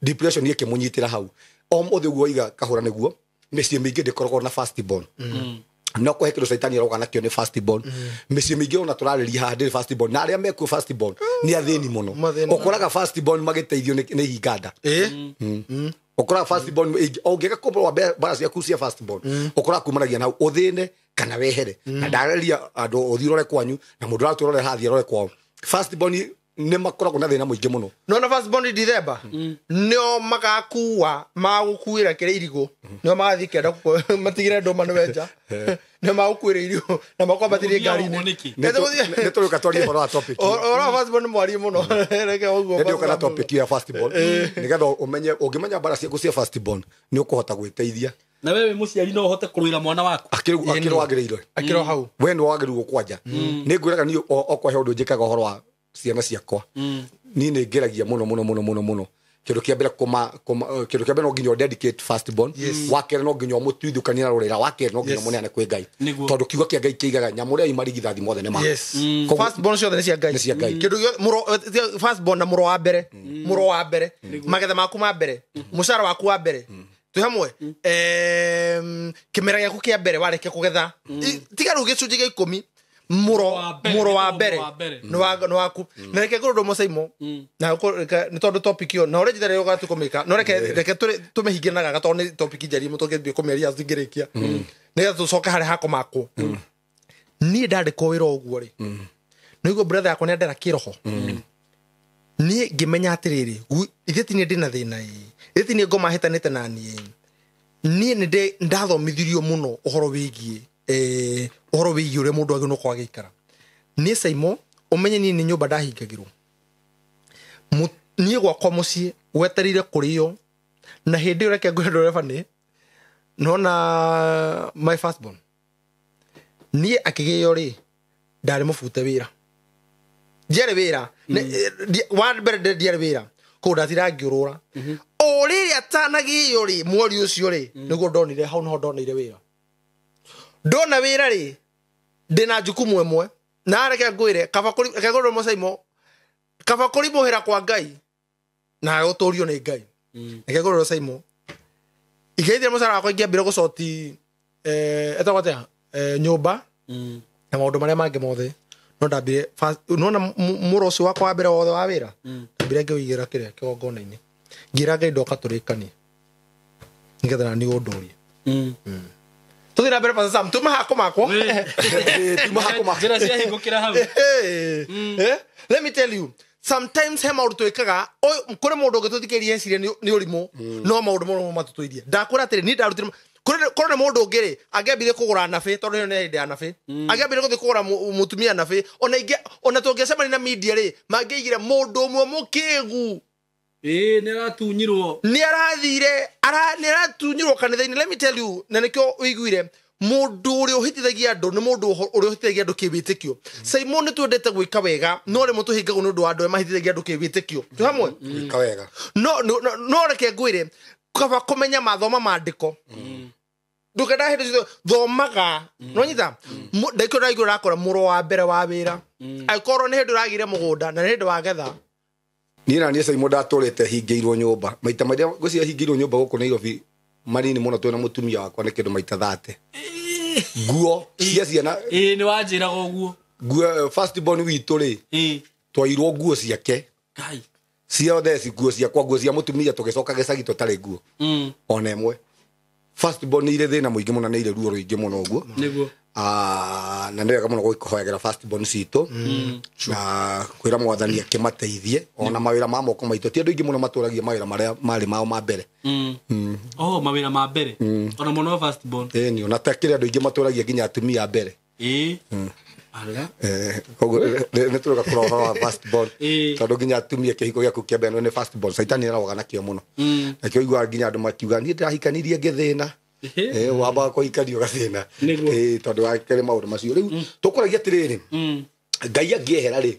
Depression ĩkĩmũnyitĩra hau. O mũthĩ ũguo oiga kahũra nĩguo, mĩciĩ mĩingĩ ndĩkoragwo na first born. No kũhe kĩndũ Caitani aroga nakĩo nĩ first born. Mĩciĩ mĩingĩ ona tũrarĩria haha ndĩrĩ first born. Na arĩa mekuo first born nĩ athĩni mũno. Ũkoraga first born magĩteithio nĩ hinganda. Ũkoraga first born ũngĩaga kũmũrũa mbara ciaku cia first born, ũkoraga kumanagia na ũthĩne kana wehere. Na ndarĩria andũ ũthiĩ ũrore kwanyu, na mũndũ ũratũrore haha athiĩ arore kwao. First born nĩ makoragwo na thĩna mũingĩ mũno. No na first born December, nĩo magakua, magũkuĩra kĩrĩa irigũ. Nĩo magathiĩ kĩanda matigĩre ndũma nĩ wenja. Nĩo magũkuĩra irigũ na makwambatĩrie ngari-inĩ. Nĩ tũrĩũka twarie ũhoro wa topic. Ũhoro wa first born nĩ mwarie mũno. Reke ũguo. Nĩ ndĩũka na topic ya first born. Nĩgetha ũmenye, ũngĩmenya mbara ciaku cia first born, nĩ ũkũhota gwĩteithia. Na wewe mũciari no ũhote kũrũĩra mwana waku. Akĩrwo agĩrĩirwo. Akĩrwo hau. We nĩ wagĩrĩirwo kwanja. Nĩ ngwĩraga niĩ okorwo he ũndũ njĩkaga ũhoro wa Ciana ciakwa niĩ nĩ ngeragia mũno mũno mũno mũno mũno. Kĩndũ kĩa mbere kĩndũ kĩa mbere no nginya dedicate first born. Wa kerĩ no nginya ũmũtuithũkanie na rũrĩra. Wa kerĩ no nginya ũmũneane kwĩ Ngai. Tondũ kiugo kĩa Ngai kĩigaga nyamũ ĩrĩa marigithathi mothe nĩ ma. First born ciothe nĩ cia Ngai. Nĩ cia Ngai. Kĩndũ gĩothe mũro first born na mũro wa mbere. Mũro wa mbere. Magetha maku ma mbere. Mũcara waku wa mbere. Twĩ hamwe. Kĩmera gĩaku kĩa mbere warĩkia kũgetha. Tiga rĩu gĩcunjĩ gĩa 10. Mũro wa mbere nĩ waku. Na reke ngũrwo mũcaimo. Na nĩ tondũ topic ĩyo na ũrĩa njĩra ĩyo tũkũmĩka. No reke tũmĩhingie na gaka tondũ nĩ topic njariĩ mũno tũngĩthiĩ kũmĩaria tũtingĩrĩkia. Nĩgetha tũcoke harĩa hakwa makwo. Niĩ ndandĩkwo wĩra ũguo rĩ. Nĩguo brother yakwa nĩandera kĩroho. Niĩ ngĩmenya atĩrĩrĩ, ithe ti niĩ ndĩna thĩna ĩ. Ithe ti niĩ ngoma hĩtanĩte na niĩ. Niĩ nĩ ndathomithirio mũno ũhoro wĩgiĩ ũhoro wĩgiĩ ũrĩa mũndũ agĩrĩirwo gũkorwo agĩikara. Niĩ Saimo, ũmenye niĩ nĩ nyũmba ndahingagĩrwo. Niĩ gwakwa mũciĩ gwetereire kũrĩo na hĩndĩ ĩyo reke ngwĩre ndereba nĩ nona my first born. Niĩ akĩgĩo rĩ ndarĩ mũbute wĩra. Ndiarĩ wĩra. Wa mbere ndiarĩ wĩra. Koguo ndatira ngĩũrũra. O rĩrĩa atanagĩo rĩ mweri ũcio rĩ nĩguo ndonire hau nĩho ndonire wĩra. Ndona wĩra rĩ ndĩna jukumu ĩmwe na reke ngwĩre kaba kũri reke ngwĩre mũcaimo kaba kũrimũhĩra kwa Ngai na gũtũrio nĩ Ngai. Reke ngwĩre mũcaimo ingĩithire mũcara wakwa ingĩambire gũcoti etagwo atĩa nyũmba na maũndũ marĩa mangĩ mothe no ndambire nona mũro ũcio wakwa wa mbere wothe wa wĩra ndambire ngĩũigĩra kĩrĩa kĩgongona-inĩ ngĩra Ngai ndoka tũrĩkanie nĩgetha na niĩ ũndũrie. Tuthiĩ na mbere Pastor Sam, tuma hako makwa. Tuma hako makwa. Njĩra cia hingũkĩra hau. Let me tell you, sometimes he maũndũ twĩkaga, kũrĩ mũndũ ũngĩtũthikĩrĩria eciria nĩ ũrimũ, no maũndũ mũno matũtũirie. Ndakwĩra atĩrĩ, niĩ ndarutire kũrĩ mũndũ ũngĩ rĩ, angĩambire kũgũra nabĩ, tondũ ĩyo nĩ hĩndĩ ya nabĩ. Angĩambire gũthiĩ kũgũra mũtumia nabĩ, ona ingĩ ona tũngĩcemania na media rĩ, mangĩigire mũndũ ũmwe mũkĩgu. Nĩ aratunyirwo. Nĩ arathire, nĩ aratunyirwo kanitha-inĩ. Let me tell you, na nĩkĩo ũiguire mũndũ ũrĩa ũhĩtithagia andũ nĩ mũndũ ũrĩa ũhĩtithagia andũ kĩwĩtĩkio. Simon nĩ twendete gwĩka wega, no rĩmwe tũhĩngagwo nĩ ũndũ wa andũ arĩa mahĩtithagia andũ kĩwĩtĩkio. Twĩ hamwe? Gwĩka wega. No reke ngwĩre, kaba kũmenya mathoma maandĩko. Ndũkenda hĩndĩ ciothe thomaga. Nĩwanyita? Ndagĩka ũraigua ũrakora mũro wa mbere wa wĩra. Angĩkorwo nĩ hĩndĩ ũragĩire mũgũnda na nĩ hĩndĩ wagetha. Niĩ na niĩ Saimo ndatũrĩte hingĩirwo nyũmba. Maita marĩa ngwĩciria hingĩirwo nyũmba gũkũ Nairobi manini mũno twĩna mũtumia wakwa nĩ kĩndũ maita 30. Nguo cia ciana. Nĩ wanjĩraga ũguo. Nguo first born witũ rĩ. Twairwo nguo ciake. Ngai. Ciothe ci nguo ciakwa, nguo cia mũtumia tũgĩcoka gĩcagi tũtarĩ nguo. Ona ĩmwe. First born nĩ irĩ thĩna mũingĩ mũno na irĩ ruo rũingĩ mũno ũguo. Nĩguo. Na nĩ wega mũno gũkĩhoyagĩra first born citũ na kwĩra mwathani akĩmateithie ona mawĩra ma moko maitũ. Ti andũ aingĩ mũno matũragia mawĩra marĩa marĩ mao ma mbere. Oh, mawĩra ma mbere. Ona mũno wa first born. Ĩni, ona ta kĩrĩa andũ aingĩ matũragia nginya atumia a mbere. Ala. Koguo nĩ tũroka kũrora ũhoro wa first born. Tondũ nginya atumia kĩhiko gĩaku kĩa mbere nĩ first born. Caitani nĩarogaga nakĩo mũno. Nakĩo ũiguaga nginya andũ makiuga niĩ ndĩrahikanirie ngĩthĩna. Wambaga kũhikanio gathĩna. Tondũ wa kĩrĩ maũndũ macio. Rĩu tũkũragia atĩrĩrĩ, Ngai angĩehera rĩ,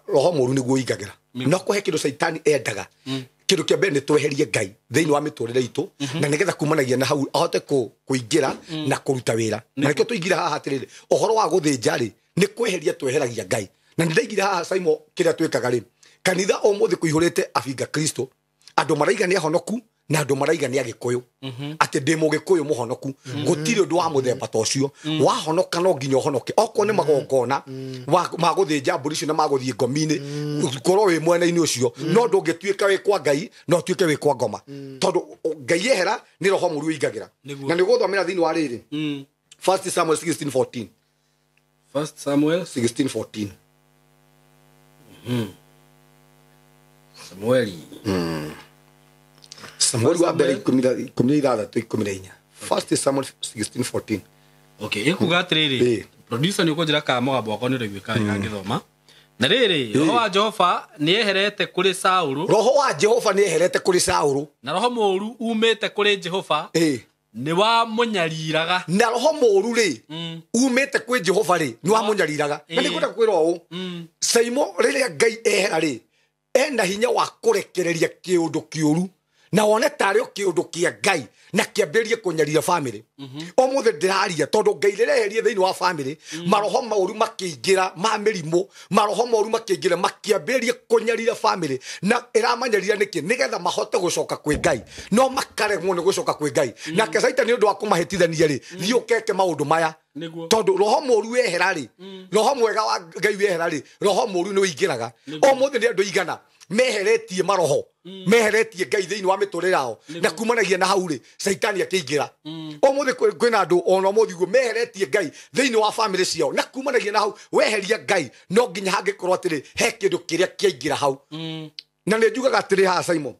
roho mũũru nĩguo ũingagĩra. No kũhe kĩndũ caitani endaga. Kĩndũ kĩa mbere nĩ tweherie Ngai thĩinĩ wa mĩtũrĩre itũ, na nĩgetha kumanagia na hau ahote kũingĩra na kũruta wĩra. Na nĩkĩo tũingire haha atĩrĩrĩ, ũhoro wa gũthĩnja rĩ, nĩ kweheria tweheragia Ngai. Na nĩ ndaigire haha Saimo kĩrĩa twĩkaga rĩ, kanitha ũmũthĩ kũihũrĩte abinga Kristo, andũ maraiga nĩ ahonoku na andũ maraiga nĩ Agĩkũyũ. Atĩ ndĩ mũgĩkũyũ mũhonoku. Gũtirĩ ũndũ wa mũthemba ta ũcio. Wahonoka no nginya ũhonoke. Okorwo nĩ magongona ma gũthĩnja mbũri icio na ma gũthiĩ ngomi-inĩ, korwo wĩ mwena-inĩ ũcio, no ndũngĩtuĩka wĩ kwa Ngai, no ũtuĩke wĩ kwa ngoma. Tondũ Ngai ehera nĩ roho mũũru ũingagĩra. Na nĩ ũgũthomera thĩinĩ wa rĩrĩ. 1 Samuel 16:14. 1 Samuel 16:14. Samueli. Samuel wa mbere 16 14. 1 Samuel 16:14. Okay, ikuga atiriri. Producer ni ukunjira ka mũgambo wakwa nĩ ũraiguĩka wega ngĩthoma. Na rĩrĩ, roho wa Jehova nĩ eherete kũrĩ Saũlũ. Roho wa Jehova nĩ eherete kũrĩ Saũlũ. Na roho mũũru umĩte kũrĩ Jehova. Nĩ wamũnyariraga. Na roho mũru rĩ umĩte kwĩ Jehova rĩ nĩ wamũnyariraga. Na nĩngwenda kwĩra ũũ, Saimo rĩrĩa Ngai ehera rĩ ena hinya wa kũrekereria kĩũndũ kĩũru na wone tarĩ o kĩũndũ kĩa Ngai na kĩambĩrĩrie kũnyarira bamĩrĩ. Ũmũthĩ ndĩraria tondũ Ngai rĩrĩa eherie thĩinĩ wa bamĩrĩ, maroho moru makĩingĩra ma mĩrimũ, maroho moru makĩingĩra makĩambĩrĩria kũnyarira bamĩrĩ. Na ĩramanyarira nĩkĩ? Nĩgetha mahote gũcoka kwĩ Ngai, no makaremwo nĩ gũcoka kwĩ Ngai. Nake Caitani nĩ ũndũ wa kũmahĩtithania rĩ, thiĩ ũkeke maũndũ maya. Tondũ roho mũru wehera rĩ, roho mwega wa Ngai wehera rĩ, roho mũru nĩ ũingĩraga. Ũmũthĩ nĩ andũ igana meheretie maroho, meheretie Ngai thĩinĩ wa mĩtũrĩre yao, na kumanagia na hau rĩ Caitani akĩingĩra. Ũmũthĩ kwĩna andũ ona ũmũthĩ ũguo meheretie Ngai thĩinĩ wa bamĩrĩ ciao, na kumanagia na hau weheria Ngai no nginya hangĩkorwo atĩrĩ he kĩndũ kĩrĩa kĩaingĩra hau. Na nĩ njugaga atĩrĩ haha Simon,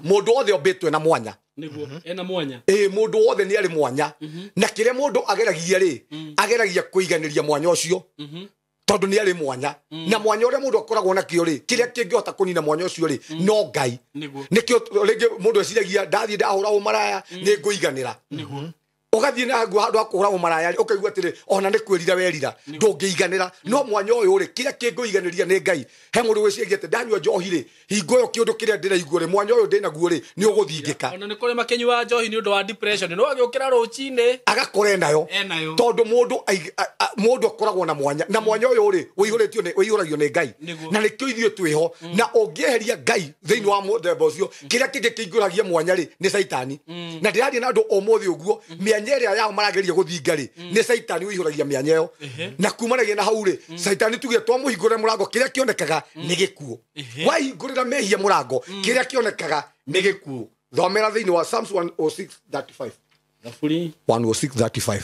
mũndũ wothe ombĩtwe na mwanya. Nĩguo, ena mwanya. Mũndũ wothe nĩ arĩ mwanya. Na kĩrĩa mũndũ ageragia rĩ, ageragia kũiganĩria mwanya ũcio. Tondũ nĩ arĩ mwanya. Na mwanya ũrĩa mũndũ akoragwo nakĩo rĩ, kĩrĩa kĩngĩhota kũnina mwanya ũcio rĩ, no Ngai. Nĩkĩo rĩngĩ mũndũ eciragia ndathiĩ ndahũra ũmaraya nĩ ngũiganĩra. Ũgathiĩ na nguo handũ ha kũhũra ũmaraya rĩ, ũkaigua atĩrĩ ona nĩ kwĩrira werira, ndũngĩiganĩra. No mwanya ũyũ rĩ, kĩrĩa kĩngũiganĩria nĩ Ngai. He mũndũ wĩciragia atĩ ndanyua njohi rĩ, hingo ĩyo kĩũndũ kĩrĩa ndĩraigua rĩ, mwanya ũyũ ndĩnaguo rĩ, nĩ ũgũthingĩka. Ona nĩ kũrĩ makĩnyua njohi nĩ ũndũ wa depression, no agĩũkĩra rũcinĩ agakora enayo. Tondũ mũndũ akoragwo na mwanya, na mwanya ũyũ rĩ, ũihũrĩtio nĩ, ũihũragio nĩ Ngai. Na nĩkĩo ithuĩ twĩho. Na ũngĩeheria Ngai thĩinĩ wa mũthemba ũcio, kĩrĩa kĩngĩ kĩingũragia mwanya rĩ, nĩ Caitani. Na ndĩraria na andũ ũmũthĩ ũguo, mĩanya ĩrĩa yao marageria gũthinga rĩ, nĩ Caitani ũihũragia mĩanya ĩyo. Na kumanagia na hau rĩ, Caitani tuge twamũhingũrĩra mũrango, kĩrĩa kĩonekaga nĩ gĩkuũ. Wahingũrĩra mehia mũrango, kĩrĩa kĩonekaga nĩ gĩkuũ. Thomera thĩinĩ wa Psalms 106:35. Thaburi 106:35.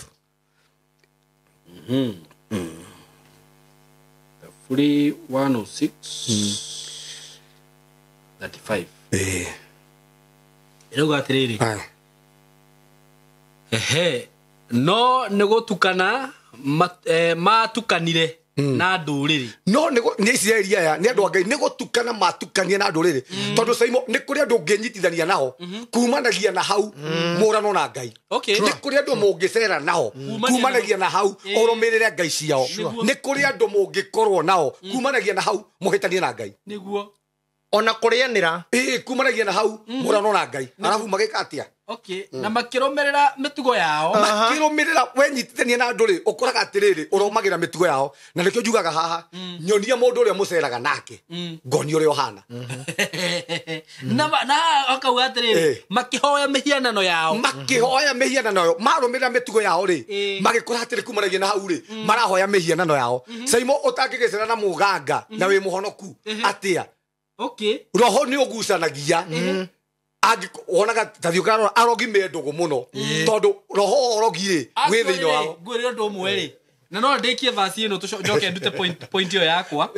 Thaburi 106:35. Ĩrauga atĩrĩrĩ. Ehe, no nĩ gũtukana matukanire na ndũrĩrĩ. No nĩ Isiraeli aya nĩ andũ a Ngai, nĩ gũtukana matukanie na ndũrĩrĩ. Tondũ Saimo nĩ kũrĩ andũ ũngĩnyitithania nao kumanagia na hau mũrano na Ngai. Nĩ kũrĩ andũ mũngĩcera nao kumanagia na hau ũrũmĩrĩre Ngai ciao. Nĩ kũrĩ andũ mũngĩkorwo nao kumanagia na hau mũhĩtanie na Ngai. Nĩguo. Ona kũrĩanĩra. Kumanagia na hau mũrano na Ngai. Arabu magĩka atĩa? Na makĩrũmĩrĩra mĩtugo yao. Makĩrũmĩrĩra wenyitithania na andũ rĩ, ũkoraga atĩrĩrĩ ũrũmagĩra mĩtugo yao. Na nĩkĩo njugaga haha, nyonia mũndũ ũrĩa mũceraga nake, ngonia ũrĩa ũhana. Na akauga atĩrĩrĩ, makĩhoya mĩhianano yao. Makĩhoya mĩhianano yao, marũmĩrĩra mĩtugo yao rĩ, magĩkora atĩrĩ kumanagia na hau rĩ, marahoya mĩhianano yao. Saimo ũtangĩgĩcera na mũganga na wĩ mũhonoku atĩa? Roho nĩ ũgucanagia. Wonaga ta thiĩ ũkarora arogi me ndũgũ mũno, tondũ roho orogi rĩ, wĩ thĩinĩ wao. Ngwĩre ũndũ ũmwe rĩ, na no ndĩkie verse ĩno tũcoke ndute point ĩyo yakwa.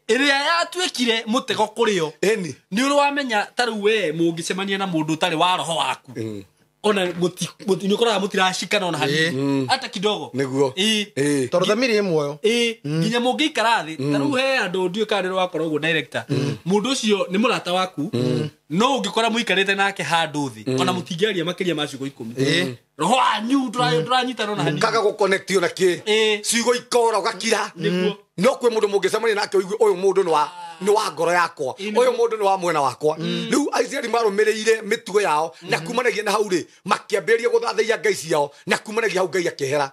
Ĩrĩa yatuĩkire mũtego kũrĩ o. Nĩ ũrĩ wamenya ta rĩu we mũngĩcemania na mũndũ ũtarĩ wa roho waku, ona nĩ ũkoraga mũtiracikana ona hanini, hata kidogo. Nĩguo. Tondũ thamiri ĩ muoyo. Nginya mũngĩikara thĩ, ta rĩu he andũ ndiũĩ kana nĩ wakorwo ũguo director, mũndũ ũcio nĩ mũrata waku, no ũngĩkora mũikarĩte nake handũ thĩ, ona mũtingĩaria makĩria ma ciugo 10. Roho wanyu ndũranyitana ona hanini. Kaga gũconnectio na kĩ? Ciugo ikora ũgakira. Nĩguo. No kwĩ mũndũ mũngĩcemania nake ũigue ũyũ mũndũ nĩ wa ngoro yakwa, ũyũ mũndũ nĩ wa mwena wakwa. Rĩu Aisiraeli marũmĩrĩire mĩtugo yao, na kumanagia na hau rĩ, makĩambĩrĩria gũthathaiya ngai ciao, na kumanagia hau Ngai akĩehera.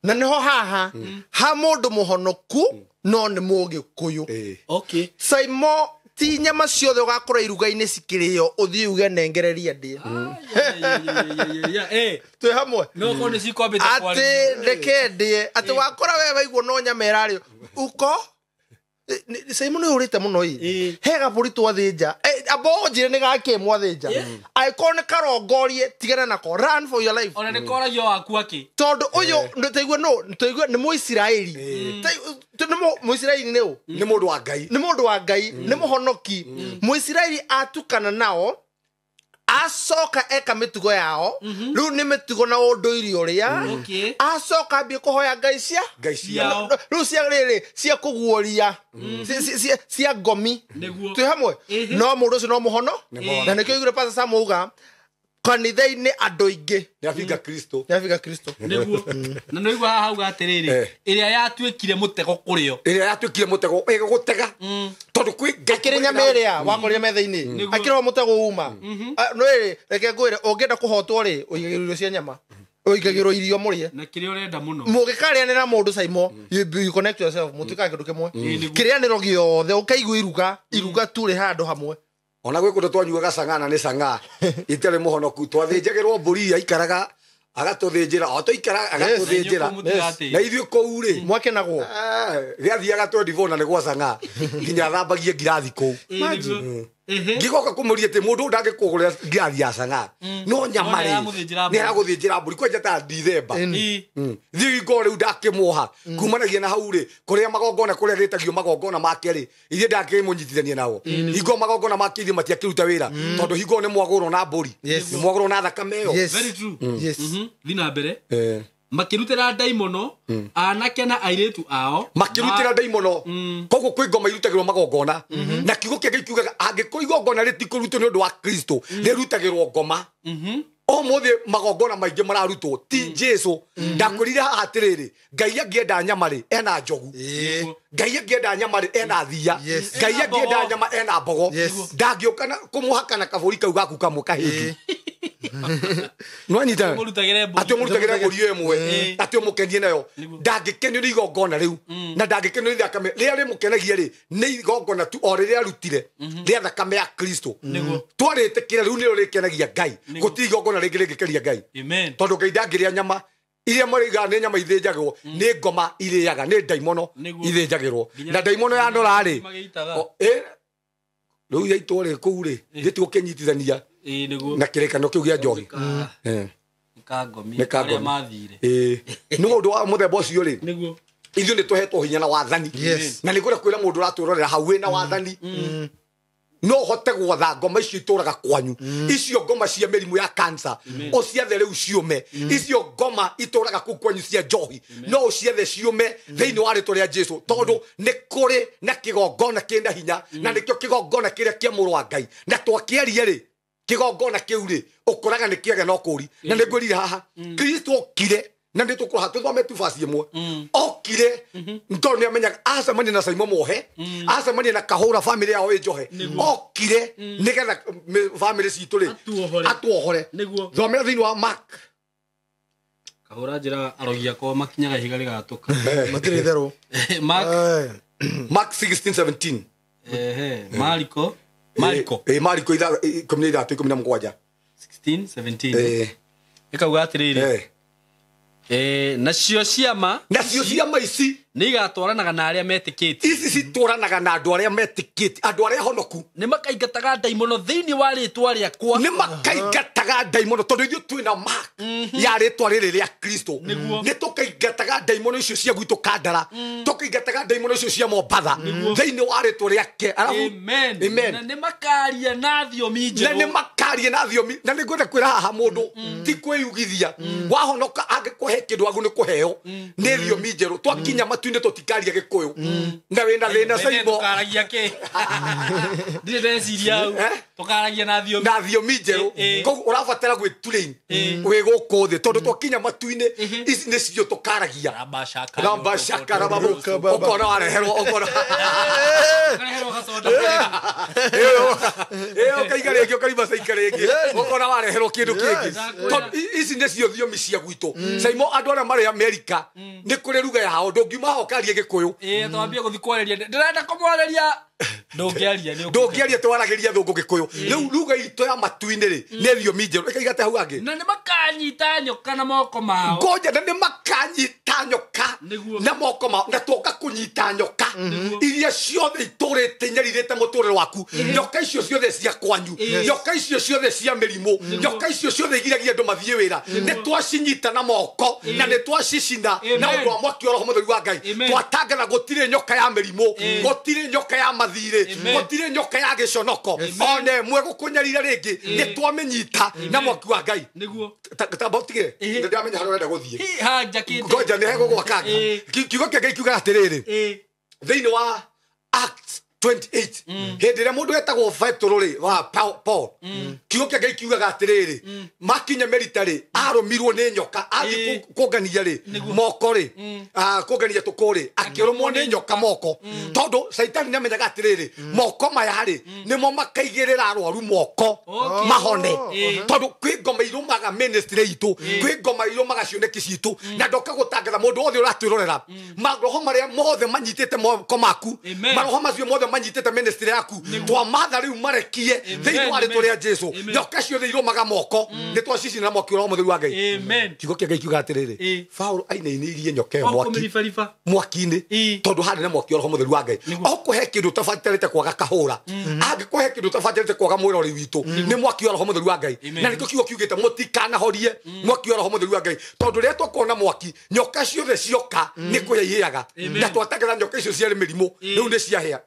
Na nĩho haha ha mũndũ mũhonoku no nĩ Mũgĩkũyũ. Saimo ti nyama ciothe ũgakora iruga-inĩ cikĩrĩo ũthiĩ uge nengereria ndĩe. Twĩ hamwe. No korwo nĩ cikwambĩte kwaria. Atĩ reke ndĩe, atĩ wakora we waigua no nyama ĩrarĩo. Uko Saimo nĩ ũrĩte mũno ĩ. He gabũri twathĩnja. Amba ũnjĩre nĩ gakĩ mwathĩnja. Angĩkorwo nĩ karongorie tigana nako, run for your life. Ona nĩ koragio waku akĩ. Tondũ ũyũ tũigue no, tũigue nĩ Mũisiraeli. Mũisiraeli nĩ ũ? Nĩ mũndũ wa Ngai. Nĩ mũndũ wa Ngai, nĩ mũhonoki. Mũisiraeli atukana nao, acoka eka mĩtugo yao, rĩu nĩ mĩtugo na ũndũire ũrĩa, acoka ambie kũhoya ngai cia ngai ciao, rĩu cia rĩrĩ cia kũguũria, cia ngomi. Twĩ hamwe. No mũndũ ũcio no mũhono. Na nĩkĩo ũiguire Pastor Sam auga, Kanitha-inĩ andũ aingĩ. Nĩ abinga Kristo. Nĩ abinga Kristo. Nĩguo. Na nĩguo haha hauga atĩrĩrĩ, ĩrĩa yatuĩkire mũtego kũrĩ o. Ĩrĩa yatuĩkire mũtego ĩgũgũtega. Tondũ kwĩ Ngai Akĩrĩ nyama ĩrĩa wakorire metha-inĩ. Akĩrĩ o mũtego uma. No ĩrĩ, reke ngwĩre, ũngĩenda kũhotwo rĩ, ũigagĩrwo irio cia nyama. Ũigagĩrwo irio mũrĩe. Na kĩrĩa ũrenda mũno. Mũgĩkarĩanĩra mũndũ Saimo, you connect yourself, mũtuĩkaga kĩndũ kĩmwe. Kĩrĩanĩro gĩothe ũkaigua iruga, iruga tu rĩ handũ hamwe. Ona gwĩ kũndũ twanyuaga cang'aa na nĩ cang'aa itarĩ mũhonoku, twathĩnjagĩrwo mbũri aikaraga agatũthĩnjĩra, o tũikaraga agatũthĩnjĩra. Na ithuĩ kũu rĩ mwakenagwo. Gĩathiaga 24 na nĩ gwa cang'aa nginya athambagie ngirathi kũu. Ngĩgoka kũmũria atĩ mũndũ ndangĩkũgũrĩra ngirathi ya cang'aa, no nyama rĩ nĩ aragũthĩnjĩra mbũri kwanja ta Dithemba. Thiĩ ngo rĩu ndakĩmuoha kumanagia na hau rĩ kũrĩa magongona kũrĩa gĩtagio magongona make rĩ ithuĩ ndakĩmũnyitithania nao. Hingo magongona make ithuĩ matiakĩruta wĩra tondũ hingo nĩ mwagũrwo na mbũri, nĩ mwagũrwo na thakame ĩyo. Very true. Thiĩ na mbere. Makĩrutĩra ndaimono anake na airĩtu ao. Makĩrutĩra ndaimono. Koguo kwĩ ngoma irutagĩrwo magongona. Na kiugo kĩa Ngai kiugaga angĩkorwo igongona rĩtikũrutwo nĩ ũndũ wa Kristo rĩrutagĩrwo ngoma. Ũmũthĩ magongona maingĩ mararutwo ti Jesu. Ndakwĩrire haha atĩrĩrĩ, Ngai angĩenda nyama rĩ ena njogu, Ngai angĩenda nyama rĩ ena thia, Ngai angĩenda nyama ena mbogo. Ndangĩũka kũmũhaka na kabũri kau gaku kamwe kahĩnju. Nwanyita atĩ ũmũrutagĩre mbũri ĩmwe atĩ ũmũkenie nayo. Ndangĩkenio nĩ igongona rĩu na ndangĩkenio nĩ thakame. Rĩrĩa rĩmũkenagia rĩ nĩ igongona tu o rĩrĩa arutire rĩa thakame ya Kristo. Twarĩtĩkĩra rĩu nĩrĩo rĩkenagia Ngai. Gũtirĩ igongona rĩngĩ rĩngĩkeria Ngai. Tondũ Ngai ndangĩrĩa nyama iria marĩigaga nĩ nyama ithĩnjagĩrwo, nĩ ngoma irĩaga, nĩ ndaimono ithĩnjagĩrwo. Na ndaimono yanora rĩ rĩu yaitwo rĩ kũu rĩ gĩtigũkĩnyitithania na kĩrĩkanĩro kĩu gĩa njohi. Nĩ mathire. Nĩ ũndũ wa mũthemba ũcio rĩ ithuĩ nĩ tũhetwo hinya na wathani. Na nĩ ngwenda kwĩra mũndũ ũratwĩrorera hau wĩna wathani no ũhote gwatha ngoma icio itũraga kwanyu, icio ngoma cia mĩrimũ ya cancer ũciathe rĩu ciũme, icio ngoma itũraga kũu kwanyu cia njohi no ũciathe ciũme thĩinĩ wa rĩtwa rĩa Jesu. Tondũ nĩ kũrĩ na kĩgongona kĩna hinya na nĩkĩo kĩgongona kĩrĩa kĩa mũrũ wa Ngai. Na twakĩaria rĩ kĩgongona kĩu rĩ ũkoraga nĩ kĩagĩa na ũkũũri. Na nĩ ngwĩrire haha Kristo okire na nĩ tũkũraha tũthome tu verse ĩmwe. Okire tondũ nĩ amenyaga acemania na Saimo Mohe, acemania na Kahũra famĩlĩ yao ĩ njohe. Okire nĩgetha famĩlĩ citũ rĩ atuohore. Thomera thĩinĩ wa Mark. Kahũra njĩra arogi akwa makinyaga ihiga rĩgatũka. Matirĩ itherũ. Mark 16:17. Mariko. Mariko 13 17. 16 17. Ĩkauga atĩrĩrĩ, nacio ciama, nacio ciama ici nĩ igatwaranaga na arĩa metĩkĩtie. Ici citwaranaga na andũ arĩa metĩkĩtie, andũ arĩa honoku. Nĩ makaingataga ndaimono thĩinĩ wa rĩtwa rĩakwa. Nĩ makaingataga ndaimono tondũ ithuĩ twĩna mark ya rĩtwa rĩrĩ rĩa Kristo. Nĩ tũkaingataga ndaimono icio cia gwitũ Kandara, tũkaingataga ndaimono icio cia Mombatha thĩinĩ wa rĩtwa rĩake. Amen. Na nĩ makaria na thiomi njerũ. Na nĩ makaria na thiomi. Na nĩ ngwenda kwĩra haha mũndũ ti kwĩyugithia. Wahonoka angĩkũhe kĩndũ wagu nĩ kũheo nĩ thiomi njerũ. Twakinya matu-inĩ tũtikaria Gĩkũyũ. Na wĩna thĩna Saimo. Tũkaragia kĩ? Ndirĩ ndeciria hau. Tũkaragia na thiomi. Na thiomi njerũ. Koguo ũrabatara gwĩtrain wĩ gũkũ thĩ tondũ twakinya matu-inĩ ici nĩcio tũkaragia. Ramba shaka ramba ũkona wareherwo ũkona. Ũkareherwo gacoda. Ũkaiga rĩngĩ ũkarima caika rĩngĩ. Ũkona wareherwo kĩndũ kĩngĩ. Tondũ ici nĩcio thiomi cia gwitũ. Saimo andũ arĩa marĩ Amerika nĩ kũrĩ ruga yao ndũngiuma haha ũkaria Gĩkũyũ. Twambie gũthiĩ kwarĩria. Ndĩrenda kũmwarĩria. Ndũngĩaria nĩ ndũngĩaria twaragĩria thũngũ Gĩkũyũ. Rĩu ruga itũ ya matu-inĩ rĩ nĩ thiomi njerũ. Ĩkaiga te hau angĩ. Na nĩ makanyita nyoka na moko mao. Ngoja na nĩ makanyita nyoka na moko mao. Na twoka kũnyita nyoka iria ciothe itũrĩte inyarirĩte mũtũrĩre waku. Nyoka icio ciothe cia kwanyu, nyoka icio ciothe cia mĩrimũ, nyoka icio ciothe igiragia andũ mathiĩ wĩra. Nĩ twacinyita na moko na nĩ twacicina na ũndũ wa mwaki wa Roho Mũtheru wa Ngai. Twatangatha gũtirĩ nyoka ya mĩrimũ, gũtirĩ nyoka ya mathirĩ, gũtirĩ nyoka ya gĩconoko ona ĩmwe gũkũnyarira rĩngĩ. Nĩ twamĩnyita na mwaki wa Ngai. Tamba ũtigĩre nĩ ndĩramenya harĩa ũrenda gũthiĩ. Ngoja nĩ hegũgwakanga. Kiugo kĩa Ngai kiugaga atĩrĩrĩ thĩinĩ wa Acts 28 hĩndĩ ĩrĩa mũndũ etagwo Petero rĩ wa Paul kiugo kĩa Ngai kiugaga atĩrĩrĩ makinya Melita rĩ arũmirwo nĩ nyoka athiĩ kũngania rĩ moko rĩ kũngania tũkũ rĩ akĩrũmwo nĩ nyoka moko tondũ Caitani nĩamenyaga atĩrĩrĩ moko maya rĩ nĩmo makaigĩrĩra arwaru moko mahone tondũ kwĩ ngoma irũmaga ministry itũ kwĩ ngoma irũmaga cioneki citũ na ndoka gũtangatha mũndũ wothe ũratwĩrorera maroho marĩa mothe manyitĩte moko maku maroho macio mothe manyitĩte ministry yaku twamatha rĩu marekie thĩinĩ wa rĩtwa rĩa Jesu nyoka ciothe irũmaga moko nĩ twacicina na mwaki ũrĩa mũtheru wa Ngai. Kiugo kĩa Ngai kiugaga atĩrĩrĩ Paũlũ ainainĩirie nyoka ĩyo mwaki-inĩ tondũ harĩ na mwaki wa roho mũtheru wa Ngai. Okũhe kĩndũ ũtabatarĩte kwaga kahũra angĩkũhe kĩndũ ũtabatarĩte kwaga mwĩrori witũ nĩ mwaki wa roho mũtheru wa Ngai na nĩkĩo kiugo kiugĩte mũtikanahorie mwaki wa roho mũtheru wa Ngai tondũ rĩrĩa tũkuona mwaki nyoka ciothe cioka nĩ kũhĩa ihĩaga na twatangatha nyoka icio ciarĩ mĩrimũ rĩu nĩ ciahĩa.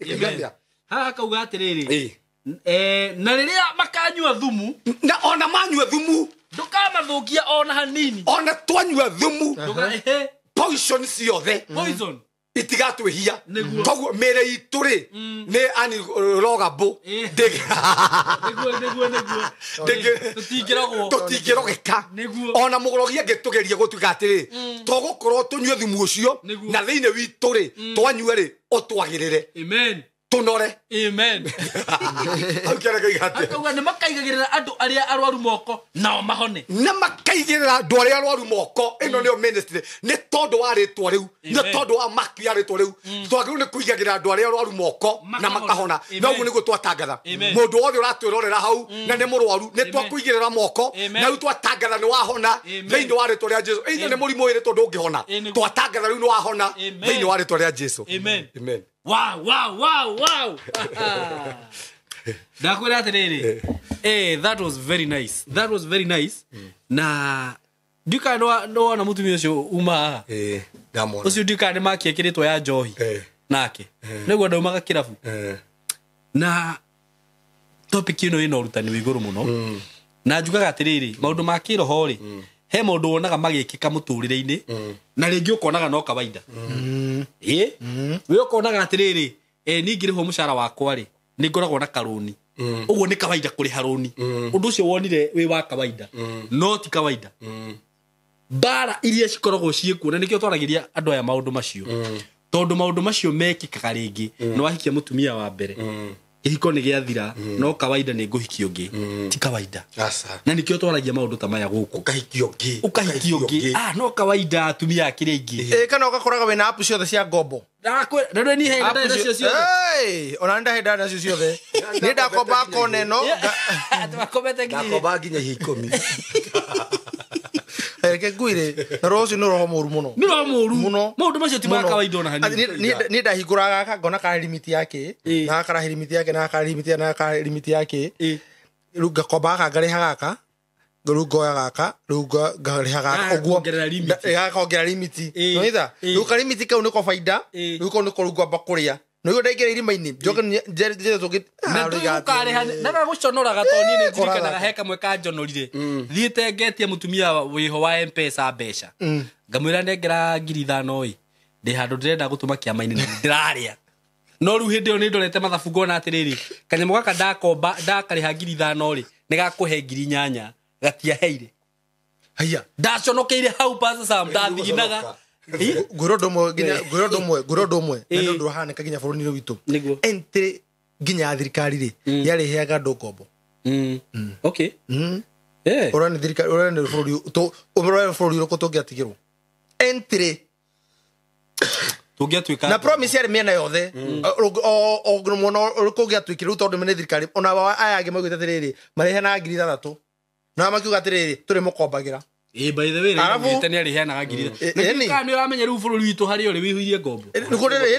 Haha kauga atĩrĩrĩ na rĩrĩa makanyua thumu na ona manyua thumu ndũkamathũkia ona hanini ona twanyua thumu poison ciothe poison itigatwĩhia koguo mĩĩrĩ itũ rĩ nĩ ani rogabũ tũtingĩrogeka ona mũgũrogi angĩtũgeria gũtuĩka atĩrĩ tũgũkorwo tũnyue thumu ũcio na thĩinĩ witũ rĩ twanyua rĩ ũtwagĩrĩre tunore. Amen. Akauga nĩ makaigagĩrĩra andũ arĩa arwaru moko nao mahone. Na makaigĩrĩra andũ arĩa arwaru moko ĩno nĩyo ministry nĩ tondũ wa rĩtwa rĩu nĩ tondũ wa maki ya rĩtwa rĩu twagĩrĩirwo nĩ kũigagĩrĩra andũ arĩa arwaru moko na makahona na ũguo nĩguo twatangatha mũndũ wothe ũratwĩrorera hau na nĩ mũrwaru nĩ twakũigĩrĩra moko na rĩu twatangatha nĩ wahona thĩinĩ wa rĩtwa rĩa Jesu. Either nĩ mũrimũ wĩrĩtwo ndũngĩhona twatangatha rĩu nĩ wahona thĩinĩ wa rĩtwa rĩa Jesu. Amen. Wow, wow, wow, wow. Ndakwĩra atĩrĩrĩ that was very nice. That was very nice. Na ndika no mũtumia ũcio uma haha. Ndamwona. Ũcio ndika nĩ makiĩkĩrĩtwo ya njohi. Nake. Nĩguo ndaumaga kĩrabu. Na topic ĩno ĩna ũrutani wĩ igũrũ mũno. Na njugaga atĩrĩrĩ maũndũ ma kĩroho rĩ he maũndũ wonaga magĩkĩka mũtũrĩre-inĩ na rĩngĩ ũkonaga no kawaida. We ũkonaga atĩrĩrĩ niĩ ngĩrĩhwo mũcara wakwa rĩ nĩ ngoragwo na karũni ũguo nĩ kawaida kũrĩha rũni ũndũ ũcio wonire wĩ wa kawaida no ti kawaida. Mbara iria cikoragwo ciĩkuo na nĩkĩo twaragĩria andũ aya maũndũ macio tondũ maũndũ macio mekĩkaga rĩngĩ nĩ wahikia mũtumia wa mbere kĩhiko nĩ gĩathira no kawaida nĩ ngũhikia ũngĩ ti kawaida. Na nĩkĩo twaragia maũndũ ta maya gũkũ ũkahikia ũngĩ no kawaida atumia akĩrĩ aingĩ kana ũgakoraga wĩna app ciothe cia ngombo ona nĩ nacio ciothe nĩ ndakomba kona ĩno ndakomba nginya ihi 10 reke ngwire na roho ũcio nĩ roho mũru mũno nĩ roho mũru mũno maũndũ macio ti ma kawaida ona hanini niĩ ndahingũraga gaka ngona karĩ limit yake na gaka karĩ limit yake na gaka karĩ limit na gaka karĩ limit yake rĩu ngakomba gaka ngarĩha gaka rĩu ngoya gaka rĩu ngarĩha gaka ũguo gakongerera limit nĩitha rĩu ka limit kau nĩko baida rĩu kau nĩko rĩu ngwamba kũrĩa nĩguo ndaingĩra irima-inĩ njoke njere tũngĩ na ndũkarĩha na gagũconoraga tondũ niĩ nĩndirikanaga he kamwe kanjonorire thiĩte ngetie mũtumia wĩho wa M-Pesa mbeca ngamwĩra nengera 5,000 ĩ ndĩ handũ ndĩrenda gũtũma kĩama-inĩ na ndĩrarĩa no rĩu hĩndĩ ĩyo nĩ ndorete mathabu ngona atĩrĩrĩ kanyamũ gaka ndakomba ndakarĩha 5,000 rĩ nĩ gakũhe 8,000 gatiaheire haiya ndaconokeire hau Pastor Sam ndathiginaga ngwĩra ũndũ ũmwe ngwĩra ũndũ ũmwe na nĩ ũndũ ũrahanĩka nginya bũrũri-inĩ witũ entry nginya ya thirikari rĩ yarĩheaga andũ ngombo. Okay. Ũrona nĩ thirikari ũrona nĩ bũrũri ũrona bũrũri ũrĩkũ tũngĩatigĩrwo entry tũngĩatuĩka na promise yarĩ mĩena yothe o mwena ũrĩkũ ũngĩatuĩkire rĩu tondũ nĩ thirikari ona aya angĩ maugĩte atĩrĩrĩ marĩheanaga 6,000 na makiuga atĩrĩrĩ tũrĩmũkombagĩra. By the way, nĩ nĩ arĩheanaga 6,000. Nĩ ũramenya rĩu bũrũri witũ harĩa ũrĩ wĩihũirie ngombo. Nĩguo ndĩrĩ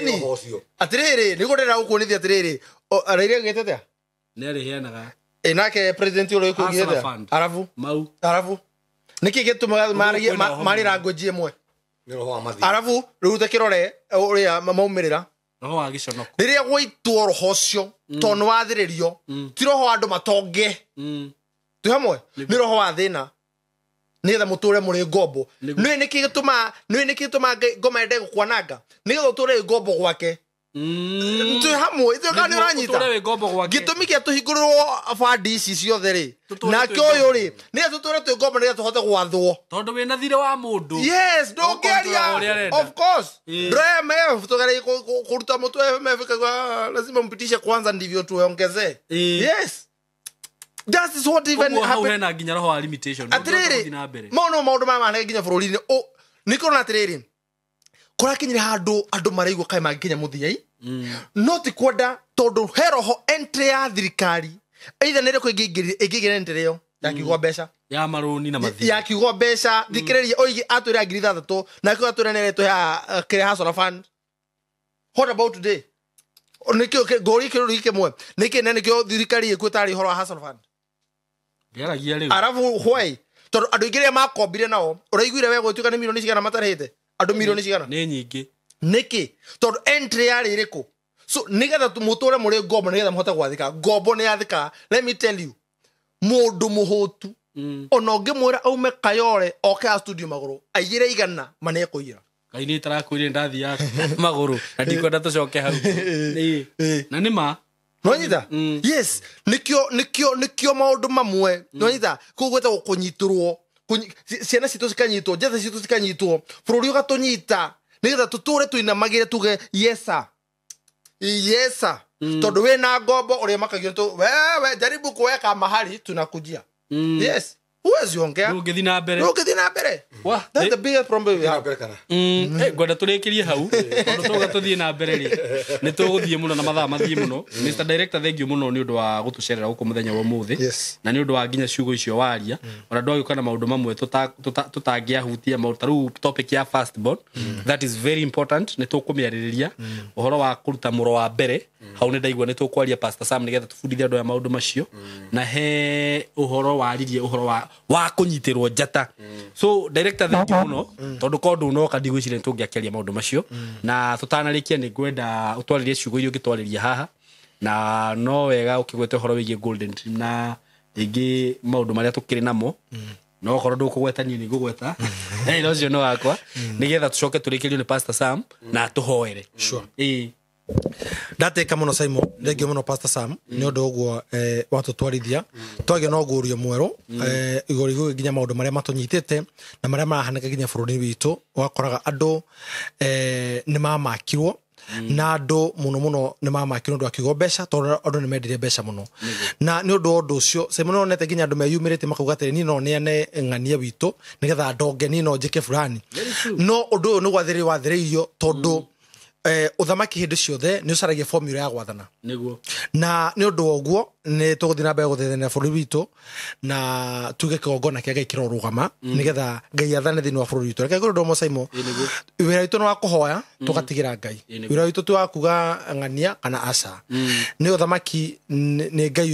atĩrĩrĩ nĩguo ndĩrenda gũkuonithia atĩrĩrĩ Raila augĩte atĩa? Nĩ arĩheanaga. Nake president ũrĩa ũkũugire atĩa? Arabu mau. Arabu nĩkĩ gĩtũmaga marĩ language ĩmwe? Nĩ roho wa mathĩna. Arabu rĩu ta kĩrore ũrĩa maumĩrĩra roho wa gĩconoko. Rĩrĩa gwaitwo roho ũcio tondũ nĩ wathĩrĩrio ti roho wa andũ matonge. Twĩ hamwe? Nĩ roho wa thĩna nĩgetha mũtũre mũrĩ ngombo. Nĩũĩ nĩkĩ gĩtũmaga nĩũĩ nĩkĩ gĩtũmaga ngoma ende gũkwananga? Nĩgetha ũtũre ngombo gwake. Twĩ hamwe ithuĩ kana nĩ ũranyita Ũtũre wĩ ngombo gwake. Gĩtũmi kĩa tũhingũrĩrwo bandi ici ciothe rĩ, Tũtũre nake twĩ ũyũ rĩ, nĩgetha tũtũre twĩ ngombo, nĩgetha tũhote gwathwo. Tondũ wĩna thirĩ wa mũndũ. Yes, Ũkontrol ũrĩa ndũngĩaria. arenda. Of course. Eh. Ndo IMF tugerie kuruta mũtwe IMF kagwa, lazima mpitishe kwanza ndivyo tuongezee. Eh. Yes, that is what even Ũguo hau happened. hena nginya roho wa limitation. Ũngĩhota Atiriri, gũthiĩ na mbere. mau no maũndũ maya manene nginya bũrũri-inĩ. Nĩ kũrona atĩrĩrĩ, kũrakinyire handũ andũ maraigua kaĩ mangĩkinya mũthia-i, no ti kwenda, tondũ he roho entry ya thirikari either nĩ ĩrĩkũ ĩngĩingĩra entry ĩyo ya kiugo mbeca, Ya marũni na mathirĩ. Ya kiugo mbeca. Thikĩrĩria, oigi atwĩra 6,000, nake ũyũ atwĩra nĩ aretũhe kĩrĩa Hustler Fund. What about today? Nĩkĩo ngũria kĩũria kĩmwe, nĩkĩ na nĩkĩo thirikari ĩkuĩte tarĩ ũhoro wa Hustler Fund? Ngĩaragia rĩu. Arabu why? Tondũ andũ aingĩ arĩa makombire nao, ũraiguire we gwĩtuĩka nĩ milioni cigana matarĩhĩte, andũ milioni cigana? Nĩ nyingĩ. Nĩkĩ? Tondũ entry yarĩ ĩrĩkũ? So nĩgetha mũtũre mũrĩ ngombo, nĩgetha mũhote gwathĩka. Ngombo nĩ yathĩkaga. Let me tell you, mũndũ mũhũtu, ona ũngĩmwĩra aume Kayore oke a studio magũrũ aiyĩre 100, ma nĩ ekũiyĩra. Ngai nĩ itarakwĩrire ndathiaga magũrũ na ndikwenda tũcoke hau. Ĩĩ. Na nĩ ma. Nonyita? Yes, nĩkĩo maũndũ mamwe nonyita kũu gwĩtagwo kũnyitũrwo. Ciana citũ cikanyitwo, njata citũ cikanyitwo, bũrũri ũgatũnyita, nĩgetha tũtũre tũinamagĩre tuge yesa yesa, tondũ wĩna ngombo ũrĩa makagio tu wewe jaribu kuweka mahali tunakujia. Yes, huwezi ongea. Ndũngĩthiĩ na mbere. Ndũngĩthiĩ na mbere. Wah, That's the biggest problem we have. Ngwenda tũrĩkĩrie hau, tondũ tũga tũthiĩ na mbere rĩ, nĩ tũgũthiĩ mũno na mathaa mathiĩ mũno. Mr Director, thank you mũno nĩ ũndũ wa gũtũcerera gũkũ mũthenya wa ũmũthĩ. Yes. Na nĩ ũndũ wa nginya ciugo icio waria, ona ndwagĩũka na maũndũ mamwe tũtangĩahutia maũndũ ta rĩu topic ya firstborn. That is very important, nĩ tũkũmĩarĩrĩria ũhoro wa kũruta mũro wa mbere. Hau nĩ ndaigua nĩ tũkwaria Pastor Sam nĩgetha tũbundithie andũ aya maũndũ macio, na he ũhoro waririe ũhoro wa kũnyitĩrwo njata. So director, thank you mũno, tondũ ko ndũnoka ndigwĩciria nĩ tũngĩakĩaria maũndũ macio. Na tũtanarĩkia nĩ ngwenda ũtwarĩrie ciugo iria ũngĩtwarĩria haha, na no wega ũkĩgwete ũhoro wĩgiĩ Golden Dream na rĩngĩ maũndũ marĩa tũkĩrĩ namo. No okorwo ndũkũgweta, niĩ nĩ ngũgweta na ũcio nĩ wakwa, nĩgetha tũcoke tũrĩkĩrio nĩ Pastor Sam na tũhoere. Sure. Ĩĩ. Ndatĩka mũno Simon, thengio mũno Pastor Sam nĩ ũndũ ũguo watũtwarithia twagĩa na ũguũrio mwerũ igũrũ igũrũ nginya maũndũ marĩa matũnyitĩte na marĩa marahanĩka nginya bũrũri witũ. Ũgakoraga andũ nĩ mamakirwo, na andũ mũno mũno nĩ mamakirwo nĩ ũndũ wa kiugo mbeca, tondũ andũ nĩ mendire mbeca mũno. Na nĩ ũndũ wa ũndũ ũcio, Simon, nĩ onete nginya andũ meyumĩrĩtie makauga atĩrĩ, niĩ no neane ng'ania witũ nĩgetha ndonge, niĩ no njĩke fulani. No ũndũ ũyũ nĩ gwathĩrĩrio wathĩrĩirio, tondũ ũthamaki hĩndĩ ciothe nĩ ũcaragia formula ya gwathana. Nĩguo. Na nĩ ũndũ wa ũguo nĩ tũgũthiĩ na mbere gũthethania bũrũri witũ, na tuge kĩgongona kĩa Ngai kĩrorũgama, nĩgetha Ngai athane thĩinĩ wa bũrũri witũ. Reke ngwĩre ũndũ ũmwe, Simon. Ĩĩ, nĩguo. Wĩra witũ nĩ wa kũhoya tũgatigĩra Ngai. Ĩĩ, nĩguo. Wĩra witũ ti wa kuga ng'ania kana aca. Nĩ ũthamaki, nĩ Ngai,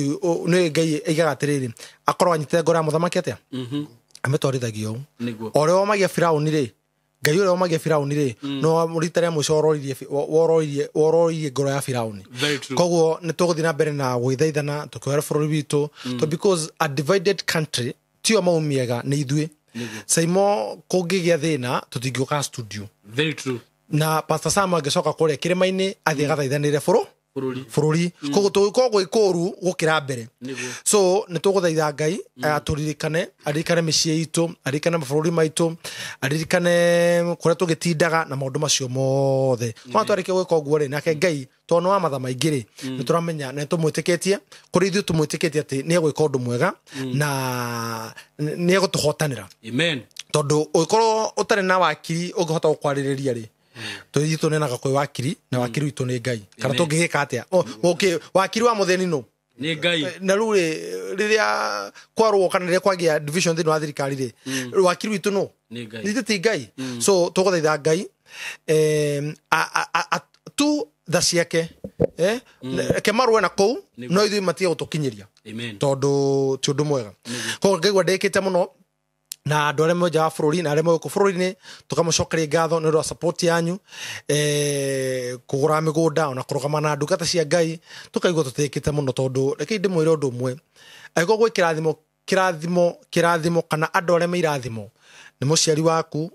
nĩ Ngai aigaga atĩrĩrĩ, akorwo anyitĩte ngoro ya mũthamaki atĩa, amĩtwarithagia ũũ. Nĩguo. O ũrĩa womagia Firaũni rĩ, Ngai ũrĩa womagia Firaũni rĩ, no rita rĩa mũico wororirie ngoro ya Firaũni. Very true. Koguo nĩ tũgũthiĩ na mbere na gwĩthaithana tũkĩhoera bũrũri witũ, to because a divided country tio maumiega, nĩ ithuĩ. Saimo, kũngĩgĩa thĩna tũtingĩũka studio. Very true. Na Pastor Sam angĩcoka kũrĩa kĩrĩma-inĩ athiĩ agathaithanĩre bũrũ Bũrũri. Bũrũri, koguo tũgĩkorwo gwĩ kũũru gũkĩra mbere. Nĩguo. So nĩ tũgũthaitha Ngai atũririkane, aririkane mĩciĩ itũ, aririkane mabũrũri maitũ, aririkane kũrĩa tũgĩtindaga na maũndũ macio mothe. Ona twarĩkia gwĩka ũguo rĩ, nake Ngai tondũ nĩ wa matha maingĩ rĩ, nĩ tũramenya na nĩ tũmwĩtĩkĩtie, kũrĩ ithuĩ tũmwĩtĩkĩtie atĩ nĩ egwĩka ũndũ mwega na nĩ egũtũhotanĩra. Amen. Tondũ ũngĩkorwo ũtarĩ na wakiri ũngĩhota gũkwarĩrĩria rĩ, tũthiĩ tũnenaga kwĩ wakiri, na wakiri witũ nĩ Ngai. Kana Amen. tũngĩgĩka atĩa? Okay, wakiri wa mũthĩni nũ? Nĩ Ngai. Na rĩu rĩ, rĩrĩa kwarũo kana rĩrĩa kwagĩa division thĩinĩ wa thirikari rĩ, wakiri witũ nũ? Nĩ Ngai. Ithuĩ ti Ngai? So tũgũthaitha Ngai tu tha ciake, reke marũe na kũu, no ithuĩ matige gũtũkinyĩria, Amen. tondũ ti ũndũ mwega. Koguo ngaigua ndĩkĩte mũno na andũ arĩa me nja wa bũrũri na arĩa me gũkũ bũrũri-inĩ, tũkamũcokeria ngatho nĩ ũndũ wa support yanyu, kũgũra mĩgũnda ona kũrũgama na ndungata cia Ngai. Tũkaigua tũtĩkĩte mũno, tondũ rekei ndĩmwĩre ũndũ ũmwe, angĩkorwo gwĩ kĩrathimo, kĩrathimo, kĩrathimo, kana andũ arĩa me irathimo nĩ mũciari waku.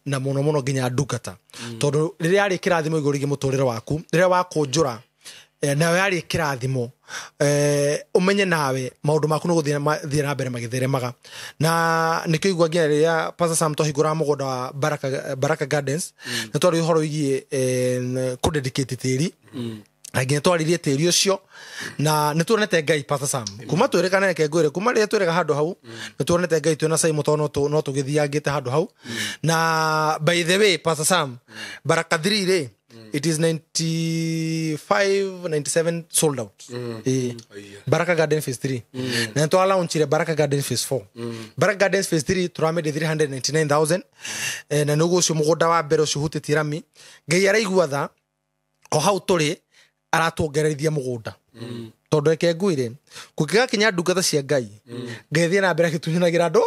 na muno muno nginya ndungata tondu riria ari kirathimo iguru rigi muturire waku riria wakunjura nawe ari kirathimo umenye nawe maundu maku no guthie na mbere magitheremaga na nikio igua nginya riria Pastor Sam twahingũra mũgũnda wa Baraka Gardens na twari ũhoro wĩgiĩ kũ dedicate tĩri na nginya twaririe tĩri ũcio na nĩ tuonete Ngai Pastor Sam kuma twĩrĩkane reke ngwĩre kuma rĩrĩa twĩrĩga handũ hau nĩ tuonete Ngai twĩna Simon tondũ no tũgĩthiangĩte handũ hau na by the way Pastor Sam Baraka 3 rĩ it is 95 97 sold out. Baraka Garden phase 3 na twa launchire Baraka Garden phase 4. Baraka Gardens phase 3 turamende 399,000 na nugo ucio mugunda wa mbere ucio hutĩtie rami Ngai araigua tha o hau tũrĩ aratuongererithia mugunda tondu reke ngwire gũkĩgakinya ndungata cia Ngai Ngai thiĩ na mbere agĩtunyanagĩra andũ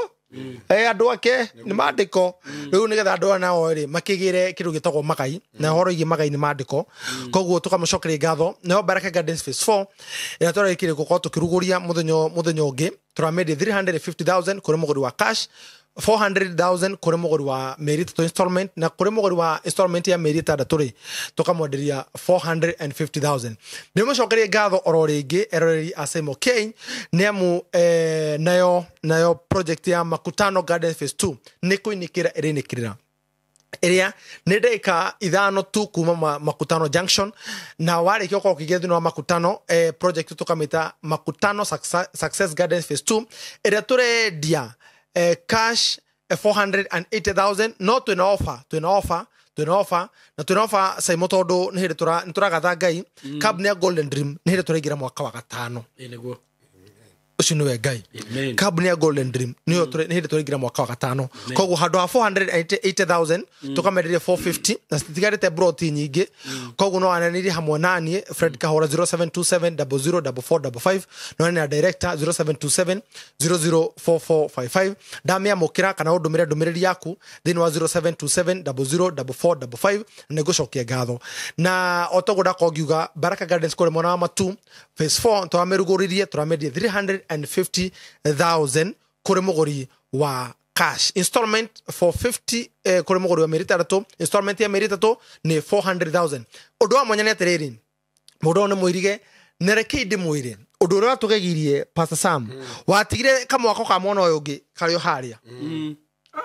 andũ ake nĩ mandĩko rĩu nĩgetha andũ aya nao rĩ makĩgĩre kĩndũ gĩtagwo magai na ũhoro wĩgiĩ magai nĩ mandĩko koguo tũkamũcokeria ngatho nayo Baraka Gardens phase 4 ĩrĩa tũrarĩkĩrĩria gũkorwo tũkĩrugũria mũthenya ũngĩ tũramendie 350,000 kũrĩ mũgũri wa cash 400,000 kũrĩ mũgũri wa mĩeri ĩtatũ installment na kũrĩ mũgũri wa installment ya mĩeri ĩtandatũ rĩ tũkamwenderia 450,000. Nĩ mũcokerie ngatho oro rĩngĩ eroreri a Simon K nĩ amu nayo project ya Makutano Garden phase 2 nĩ kũinĩkĩra ĩrĩnĩkĩrĩra ĩrĩa nĩ ndagĩka 5 tu kuma Makutano Junction na warĩkia ũkorwo ũkĩingĩra thĩinĩ wa Makutano project tũkamĩta Makutano Success Garden phase 2 ĩrĩa tũrendia cash 480,000 no twina offer na twina offer Simon tondu ni hindi turagatha Ngai kambuni ya Golden Dream ni hindi turaingira mwaka wa 5 niguo ucio niwe Ngai kambuni ya Golden Dream ni hindi turaingira mwaka wa 5 koguo handu ha 480,000 tukamenderia 450 na citigarite broti nyingi koguo no ananirie hamwe nanie Fred Kahora 0727004455 no na director 0727004455 ndamiamũkĩra kana ũndũmĩre ndũmĩrĩri yaku thĩinĩ wa 0727004455 na nĩngũcokia ngatho na o toguo ndakorwo ngiuga Baraka Gardens kũrĩ mwena wa Matu phase 4 tũramĩrugũririe tũramĩendia 350,000 kũrĩ mũgũri wa cash installment 450 kũrĩ mũgũri wa mĩeri ĩtandatũ installment ya mĩeri ĩtatũ nĩ 400,000. Ũndũ wa mwanya nĩ atĩrĩrĩ mũndũ ũyũ nĩ mũirige na reke ndĩmwĩre ũndũ ũrĩa watũgegirie Pastor Sam watigire kamwako ka mwana ũyũ ũngĩ karĩ o harĩa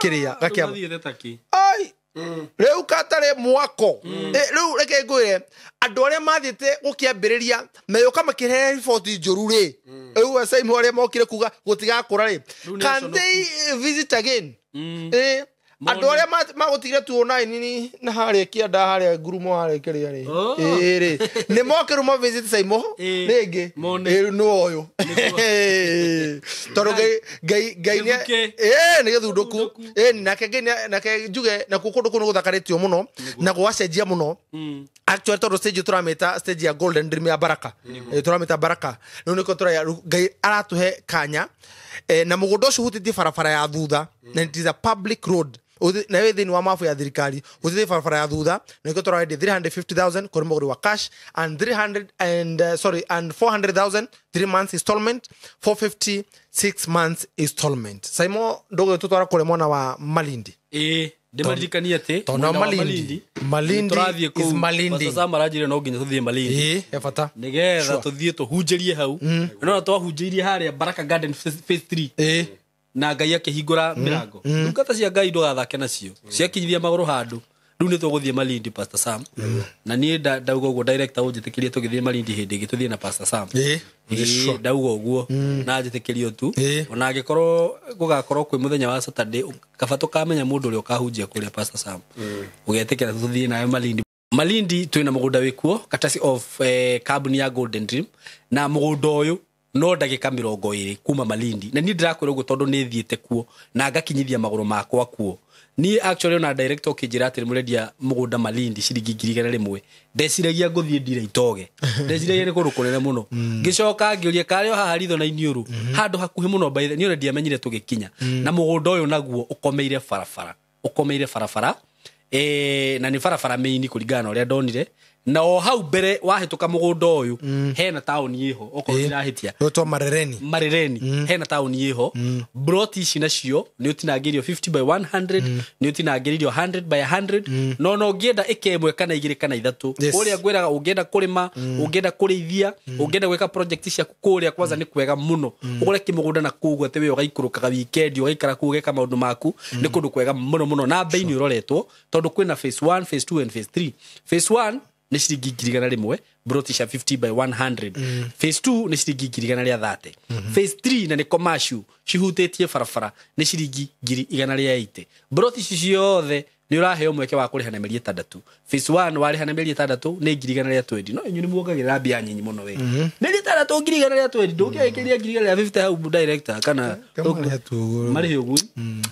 kĩrĩa gakĩamba ai rĩu katarĩ mwako rĩu reke ngwĩre andũ arĩa mathiĩte gũkĩambĩrĩria mayũka makĩrehe riboti njũru rĩ rĩu Simon arĩa mokire kuga gũtigakũra rĩ can they visit again andũ arĩa magũtigire 209 na harĩa kĩanda harĩa ngurumo harĩa kĩrĩa rĩ rĩ nĩ mokĩrwo ma visit Simon rĩngĩ rĩu nĩ ũyũ tondũ Ngai nĩ gĩthundũku nake Ngai nake njuge nakuo kũndũ kũu nĩ gũthakarĩtio mũno na gũgacenjia mũno actually tondũ stage tũramĩta stage ya Golden Dream ya Baraka tũramĩta Baraka rĩu nĩkĩo tũraya Ngai aratũhe kanya na mũgũnda ũcio ũhutĩtie barabara ya thutha na it is a public road na wĩ thĩinĩ wa mabu ya thirikari ũhutĩtie barabara ya thutha na nĩkĩo tũrarendia 350,000 kũrĩ mũgũri wa cash and 400,000 3 months installment 450 6 months installment. Simon ndũgũtũtwara kũrĩ mwena wa Malindi ndĩmaririkanie atĩ tondũ Malindi is Malindi Pastor Sam aranjĩrire no nginya tũthiĩ Malindi he bata nĩgetha tũthiĩ tũhunjĩrie hau no twahunjĩirie harĩa Baraka Garden phase 3 na Ngai akĩhingũra mĩrango ndungata cia Ngai ndũgathake nacio ciakinyithia magũrũ handũ rĩu nĩ tũgũthiĩ Malindi Pastor Sam na niĩ ndauga ũguo director ũnjĩtĩkĩrie tũgĩthiĩ Malindi hĩndĩ ĩngĩ tũthiĩ na Pastor Sam ndauga ũguo na njĩtĩkĩrio tu ona angĩkorwo gũgakorwo kwĩ mũthenya wa Saturday kaba tũkamenya mũndũ ũrĩa ũkahunjia kũrĩa Pastor Sam ũgetĩkĩra tũthiĩ nawe Malindi. Malindi twĩna mũgũnda wĩkuo courtesy of kambuni ya Golden Dream na mũgũnda ũyũ no ndagĩka 20 kuma Malindi na niĩ ndĩrakwĩra ũguo tondũ nĩ thiĩte kuo na ngakinyithia magũrũ makwa kuo. Niĩ actually ona director ũkĩnjĩra atĩ mũrendia mũgũnda Malindi ciringi 100,000 ndeciragia ngũthiĩ ndire itoge ndeciragia nĩ kũndũ kũnene mũno ngĩcoka ngĩũria karĩ o haha ritho na iniũrũ handũ hakuhĩ mũno by the niĩ ona ndiamenyire tũgĩkinya na mũgũnda ũyũ naguo ũkomeire barabara na nĩ barabara main kũringana na ũrĩa ndonire Na o hau mbere wahĩtũka mũgũnda ũyũ hena taũni ĩho okorwo ndirahĩtia. Wetwo Marereni. Marereni hena taũni ĩho. Broti ici nacio nĩ ũtinangĩirio 50 by 100, nĩ ũtinangĩrĩirio 100 by 100, no ũngĩenda ĩka ĩmwe kana igĩrĩ kana ithatũ. Kũrĩa ngwĩraga ũngĩenda kũrĩma, ũngĩenda kũrĩithia, ũngĩenda gwĩka project ciaku kũrĩa kwanza nĩ kwega mũno. Ũgũre kĩmũgũnda na kũu atĩ we ũgaikũrũkaga weekend ũgaikara kũu ũgeka maũndũ maku, nĩ kũndũ kwega mũno mũno na bei nĩ ũroretwo tondũ kwĩna phase 1, phase 2 and phase 3. Phase 1 nĩ ciringi 100,000 broti cia 50 by 100. Phase 2 nĩ ciringi 130,000. Phase 3 na nĩ commercial cihutĩtie barabara nĩ ciringi 180,000. Broti ici ciothe nĩ ũraheo mweke wa kũrĩha na mĩeri 6. Phase 1 warĩha na mĩeri 6 nĩ 120,000. No inyuĩ nĩ muongagĩrĩra mbia nyinyi mũno we. Mĩeri 6 120,000 ndũngĩagĩkĩria 150,000 hau director kana marĩhe ũguo.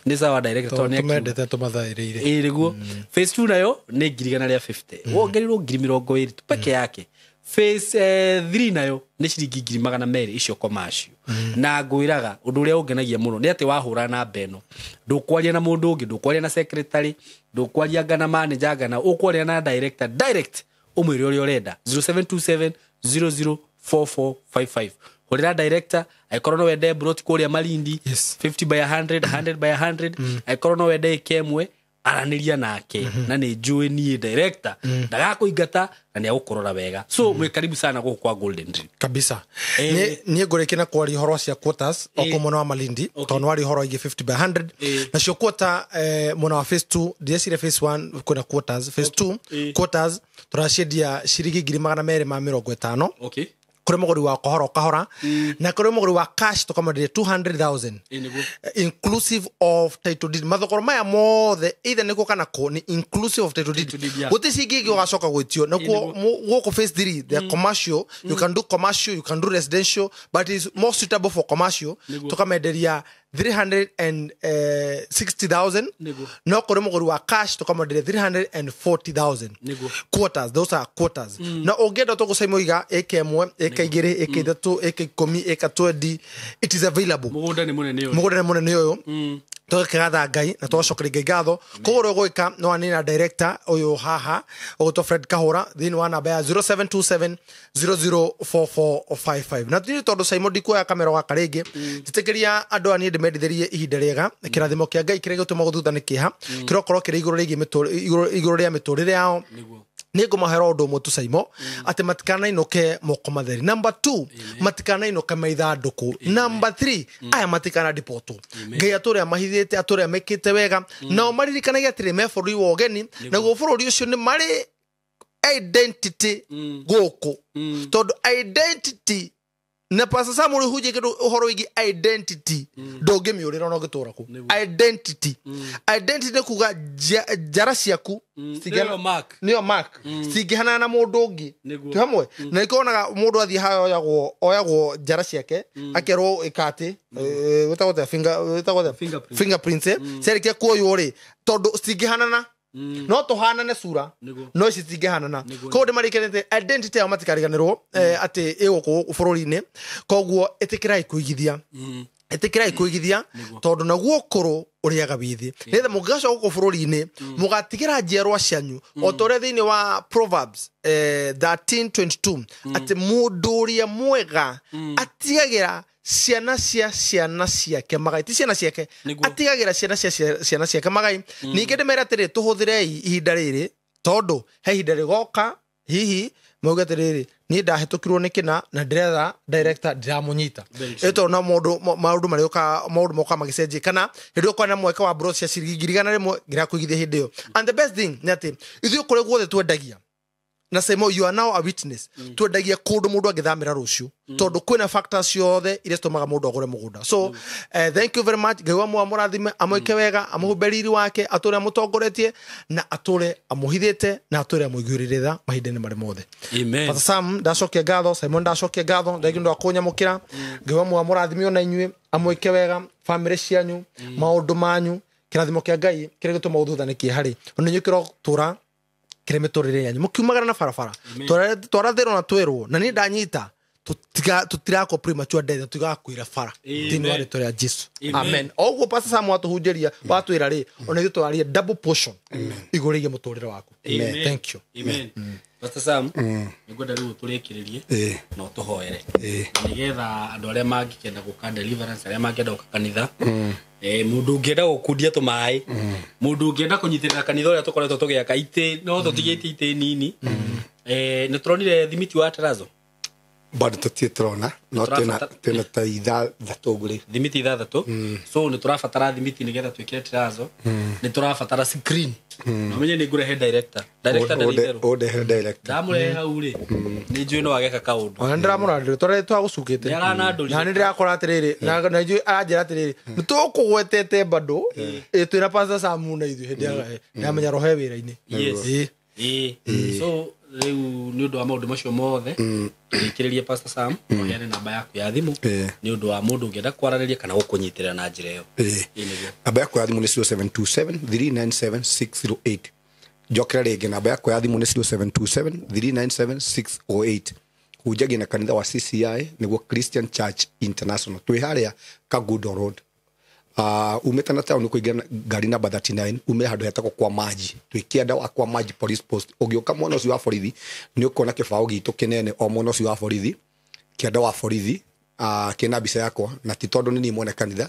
Nĩ sawa director tondũ nĩ tumendete tũmathaĩrĩire. Ĩĩ nĩguo. Phase 2 nayo nĩ 150,000. Wongereirwo 20,000 tu peke yake. Phase 3 nayo nĩ ciringi 200,000 icio commercial. Na ngwĩraga ũndũ ũrĩa ũngenagia mũno nĩ atĩ wahũra namba ĩno ndũkwaria na mũndũ ũngĩ, ndũkwaria na secretary, ndũkwaria ngana manager ngana, ũkwaria na director direct ũmwĩre ũrĩa ũrenda. 0727 004455. Hũrĩra director angĩkorwo no wende broti kũrĩa Malindi 50 by 100, 100 by 100, angĩkorwo no wende ĩka ĩmwe aranĩria nake na nĩ njũĩ niĩ director ndagakũingata na nĩ agũkũrora wega. So mwĩ karibu sana gũkũ kwa Golden Dream kabisa. Niĩ ngũrĩkia na kwaria ũhoro cia quarters o kũu mwena wa Malindi tondũ nĩ waria ũhoro wĩgiĩ 50 by 100 nacio quarter mwena wa phase 2 ndĩrecire phase 1 kwĩna quarters phase 2 quarters tũraciendia ciringi 250,000. Okay. Kũrĩ mũgũri wa kahora kahora na kũrĩ mũgũri wa cash tũkamwenderia 200,000 inclusive of title deed. Mathogora maya mothe either nĩkuo kana kũ ni inclusive of title deed. Gũtirĩ ciringi ĩngĩ ũgacoka gwĩtio. Nakuo gũkũ phase 3 the commercial, you can do commercial, you can do residential, but it's more suitable for commercial. Tũkamenderia 360,000. No kũrĩ mũgũri wa cash tũkamwenderia 340,000. Quarters, those are quarters. Na ũngĩenda tũgũcaimoiga ĩka ĩmwe, ĩka igĩrĩ, ĩka ithatũ, ĩka ikũmi, ĩka 20, it is available. Mũgũnda nĩ mũnene ũyũ. Mũgũnda nĩ mũnene ũyũ. Tũgakĩgatha Ngai na tũgacokeria Ngai ngatho. Koguo ũrĩa ũgwĩka no anine na director ũyũ haha ũgũtwo Fred Kahũra thĩinĩ wa namba ya 0727 004455. Na tũtirĩ tondũ Simon ndikuoya kamera gaka rĩngĩ njĩtĩkĩria andũ aya niĩ ndĩmendithĩrie ihinda rĩega. Kĩrathimo kĩa Ngai kĩrĩa gĩtũma gũthutha nĩ kĩeha kĩrokorwo kĩrĩ igũrũ rĩgiĩ igũrũ rĩa mĩtũrĩre yao. Nĩ ngũmahera ũndũ ũmwe tu Simon atĩ matikanainũke moko matheri. Number 2 matikanainũke maithandũkũ. Number 3 aya matikana dipotwo. Ngai atũre amahithĩte, atũre amekĩte wega nao maririkanagia atĩrĩ me bũrũri wa ũgeni, naguo bũrũri ũcio nĩ marĩ identity gũkũ tondũ identity na Pastor Samuel huje kindu uhoro wigi identity ndũngĩmĩũrĩra ona ũngĩtũra kũ. Identity identity nĩ kuga njara ciaku nĩyo mark cingĩhanana na mũndũ ũngĩ twĩ hamwe. Na nĩkĩo wonaga mũndũ athiĩ haya oyagwo njara ciake akerwo ĩka atĩ wĩtagwo atĩa fingerprints ciarĩkia kuoywo rĩ tondũ cingĩhanana no tũhanane sura no ici citingĩhanana. Koguo ndĩmarĩkĩrĩte identity yao matikariganĩrwo atĩ ĩ gũkũ bũrũri-inĩ. Koguo ĩtĩkĩrai kũigithia, ĩtĩkĩrai kũigithia tondũ naguo ũkũrũ ũrĩaga wĩthĩ nĩgetha mũngĩgacoka gũkũ bũrũri-inĩ mũgatigĩra njiarwa cianyu o ta ũrĩa thĩinĩ wa Proverbs 13:22 atĩ mũndũ ũrĩa mwega atigagĩra ciana cia ciana ciake magai, ti ciana ciake, atigagĩra ciana cia ciana ciake magai. Ningĩ ndĩmere atĩrĩ tũhũthĩrei ihinda rĩrĩ tondũ he ihinda rĩgoka hihi mauge atĩrĩrĩ niĩ ndahĩtũkirwo nĩ kĩna na ndĩretha director ndiramũnyita ĩtondũ no maũndũ marĩũka maũndũ moka magĩcenjia kana hĩndĩ ĩyo kwana mweke wa bro cia ciringi 100,000 ngirakũigithia hĩndĩ ĩyo. And the best thing nĩ atĩ ithuĩ kũrĩa guothe twendagia na Simon you are now a witness twendagia kũndũ mũndũ angĩthamĩra rũciũ tondũ kwĩna factors ciothe iria citũmaga mũndũ agũre mũgũnda. So thank you very much. Ngai wa amũrathime, amwĩke wega, amũhumbe riri wake, atũre amũtongoretie na atũre amũhithĩte na atũre amũiguĩrĩre tha mahinda-inĩ marĩ mothe. Amen. Pastor Sam ndacokia ngatho, Simon ndacokia ngatho, thengiũ nĩ wa kũnyamũkĩra. Ngai wa amũrathime ona inyuĩ, amwĩke wega, famĩlĩ cianyu, maũndũ manyu, kĩrathimo kĩa Ngai kĩrĩa gĩtũmaga thutha nĩ kĩeha rĩ ona inyuĩ kĩrotũra kĩrĩ mĩtũrĩre yanyu mũkiumagara na barabara twarathĩrwo na twĩrwo na niĩ ndanyita Tutirakwo premature death, tugakuira bara thĩinĩ wa rĩtwa rĩa Jesu. Amen. Amen. Oguo Pastor Sam watuhunjĩria watwĩra rĩ, ona ithuĩ twarie double portion igũrũ rĩgiĩ mũtũrĩre waku. Amen. Thank you. Amen. Pastor Sam, nĩngwenda rĩu ũtũrĩkĩrĩrie na ũtũhoere nĩgetha andũ arĩa mangĩkenda gũka deliverance, arĩa mangĩenda gũka kanitha, mũndũ ũngĩenda gũkundia tũmaĩ, mũndũ ũngĩenda kũnyitĩrĩra kanitha ũrĩa tũkoretwo tũgĩaka itĩ, no tũtigĩte itĩ nini. Nĩ tũronire thimiti wa terazo Bado tũtirĩ tũrona, no twĩna ta ithathatũ ũguo rĩ. Thimiti ithathatũ. So nĩ tũrabatara thimiti nĩgetha twĩkĩre terazo, nĩ tũrabatara screen. Na ũmenye nĩ ngũrehe director. Director ndarĩ itherũ. Ũndehere director. Ndamũrehe hau rĩ, nĩ njũĩ no ageka kaũndũ. Ona nĩndĩramũrandĩra tũrĩa twagũcukĩte. Nĩaranandũrire. Na nĩndĩrakora atĩrĩrĩ, na ithuĩ aranjĩra atĩrĩrĩ, nĩtũkũgwetete bado, twĩna Pastor Sam na ithuĩ hĩndĩ ya nĩamenya roho e wĩra-inĩ. Yes. So rĩu nĩ ũndũ wa maũndũ macio mothe, tũrĩkĩrĩrie Pastor Sam, ũheane namba yaku ya thimũ nĩ ũndũ wa mũndũ ũngĩenda kwaranĩria kana gũkũnyitĩrĩra na njĩra ĩyo. Nĩguo. Namba yakwa ya thimũ nĩ 0727 397 608. Njokera rĩngĩ, namba yakwa ya thimũ nĩ 0727 397 608. Hunjagia na kanitha wa CCI, nĩguo Christian Church International. Twĩ harĩa Kagundo Road. Umĩte na taũni kũingĩra ngari namba 39, umĩre handũ hetagwo kwa Maji. Twĩ kĩanda wa kwa Maji Police Post. Ũngĩũka mwena ũcio wa borithi, nĩ ũkuona kĩbaũ gitũ kĩnene o mwena ũcio wa borithi, kĩanda wa borithi, kĩna mbica yakwa, na ti tondũ nĩ niĩ mwene kanitha,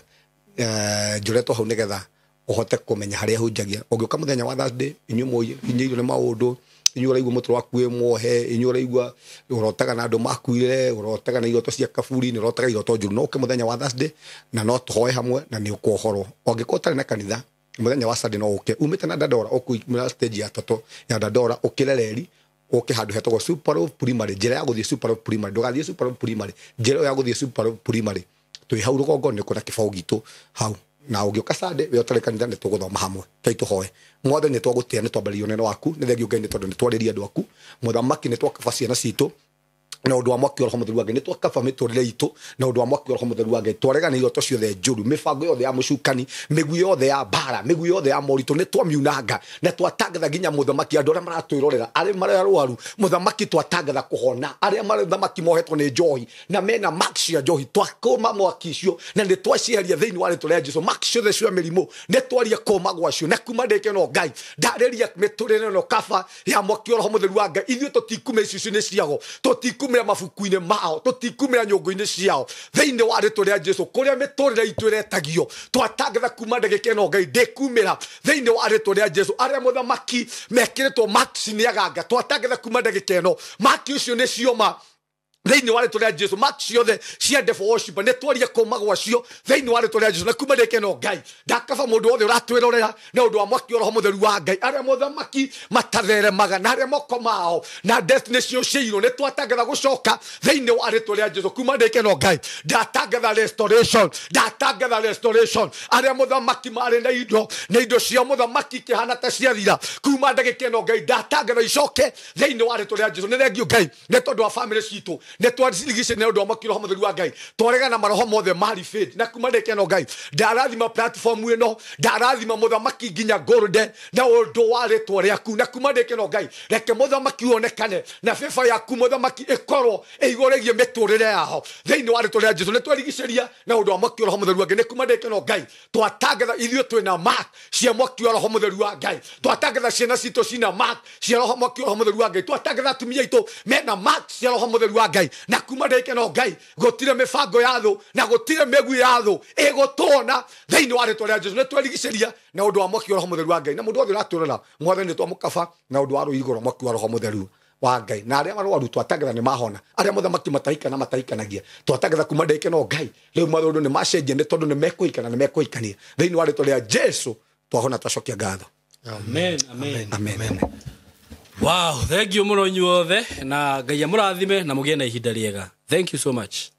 njoretwo hau nĩgetha ũhote kũmenya harĩa hunjagia. Ũngĩũka mũthenya wa Thursday, inyuĩ mũhinyĩirio nĩ maũndũ, inyuĩ ũraigua mũtwe waku wĩ muohe, inyuĩ ũraigua ũrotaga na andũ makuire, ũrotaga na iroto cia kaburi, nĩ ũrotaga iroto njũru, no ũke mũthenya wa Thursday na no tũhoe hamwe na nĩ ũkwohorwo. Ũngĩkorwo ũtarĩ na kanitha, mũthenya wa Sunday no ũke umĩte na Dandora, ũkumĩra stage ya Toto ya Dandora, ũkĩre reri, ũke handũ hetagwo Super Love Primary, njĩra ya gũthiĩ Super Love Primary, ndũgathiĩ Super Love Primary, njĩra ĩyo ya gũthiĩ Super Love Primary, twĩ hau rũgongo nĩ kuona kĩbaũ gitũ hau. Na ũngĩũka Sunday we ũtarĩ kanitha nĩ tũgũthoma hamwe, Ngai tũhoe. Mwathani nĩ twagũtĩa, nĩ twambĩrĩria ũnene waku, nĩ thengio Ngai nĩ tondũ nĩ twarĩria andũ aku. Mũthamaki nĩ twakaba ciana citũ na ũndũ wa mwaki wa Roho Mũtheru wa Ngai, nĩ twakaba mĩtũrĩre itũ na ũndũ wa mwaki wa Roho Mũtheru wa Ngai, twaregana iroto ciothe njũru, mĩbango yothe ya mũcukani, mĩgui yothe ya mbara, mĩgui yothe ya moritũ, nĩ twamiunanga na twatangatha nginya mũthamaki andũ arĩa maratwĩrorera, arĩa marĩ arwaru, mũthamaki twatangatha kũhona, arĩa marĩ mũthamaki mohetwo nĩ njohi na mena marks cia njohi, twakũma mwaki icio na nĩ twacieheria thĩinĩ wa rĩtwa rĩa Jesũ. Marks ciothe cia mĩrimũ nĩ twaria kũma gwacio na kuma ndĩke no Ngai ndarĩria mĩtũrĩre ĩno kaba ya mwaki wa Roho Mũtheru wa Ngai. Ithuĩ tũtikumĩra icio nĩ ciago, tũtikumĩra mabuku-inĩ mao, tũtikumĩra nyũngũ-inĩ ciao thĩinĩ wa rĩtwa rĩa Jesũ. Kũrĩa mĩtũrĩre itũ ĩretagio twatangatha kuma ndagĩka ĩno Ngai ndĩkumĩra thĩinĩ wa rĩtwa rĩa Jesũ. Arĩa mũthamaki mekĩrĩtwo marks nĩ aganga, twatangatha kuma ndagĩka ĩno maki ũcio nĩ cioma thĩinĩ wa rĩtwa rĩa Jesũ. Marks ciothe cia devil worship nĩ twaria kũma gwacio thĩinĩ wa rĩtwa rĩa Jesũ. Na kuma ndagĩka ĩno Ngai ndakaba mũndũ wothe ũratwĩrorera na ũndũ wa mwaki wa Roho Mũtheru wa Ngai, arĩa mũthamaki matatheremaga na arĩa moko mao na destiny cio ciairwo, nĩ twatangatha gũcoka thĩinĩ wa rĩtwa rĩa Jesũ. Kuma ndagĩka ĩno Ngai ndatangatha restoration, ndatangatha restoration. Arĩa mũthamaki marĩ na indo na indo cia mũthamaki ikĩhana ta ciathira, kuma ndagĩka ĩno Ngai ndatangatha icoke thĩinĩ wa rĩtwa rĩa Jesũ. Nĩ thengio Ngai nĩ tondũ wa famĩlĩ citũ, nĩ twarigicĩria nĩ ũndũ wa mwaki wa Roho Mũtheru wa Ngai, twaregana maroho mothe ma refit. Na kuma ndagĩka ĩno Ngai ndarathima platform ĩno, ndarathima mũthamaki nginya golden na ũndũ wa rĩtwa rĩaku. Na kuma ndagĩka ĩno Ngai reke mũthamaki wonekane na favor yaku mũthamaki ĩkorwo ĩigũrĩgie mĩtũrĩre yao thĩinĩ wa rĩtwa rĩa Jesũ. Nĩ twarigicĩria na ũndũ wa mwaki wa Roho Mũtheru wa Ngai. Nĩ kuma ndagĩka ĩno Ngai twatangatha ithuĩ twĩna mark cia mwaki wa Roho Mũtheru wa Ngai, twatangatha ciana citũ cina mark cia roho mwaki wa Roho Mũtheru wa Ngai, twatangatha atumia aitũ mena mark cia Roho Mũtheru wa Ngai. Na kuma ndagĩka ĩno Ngai gũtirĩ mĩbango ya thũ na gũtirĩ mĩgui ya thũ ĩgũtũona thĩinĩ wa rĩtwa rĩa Jesũ. Nĩ twerigicĩria na ũndũ wa mwaki wa Roho Mũtheru wa Ngai. Na mũndũ wothe ũratwĩrora Mwathani nĩ twamũkaba na ũndũ wa rũirigo rwa mwaki wa Roho Mũtheru wa Ngai. Na arĩa arwaru twatangatha nĩ mahona, arĩa mũthamaki matahikana matahikanagia, twatangatha kuma ndagĩka ĩno Ngai rĩu maũndũ nĩ macenjia nĩ tondũ nĩ mekũhikana nĩ mekũhikania thĩinĩ wa rĩtwa rĩa Jesũ. Twahona twacokia ngatho. Amen, amen. Amen. Wow, thank you mũno inyuothe, na Ngai amũrathime na mũgĩe na ihinda rĩega. Thank you so much.